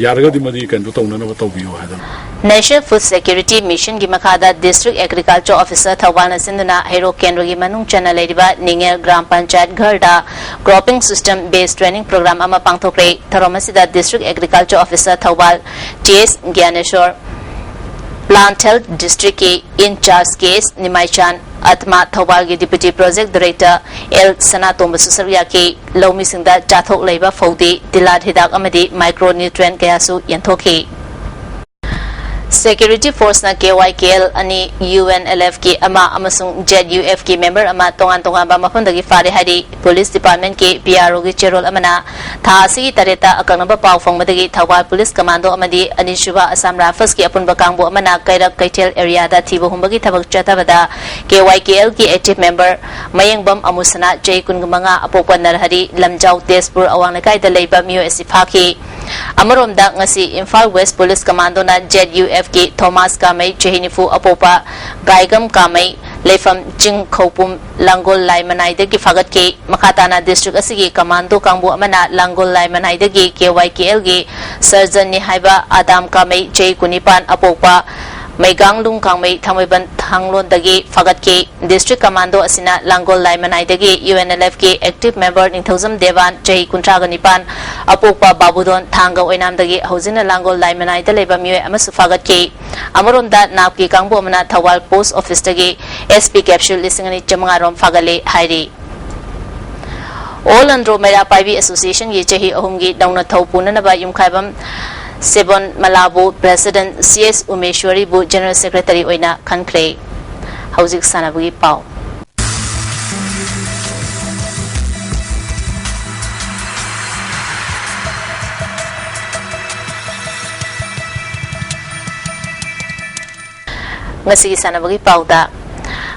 ꯌꯥꯔꯒꯗꯤ ꯃꯗꯤ ꯀꯩꯅꯣ ꯇꯧꯅꯅꯕ ꯇꯧꯕꯤꯌꯨ ꯍꯥꯏꯗꯅ꯫ National Food Security Missionꯒꯤ ꯃꯈꯥꯗ District Agriculture Officer ꯊꯧꯕꯥꯜꯅ ꯁꯤꯟꯗꯨꯅ ꯍꯩꯔꯣꯛ ꯀꯦꯟꯗ꯭ꯔꯒꯤ ꯃꯅꯨꯡ ꯆꯟꯅ ꯂꯩꯔꯤꯕ ꯅꯤꯡꯉꯦꯜ ꯒ꯭ꯔꯥꯝ ꯄꯟꯆꯥꯌꯠ ꯘꯔꯗ Cropping System Based Training Program ꯑꯃ ꯄꯥꯡꯊꯣꯛꯈ꯭ꯔꯦ꯫ ꯊꯧꯔꯝ ꯑꯁꯤꯗ District Agriculture Officer Thoubal T S Gyaneshor, Plant Health Districtꯀꯤ in charge K S Nimaichan, ꯑꯠꯃꯥ ꯊꯧꯕꯥꯜꯒꯤ Deputy Project Director ꯑꯦꯜ ꯁꯅꯥꯇꯣꯝꯕꯁꯨ ꯁꯔꯨꯛ ꯌꯥꯈꯤ꯫ ꯂꯧꯃꯤꯁꯤꯡꯗ ꯆꯥꯊꯣꯛ ꯂꯩꯕ ꯐꯧꯗꯤ, ꯇꯤꯜꯍꯥꯠ ꯍꯤꯗꯥꯛ ꯑꯃꯗꯤ micronutrient ꯀꯌꯥꯁꯨ ꯌꯦꯟꯊꯣꯛꯈꯤ꯫ Security Forceꯅ ꯀꯦ ꯋꯥꯏ ꯀꯦ ꯑꯦꯜ ꯑꯅꯤ, ꯌꯨ ꯑꯦꯟ ꯑꯦꯜ ꯑꯦꯐꯀꯤ ꯑꯃ ꯑꯃꯁꯨꯡ ꯖꯦꯠ ꯌꯨ ꯑꯦꯐꯀꯤ member ꯑꯃ ꯇꯣꯉꯥꯟ ꯇꯣꯉꯥꯟꯕ ꯃꯐꯝꯗꯒꯤ ꯐꯥꯔꯦ ꯍꯥꯏꯔꯤ꯫ Police Departmentꯀꯤ ꯄꯤ ꯑꯥꯔ ꯑꯣꯒꯤ ꯆꯦꯔꯣꯜ ꯑꯃꯅ ꯊꯥ ꯑꯁꯤꯒꯤ ꯇꯔꯦꯠꯇ ꯑꯀꯛꯅꯕ ꯄꯥꯎ ꯐꯪꯕꯗꯒꯤ ꯊꯧꯕꯥꯜ Police Commando ꯑꯃꯗꯤ ꯑꯅꯤꯁꯨꯕ Assam Riflesꯀꯤ ꯑꯄꯨꯟꯕ ꯀꯥꯡꯕꯨ ꯑꯃꯅ ꯀꯩꯔꯛ ꯀꯩꯊꯦꯜ areaꯗ ꯊꯤꯕ ꯍꯨꯝꯕꯒꯤ ꯊꯕꯛ ꯆꯠꯊꯕꯗ ꯀꯦ ꯋꯥꯏ ꯀꯦ ꯑꯦꯜꯒꯤ active member ꯃꯌꯦꯡꯕꯝ ꯑꯃꯨꯁꯅꯥ, ꯆꯍꯤ ꯀꯨꯟꯃꯉꯥ, ꯑꯄꯣꯛꯄ ꯅꯔꯍꯔꯤ, ꯂꯝꯖꯥꯎ, ꯇꯦꯖꯄꯨꯔ ꯑꯋꯥꯡ ꯂꯩꯀꯥꯏꯗ ꯂꯩꯕ ꯃꯤꯑꯣꯏ ꯑꯁꯤ ꯐꯥꯈꯤ꯫ ꯑꯃꯔꯣꯝꯗ, ꯉꯁꯤ ꯏꯝꯐꯥꯜ West Police Commandoꯅ ꯖꯦꯠ ꯌꯨ ꯑꯦꯐꯀꯤ ꯊꯣꯃꯥꯁ ꯀꯥꯃꯩ, ꯆꯍꯤ ꯅꯤꯐꯨ, ꯑꯄꯣꯛꯄ ꯒꯥꯏꯒꯝ ꯀꯥꯃꯩ, ꯂꯩꯐꯝ ꯆꯤꯡ ꯈꯧꯄꯨꯝ, ꯂꯥꯡꯒꯣꯜ ꯂꯥꯏ ꯃꯅꯥꯏꯗꯒꯤ ꯐꯥꯒꯠꯈꯤ꯫ ꯃꯈꯥ ꯇꯥꯅ district ꯑꯁꯤꯒꯤ commando ꯀꯥꯡꯕꯨ ꯑꯃꯅ ꯂꯥꯡꯒꯣꯜ ꯂꯥꯏ ꯃꯅꯥꯏꯗꯒꯤ ꯀꯦ ꯋꯥꯏ ꯀꯦ ꯑꯦꯜꯒꯤ surgeonꯅꯤ ꯍꯥꯏꯕ ꯑꯗꯥꯝ ꯀꯥꯃꯩ, ꯆꯍꯤ ꯀꯨꯟꯅꯤꯄꯥꯟ, ꯑꯄꯣꯛꯄ ꯃꯩꯒꯥꯡꯂꯨꯡ ꯀꯥꯃꯩ, ꯊꯥꯡꯃꯩꯕꯟ ꯊꯥꯡꯂꯣꯟꯗꯒꯤ ꯐꯥꯒꯠꯈꯤ꯫ District Commando ꯑꯁꯤꯅ ꯂꯥꯡꯒꯣꯜ ꯂꯥꯏ ꯃꯅꯥꯏꯗꯒꯤ ꯌꯨ ꯑꯦꯟ ꯑꯦꯜ ꯑꯦꯐꯀꯤ active member ꯅꯤꯡꯊꯧꯖꯝ ꯗꯦꯕꯥꯟ, ꯆꯍꯤ ꯀꯨꯟꯊ꯭ꯔꯥꯒ ꯅꯤꯄꯥꯟ, ꯑꯄꯣꯛꯄ ꯕꯥꯕꯨꯗꯣꯟ, ꯊꯥꯡꯒ ꯑꯣꯏꯅꯥꯝꯗꯒꯤ ꯍꯧꯖꯤꯛꯅ ꯂꯥꯡꯒꯣꯜ ꯂꯥꯏ ꯃꯅꯥꯏꯗ ꯂꯩꯕ ꯃꯤꯑꯣꯏ ꯑꯃꯁꯨ ꯐꯥꯒꯠꯈꯤ꯫ ꯑꯃꯔꯣꯝꯗ, ꯅꯥꯞꯀꯤ ꯀꯥꯡꯕꯨ ꯑꯃꯅ Thoubal Post Officeꯇꯒꯤ S P capsule ꯂꯤꯁꯤꯡ ꯑꯅꯤ ꯆꯥꯃꯉꯥ ꯔꯣꯝ ꯐꯥꯒꯠꯂꯦ ꯍꯥꯏꯔꯤ꯫ All Andro ꯃꯩꯔꯥ ꯄꯥꯏꯕꯤ Associationꯒꯤ ꯆꯍꯤ ꯑꯍꯨꯝꯒꯤ ꯅꯧꯅ ꯊꯧ ꯄꯨꯅꯅꯕ ꯌꯨꯝꯈꯥꯏꯕꯝ ꯁꯦꯕꯣꯟ ꯃꯂꯥꯕꯨ President, C S ꯎꯃꯦꯁ꯭ꯋꯔꯤꯕꯨ General Secretary ꯑꯣꯏꯅ ꯈꯟꯈ꯭ꯔꯦ꯫ ꯍꯧꯖꯤꯛ ꯁꯥꯟꯅꯕꯒꯤ ꯄꯥꯎ꯫ ꯉꯁꯤꯒꯤ ꯁꯥꯟꯅꯕꯒꯤ ꯄꯥꯎꯗ,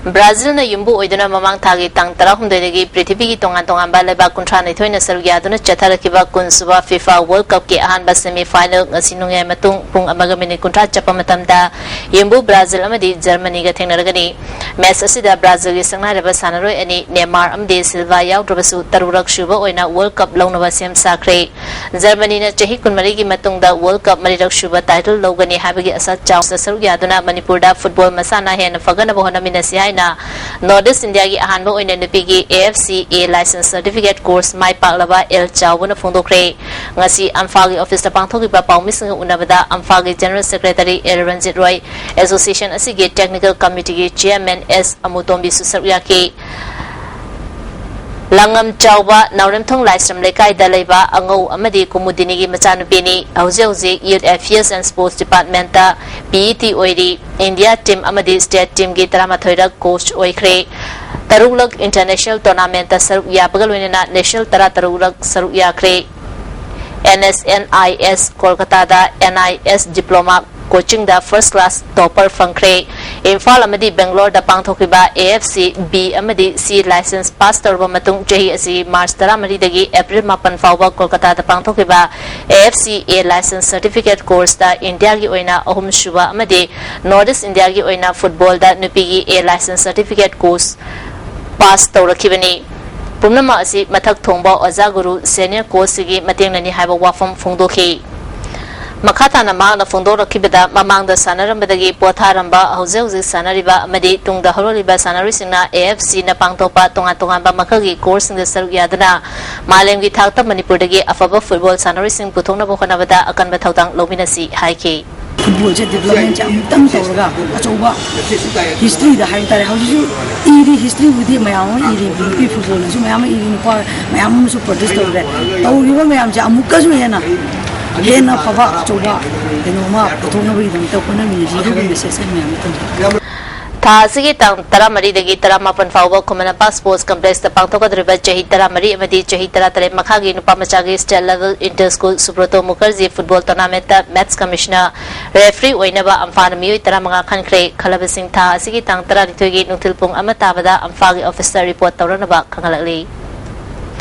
ꯕ꯭ꯔꯥꯖꯤꯜꯅ ꯌꯨꯝꯕꯨ ꯑꯣꯏꯗꯨꯅ ꯃꯃꯥꯡ ꯊꯥꯒꯤ ꯇꯥꯡ ꯇꯔꯥꯍꯨꯝꯗꯣꯏꯗꯒꯤ ꯄ꯭ꯔꯤꯊꯤꯕꯤꯒꯤ ꯇꯣꯉꯥꯟ ꯇꯣꯉꯥꯟꯕ ꯂꯩꯕꯥꯛ ꯀꯨꯟꯊ꯭ꯔꯥ ꯅꯤꯊꯣꯏꯅ ꯁꯔꯨꯛ ꯌꯥꯗꯨꯅ ꯆꯠꯊꯔꯛꯈꯤꯕ ꯀꯨꯟꯁꯨꯕ ꯐꯤꯐꯥ ꯋꯥꯔꯜ ꯀꯞꯀꯤ ꯑꯍꯥꯟꯕ ꯁꯦꯃꯤ ꯐꯥꯏꯅꯦꯜ ꯉꯁꯤ ꯅꯣꯡꯌꯥꯏ ꯃꯇꯨꯡ ꯄꯨꯡ ꯑꯃꯒ ꯃꯤꯅꯤꯠ ꯀꯨꯟꯊ꯭ꯔꯥ ꯆꯠꯄ ꯃꯇꯝꯗ ꯌꯨꯝꯕꯨ ꯕ꯭ꯔꯥꯖꯤꯜ ꯑꯃꯗꯤ ꯖꯔꯃꯅꯤꯒ ꯊꯦꯡꯅꯔꯒꯅꯤ꯫ ꯃꯦꯆ ꯑꯁꯤꯗ ꯕ꯭ꯔꯥꯖꯤꯜꯒꯤ ꯁꯛꯅꯥꯏꯔꯕ ꯁꯥꯟꯅꯔꯣꯏ ꯑꯅꯤ ꯅꯦꯃꯥꯔ ꯑꯃꯗꯤ ꯁꯤꯜꯚꯥ ꯌꯥꯎꯗ꯭ꯔꯕꯁꯨ ꯇꯔꯨꯛꯔꯛ ꯁꯨꯕ ꯑꯣꯏꯅ ꯋꯥꯔꯜ ꯀꯞ ꯂꯧꯅꯕ ꯁꯦꯝ ꯁꯥꯈ꯭ꯔꯦ꯫ ꯖꯔꯃꯅꯤꯅ ꯆꯍꯤ ꯀꯨꯟꯃꯔꯤꯒꯤ ꯃꯇꯨꯡꯗ ꯋꯥꯔꯜ ꯀꯞ ꯃꯔꯤꯔꯛ ꯁꯨꯕ ꯇꯥꯏꯇꯜ ꯂꯧꯒꯅꯤ ꯍꯥꯏꯕꯒꯤ ꯑꯁꯥ ꯆꯥꯎꯅ ꯁꯔꯨꯛ ꯌꯥꯗꯨꯅ ꯃꯅꯤꯄꯨꯔꯗ ꯐꯨꯠꯕꯣꯜ ꯃꯁꯥꯟꯅ ꯍꯦꯟꯅ ꯐꯒꯠꯅꯕ ꯍꯣꯠꯅꯃꯤꯟꯅꯁꯤ ꯍꯥꯏꯅ ꯅꯣꯔꯠ ꯏꯁ ꯏꯟꯗꯤꯌꯥꯒꯤ ꯑꯍꯥꯟꯕ ꯑꯣꯏꯅ ꯅꯨꯄꯤꯒꯤ A F C A license certificate course ꯃꯥꯏ ꯄꯥꯛꯂꯕ ꯑꯦꯜ ꯆꯥꯎꯕꯅ ꯐꯣꯡꯗꯣꯛꯈ꯭ꯔꯦ꯫ ꯉꯁꯤ ꯑꯝꯐꯥꯒꯤ ꯑꯣꯐꯤꯁꯇ ꯄꯥꯡꯊꯣꯛꯈꯤꯕ ꯄꯥꯎꯃꯤꯁꯤꯡꯒ ꯎꯅꯕꯗ ꯑꯝꯐꯥꯒꯤ general secretary L Ranjit Roy, association ꯑꯁꯤꯒꯤ ꯇꯦꯛꯅꯤꯀꯦꯜ ꯀꯃꯤꯇꯤꯒꯤ ꯆꯤꯌꯔꯃꯦꯟ ꯑꯦꯁ ꯑꯃꯨꯇꯣꯝꯕꯤꯁꯨ ꯁꯔꯨꯛ ꯌꯥꯈꯤ꯫ ꯂꯥꯡꯉꯝ ꯆꯥꯎꯕ ꯅꯥꯎꯔꯦꯝꯊꯣꯡ ꯂꯥꯏꯁ꯭ꯔꯝ ꯂꯩꯀꯥꯏꯗ ꯂꯩꯕ ꯑꯉꯧ ꯑꯃꯗꯤ ꯀꯨꯃꯨꯗꯤꯅꯤꯒꯤ ꯃꯆꯥꯅꯨꯄꯤꯅꯤ꯫ ꯍꯧꯖꯤꯛ ꯍꯧꯖꯤꯛ Youth Affairs and Sports Departmentꯇ P E T ꯑꯣꯏꯔꯤ꯫ ꯏꯟꯗꯤꯌꯥ ꯇꯤꯝ ꯑꯃꯗꯤ ꯁ꯭ꯇꯦꯠ ꯇꯤꯝꯒꯤ ꯇꯔꯥꯃꯥꯊꯣꯏꯔꯛ ꯀꯣꯆ ꯑꯣꯏꯈ꯭ꯔꯦ꯫ ꯇꯔꯨꯛꯂꯛ ꯏꯟꯇꯔꯅꯦꯁꯅꯦꯜ ꯇꯣꯔꯅꯥꯃꯦꯟꯠꯇ ꯁꯔꯨꯛ ꯌꯥꯕꯒ ꯂꯣꯏꯅꯅ ꯅꯦꯁꯅꯦꯜ ꯇꯔꯥꯇꯔꯨꯛꯂꯛ ꯁꯔꯨꯛ ꯌꯥꯈ꯭ꯔꯦ꯫ N S N I S ꯀꯣꯜꯀꯇꯥꯗ N I S diploma coachingꯗ first class topper ꯐꯪꯈ꯭ꯔꯦ꯫ ꯏꯝꯐꯥꯜ ꯑꯃꯗꯤ ꯕꯦꯡꯒ꯭ꯂꯣꯔꯗ ꯄꯥꯡꯊꯣꯛꯈꯤꯕ A F C B ꯑꯃꯗꯤ C license pass ꯇꯧꯔꯕ ꯃꯇꯨꯡ ꯆꯍꯤ ꯑꯁꯤ ꯃꯥꯔꯆ ꯇꯔꯥꯃꯔꯤꯗꯒꯤ ꯑꯦꯄ꯭ꯔꯤꯜ ꯃꯥꯄꯟ ꯐꯥꯎꯕ ꯀꯣꯜꯀꯇꯥꯗ ꯄꯥꯡꯊꯣꯛꯈꯤꯕ A F C A license certificate courseꯇ ꯏꯟꯗꯤꯌꯥꯒꯤ ꯑꯣꯏꯅ ꯑꯍꯨꯝꯁꯨꯕ ꯑꯃꯗꯤ ꯅꯣꯔꯠ ꯏꯁ ꯏꯟꯗꯤꯌꯥꯒꯤ ꯑꯣꯏꯅ ꯐꯨꯠꯕꯣꯜꯗ ꯅꯨꯄꯤꯒꯤ A license certificate course pass ꯇꯧꯔꯛꯈꯤꯕꯅꯤ꯫ ꯄꯨꯝꯅꯃꯛ ꯑꯁꯤ ꯃꯊꯛ ꯊꯣꯡꯕ ꯑꯣꯖꯥ ꯒꯨꯔꯨ senior coachꯁꯤꯒꯤ ꯃꯇꯦꯡꯅꯅꯤ ꯍꯥꯏꯕ ꯋꯥꯐꯝ ꯐꯣꯡꯗꯣꯛꯈꯤ꯫ ꯃꯈꯥ ꯇꯥꯅ ꯃꯍꯥꯛꯅ ꯐꯣꯡꯗꯣꯔꯛꯈꯤꯕꯗ, ꯃꯃꯥꯡꯗ ꯁꯥꯟꯅꯔꯝꯕꯗꯒꯤ ꯄꯣꯊꯥꯔꯝꯕ, ꯍꯧꯖꯤꯛ ꯍꯧꯖꯤꯛ ꯁꯥꯟꯅꯔꯤꯕ ꯑꯃꯗꯤ ꯇꯨꯡꯗ ꯍꯧꯔꯛꯂꯤꯕ ꯁꯥꯟꯅꯔꯣꯏꯁꯤꯡꯅ A F Cꯅ ꯄꯥꯡꯊꯣꯛꯄ ꯇꯣꯉꯥꯟ ꯇꯣꯉꯥꯟꯕ ꯃꯈꯜꯒꯤ courseꯁꯤꯡꯗ ꯁꯔꯨꯛ ꯌꯥꯗꯨꯅ ꯃꯥꯂꯦꯝꯒꯤ ꯊꯥꯛꯇ ꯃꯅꯤꯄꯨꯔꯗꯒꯤ ꯑꯐꯕ ꯐꯨꯠꯕꯣꯜ ꯁꯥꯟꯅꯔꯣꯏꯁꯤꯡ ꯄꯨꯊꯣꯛꯅꯕ ꯍꯣꯠꯅꯕꯗ ꯑꯀꯟꯕ ꯊꯧꯗꯥꯡ ꯂꯧꯃꯤꯟꯅꯁꯤ ꯍꯥꯏꯈꯤ꯫ ꯐꯨꯠꯕꯣꯜꯁꯦ ꯗꯤꯕ꯭ꯂꯞꯃꯦꯟꯁꯦ ꯑꯃꯨꯛꯇꯪ ꯇꯧꯔꯒ ꯑꯆꯧꯕ ꯍꯤꯁꯇ꯭ꯔꯤꯗ ꯍꯥꯏꯕ ꯇꯥꯔꯦ꯫ ꯍꯧꯖꯤꯛꯁꯨ ꯏꯔꯤ, ꯍꯤꯁꯇ꯭ꯔꯤꯕꯨꯗꯤ ꯃꯌꯥꯝ ꯑꯃ ꯏꯔꯤ, ꯅꯨꯄꯤ ꯐꯨꯠꯕꯣꯜꯅꯁꯨ ꯃꯌꯥꯝ ꯑꯃ ꯏꯔꯤ, ꯅꯨꯄꯥ ꯃꯌꯥꯝ ꯑꯃꯁꯨ ꯄ꯭ꯔꯣꯗ꯭ꯌꯨꯁ ꯇꯧꯔꯦ꯫ ꯇꯧꯔꯤꯕ ꯃꯌꯥꯝꯁꯦ ꯑꯃꯨꯛꯀꯁꯨ ꯍꯦꯟꯅ, ꯍꯦꯟꯅ ꯐꯕ ꯑꯆꯧꯕ ꯀꯩꯅꯣꯝꯃ ꯄꯨꯊꯣꯛꯅꯕꯒꯤꯗꯃꯛꯇ ꯍꯣꯠꯅꯃꯤꯟꯅꯁꯤ ꯍꯥꯏꯕ ꯃꯦꯁꯦꯖ ꯑꯩ ꯃꯌꯥꯝꯗ ꯊꯝꯖꯒꯦ꯫ ꯊꯥ ꯑꯁꯤꯒꯤ ꯇꯥꯡ ꯇꯔꯥꯃꯔꯤꯗꯒꯤ ꯇꯔꯥꯃꯥꯄꯟ ꯐꯥꯎꯕ ꯈꯨꯃꯟ ꯂꯝꯄꯥꯛ ꯁ꯭ꯄꯣꯔꯠꯁ ꯀꯝꯄ꯭ꯂꯦꯛꯁꯇ ꯄꯥꯡꯊꯣꯛꯀꯗꯧꯔꯤꯕ ꯆꯍꯤ ꯇꯔꯥꯃꯔꯤ ꯑꯃꯗꯤ ꯆꯍꯤ ꯇꯔꯥꯇꯔꯦꯠ ꯃꯈꯥꯒꯤ ꯅꯨꯄꯥ ꯃꯆꯥꯒꯤ state level inter school Subroto Mukherjee football ꯇꯣꯔꯅꯥꯃꯦꯟꯠꯇ ꯃꯦꯠꯆ ꯀꯃꯤꯁꯅꯔ ꯔꯦꯐ꯭ꯔꯤ ꯑꯣꯏꯅꯕ ꯑꯝꯐꯥꯅ ꯃꯤꯑꯣꯏ ꯇꯔꯥꯃꯉꯥ ꯈꯟꯈ꯭ꯔꯦ꯫ ꯈꯜꯂꯕꯁꯤꯡ ꯊꯥ ꯑꯁꯤꯒꯤ ꯇꯥꯡ ꯇꯔꯥꯅꯤꯊꯣꯏꯒꯤ ꯅꯨꯡꯊꯤꯜ ꯄꯨꯡ ꯑꯃ ꯇꯥꯕꯗ ꯑꯝꯐꯥꯒꯤ ꯑꯣꯐꯤꯁꯇ ꯔꯤꯄꯣꯔꯠ ꯇꯧꯔꯛꯅꯕ ꯈꯪꯍꯜꯂꯛꯂꯤ꯫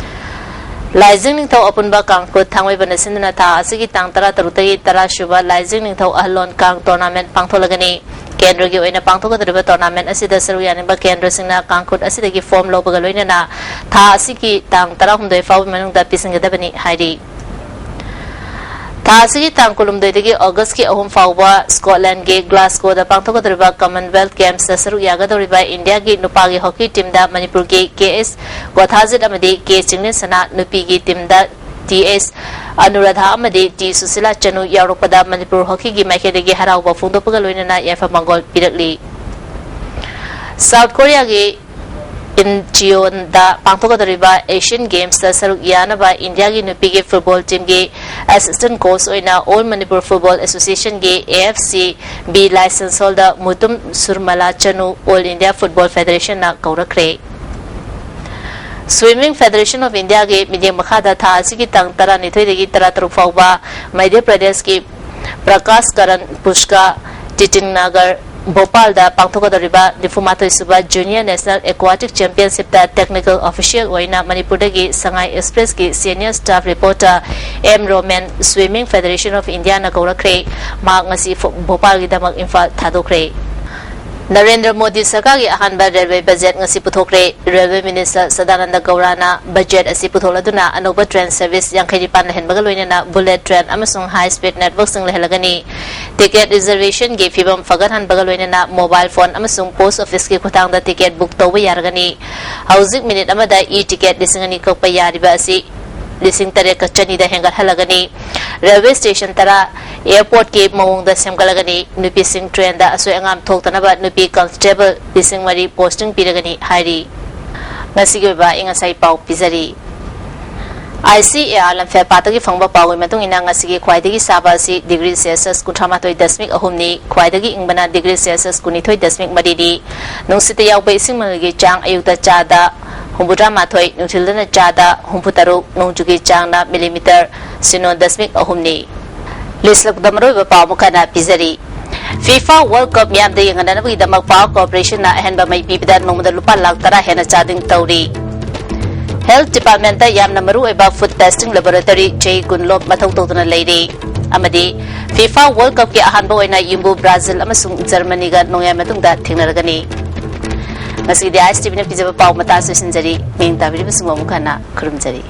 ꯂꯥꯏꯖꯤꯡ ꯅꯤꯡꯊꯧ ꯑꯄꯨꯟꯕ ꯀꯥꯡꯈꯨꯠ ꯊꯥꯡꯃꯩꯕꯟꯗ ꯁꯤꯟꯗꯨꯅ ꯊꯥ ꯑꯁꯤꯒꯤ ꯇꯥꯡ ꯇꯔꯥꯇꯔꯨꯛꯇꯒꯤ ꯇꯔꯥ ꯁꯨꯕ ꯂꯥꯏꯖꯤꯡ ꯅꯤꯡꯊꯧ ꯑꯍꯜꯂꯣꯟ ꯀꯥꯡ ꯇꯣꯔꯅꯥꯃꯦꯟꯠ ꯄꯥꯡꯊꯣꯛꯂꯒꯅꯤ꯫ ꯀꯦꯟꯗ꯭ꯔꯒꯤ ꯑꯣꯏꯅ ꯄꯥꯡꯊꯣꯛꯀꯗꯧꯔꯤꯕ ꯇꯣꯔꯅꯥꯃꯦꯟꯠ ꯑꯁꯤꯗ ꯁꯔꯨꯛ ꯌꯥꯅꯤꯡꯕ ꯀꯦꯟꯗ꯭ꯔꯁꯤꯡꯅ ꯀꯥꯡꯈꯨꯠ ꯑꯁꯤꯗꯒꯤ ꯐꯣꯔꯝ ꯂꯧꯕꯒ ꯂꯣꯏꯅꯅ ꯊꯥ ꯑꯁꯤꯒꯤ ꯇꯥꯡ ꯇꯔꯥꯍꯨꯝꯗꯣꯏ ꯐꯥꯎꯕꯒꯤ ꯃꯅꯨꯡꯗ ꯄꯤꯁꯤꯟꯒꯗꯕꯅꯤ ꯍꯥꯏꯔꯤ꯫ ꯊꯥ ꯑꯁꯤꯒꯤ ꯇꯥꯡ ꯀꯨꯟꯍꯨꯝꯗꯣꯏꯗꯒꯤ ꯑꯣꯒꯁꯀꯤ ꯑꯍꯨꯝ ꯐꯥꯎꯕ ꯁ꯭ꯀꯣꯠꯂꯦꯟꯒꯤ ꯒ꯭ꯂꯥꯁꯀꯣꯗ ꯄꯥꯡꯊꯣꯛꯀꯗꯧꯔꯤꯕ ꯀꯃꯟꯋꯦꯜꯊ ꯒꯦꯝꯁꯇ ꯁꯔꯨꯛ ꯌꯥꯒꯗꯧꯔꯤꯕ ꯏꯟꯗꯤꯌꯥꯒꯤ ꯅꯨꯄꯥꯒꯤ ꯍꯣꯀꯤ ꯇꯤꯝꯗ ꯃꯅꯤꯄꯨꯔꯒꯤ ꯀꯦ ꯑꯦꯁ ꯒꯣꯊꯥꯖꯤꯠ ꯑꯃꯗꯤ ꯀꯦ ꯆꯤꯡꯂꯦꯟꯁꯅꯥ, ꯅꯨꯄꯤꯒꯤ ꯇꯤꯝꯗ ꯇꯤ ꯑꯦꯁ ꯑꯅꯨꯔꯥꯙꯥ ꯑꯃꯗꯤ ꯇꯤ ꯁꯨꯁꯤꯂꯥ ꯆꯅꯨ ꯌꯥꯎꯔꯛꯄꯗ ꯃꯅꯤꯄꯨꯔ ꯍꯣꯀꯤꯒꯤ ꯃꯥꯏꯀꯩꯗꯒꯤ ꯍꯔꯥꯎꯕ ꯐꯣꯡꯗꯣꯛꯄꯒ ꯂꯣꯏꯅꯅ ꯌꯥꯏꯐ ꯃꯪꯒꯣꯜ ꯄꯤꯔꯛꯂꯤ꯫ ꯁꯥꯎꯠ ꯀꯣꯔꯤꯌꯥꯒꯤ ꯏꯟꯆꯤꯌꯣꯟꯗ ꯄꯥꯡꯊꯣꯛꯀꯗꯧꯔꯤꯕ ꯑꯦꯁꯤꯌꯟ ꯒꯦꯝꯁꯇ ꯁꯔꯨꯛ ꯌꯥꯅꯕ ꯏꯟꯗꯤꯌꯥꯒꯤ ꯅꯨꯄꯤꯒꯤ ꯐꯨꯠꯕꯣꯜ ꯇꯤꯝꯒꯤ ꯑꯦꯁꯤꯁꯇꯦꯟꯠ ꯀꯣꯆ ꯑꯣꯏꯅ ꯑꯣꯜ ꯃꯅꯤꯄꯨꯔ ꯐꯨꯠꯕꯣꯜ ꯑꯦꯁꯣꯁꯤꯌꯦꯁꯟꯒꯤ, A F C B, licence holder Mutum Suramala ꯆꯅꯨ ꯑꯣꯜ ꯏꯟꯗꯤꯌꯥ ꯐꯨꯠꯕꯣꯜ ꯐꯦꯗꯔꯦꯁꯟꯅ ꯀꯧꯔꯛꯈ꯭ꯔꯦ꯫ Swimming Federation of Indiaꯒꯤ ꯃꯤꯠꯌꯦꯡ ꯃꯈꯥꯗ ꯊꯥ ꯑꯁꯤꯒꯤ ꯇꯥꯡ ꯇꯔꯥꯅꯤꯊꯣꯏꯗꯒꯤ ꯇꯔꯥꯇꯔꯨꯛ ꯐꯥꯎꯕ ꯃꯙ꯭ꯌ ꯄ꯭ꯔꯗꯦꯁꯀꯤ ꯄ꯭ꯔꯀꯥꯁ ꯀꯔꯟ ꯄꯨꯁꯀꯥ ꯇꯤꯇꯤꯟꯅꯒꯔ ꯚꯣꯄꯥꯜꯗ ꯄꯥꯡꯊꯣꯛꯀꯗꯧꯔꯤꯕ ꯅꯤꯐꯨꯃꯥꯊꯣꯏ ꯁꯨꯕ ꯖꯨꯅꯤꯌꯔ ꯅꯦꯁꯅꯦꯜ ꯑꯦꯀ꯭ꯋꯥꯇꯤꯛ ꯆꯦꯝꯄꯤꯌꯟꯁꯤꯞꯇ ꯇꯦꯛꯅꯤꯀꯦꯜ ꯑꯣꯐꯤꯁꯤꯌꯦꯜ ꯑꯣꯏꯅ ꯃꯅꯤꯄꯨꯔꯗꯒꯤ ꯁꯉꯥꯏ ꯑꯦꯛꯁꯄ꯭ꯔꯦꯁꯀꯤ senior staff reporter M Roman Swimming Federation of Indiaꯅ ꯀꯧꯔꯛꯈ꯭ꯔꯦ꯫ ꯃꯍꯥꯛ ꯉꯁꯤ ꯐꯨ-, ꯚꯣꯄꯥꯜꯒꯤꯗꯃꯛ ꯏꯝꯐꯥꯜ ꯊꯥꯗꯣꯛꯈ꯭ꯔꯦ꯫ ꯅꯔꯦꯟꯗ꯭ꯔ ꯃꯣꯗꯤ ꯁꯔꯀꯥꯔꯒꯤ ꯑꯍꯥꯟꯕ ꯔꯦꯜꯋꯦ ꯕꯖꯦꯠ ꯉꯁꯤ ꯄꯨꯊꯣꯛꯈ꯭ꯔꯦ꯫ ꯔꯦꯜꯋꯦ ꯃꯤꯅꯤꯁꯇꯔ ꯁꯗꯥꯅꯟꯗ ꯒꯧꯔꯥꯅ ꯕꯖꯦꯠ ꯑꯁꯤ ꯄꯨꯊꯣꯛꯂꯗꯨꯅ ꯑꯅꯧꯕ ꯇ꯭ꯔꯦꯟ ꯁꯔꯚꯤꯁ ꯌꯥꯡꯈꯩ ꯅꯤꯄꯥꯟ ꯂꯩꯍꯟꯕꯒ ꯂꯣꯏꯅꯅ ꯕꯨꯂꯦꯠ ꯇ꯭ꯔꯦꯟ ꯑꯃꯁꯨꯡ ꯍꯥꯏ ꯁ꯭ꯄꯤꯗ ꯅꯦꯠꯋꯔꯛꯁꯤꯡ ꯂꯩꯍꯜꯂꯒꯅꯤ꯫ ꯇꯤꯀꯦꯠ ꯔꯤꯖꯔꯕꯦꯁꯟꯒꯤ ꯐꯤꯕꯝ ꯐꯒꯠꯍꯟꯕꯒ ꯂꯣꯏꯅꯅ ꯃꯣꯕꯥꯏꯜ ꯐꯣꯟ ꯑꯃꯁꯨꯡ ꯄꯣꯁ ꯑꯣꯐꯤꯁꯀꯤ ꯈꯨꯠꯊꯥꯡꯗ ꯇꯤꯀꯦꯠ ꯕꯨꯛ ꯇꯧꯕ ꯌꯥꯔꯒꯅꯤ꯫ ꯍꯧꯖꯤꯛ ꯃꯤꯅꯤꯠ ꯑꯃꯗ ꯏ ꯇꯤꯀꯦꯠ ꯂꯤꯁꯤꯡ ꯑꯅꯤ ꯀꯛꯄ ꯌꯥꯔꯤꯕ ꯑꯁꯤ ꯂꯤꯁꯤꯡ ꯇꯔꯦꯠꯀ ꯆꯅꯤꯗ ꯍꯦꯟꯒꯠꯍꯜꯂꯒꯅꯤ꯫ ꯔꯦꯜꯋꯦ ꯁ꯭ꯇꯦꯁꯟ ꯇꯔꯥ ꯑꯦꯌꯔꯄꯣꯔꯠꯀꯤ ꯃꯑꯣꯡꯗ ꯁꯦꯝꯒꯠꯂꯒꯅꯤ꯫ ꯅꯨꯄꯤꯁꯤꯡ ꯇ꯭ꯔꯦꯟꯗ ꯑꯁꯣꯏ ꯑꯉꯥꯝ ꯊꯣꯛꯇꯅꯕ ꯅꯨꯄꯤ ꯀꯟꯁꯇꯦꯕꯜ ꯂꯤꯁꯤꯡ ꯃꯔꯤ ꯄꯣꯁꯇꯤꯡ ꯄꯤꯔꯒꯅꯤ ꯍꯥꯏꯔꯤ꯫ ꯉꯁꯤꯒꯤ ꯑꯣꯏꯕ ꯑꯏꯪ ꯑꯁꯥꯒꯤ ꯄꯥꯎ ꯄꯤꯖꯔꯤ꯫ ICAR ꯂꯝꯐꯦꯜ ꯄꯥꯠꯇꯒꯤ ꯐꯪꯕ ꯄꯥꯎꯒꯤ ꯃꯇꯨꯡ ꯏꯟꯅ, ꯉꯁꯤꯒꯤ ꯈ꯭ꯋꯥꯏꯗꯒꯤ ꯁꯥꯕ ꯑꯁꯤ ꯗꯤꯒ꯭ꯔꯤ ꯁꯦꯜꯁꯤꯌꯁ ꯀꯨꯟꯊ꯭ꯔꯥ ꯃꯥꯊꯣꯏ ꯗꯁꯃꯤꯛ ꯑꯍꯨꯝꯅꯤ, ꯈ꯭ꯋꯥꯏꯗꯒꯤ ꯏꯪꯕꯅ ꯗꯤꯒ꯭ꯔꯤ ꯁꯦꯜꯁꯤꯌꯁ ꯀꯨꯟꯅꯤꯊꯣꯏ ꯗꯁꯃꯤꯛ ꯃꯔꯤꯅꯤ꯫ ꯅꯨꯡꯁꯤꯠꯇ ꯌꯥꯎꯕ ꯏꯁꯤꯡ ꯃꯅꯤꯜꯒꯤ ꯆꯥꯡ ꯑꯌꯨꯛꯇ ꯆꯥꯗ ꯍꯨꯝꯐꯨꯇꯔꯥ ꯃꯥꯊꯣꯏ, ꯅꯨꯡꯊꯤꯜꯗꯅ ꯆꯥꯗ ꯍꯨꯝꯐꯨꯇꯔꯨꯛ, ꯅꯣꯡꯖꯨꯒꯤ ꯆꯥꯡꯅ ꯃꯤꯂꯤꯃꯤꯇꯔ ꯁꯤꯅꯣ ꯗꯁꯃꯤꯛ ꯑꯍꯨꯝꯅꯤ꯫ ꯂꯤꯁꯂꯛꯄꯗ ꯃꯔꯨꯑꯣꯏꯕ ꯄꯥꯎ ꯑꯃꯨꯛ ꯍꯟꯅ ꯄꯤꯖꯔꯤ꯫ FIFA World Cup ꯃꯤꯌꯥꯝꯗ ꯌꯦꯡꯍꯟꯅꯕꯒꯤꯗꯃꯛ Power Corporationꯅ ꯑꯍꯦꯟꯕ ꯃꯩ ꯄꯤꯕꯗ ꯅꯣꯡꯃꯗ ꯂꯨꯄꯥ ꯂꯥꯈ ꯇꯔꯥ ꯍꯦꯟꯅ charging ꯇꯧꯔꯤ꯫ Health Departmentꯇ ꯌꯥꯝꯅ ꯃꯔꯨꯑꯣꯏꯕ food testing laboratory ꯆꯍꯤ ꯀꯨꯟ ꯂꯣꯝ ꯃꯊꯧ ꯇꯧꯗꯨꯅ ꯂꯩꯔꯤ꯫ ꯑꯃꯗꯤ FIFA World Cupꯀꯤ ꯑꯍꯥꯟꯕ ꯑꯣꯏꯅ ꯌꯨꯝꯕꯨ ꯕ꯭ꯔꯥꯖꯤꯜ ꯑꯃꯁꯨꯡ ꯖꯔꯃꯅꯤꯒ ꯅꯣꯡꯌꯥꯏ ꯃꯇꯨꯡꯗ ꯊꯦꯡꯅꯔꯒꯅꯤ꯫ ꯉꯁꯤꯒꯤꯗꯤ ISTVꯅ ꯄꯤꯖꯕ ꯄꯥꯎ ꯃꯇꯥꯡ ꯂꯣꯏꯁꯤꯟꯖꯔꯤ꯫ ꯃꯤꯡ ꯇꯥꯕꯤꯔꯤꯕꯁꯤꯡꯕꯨ ꯑꯃꯨꯛ ꯍꯟꯅ ꯈꯨꯔꯨꯝꯖꯔꯤ꯫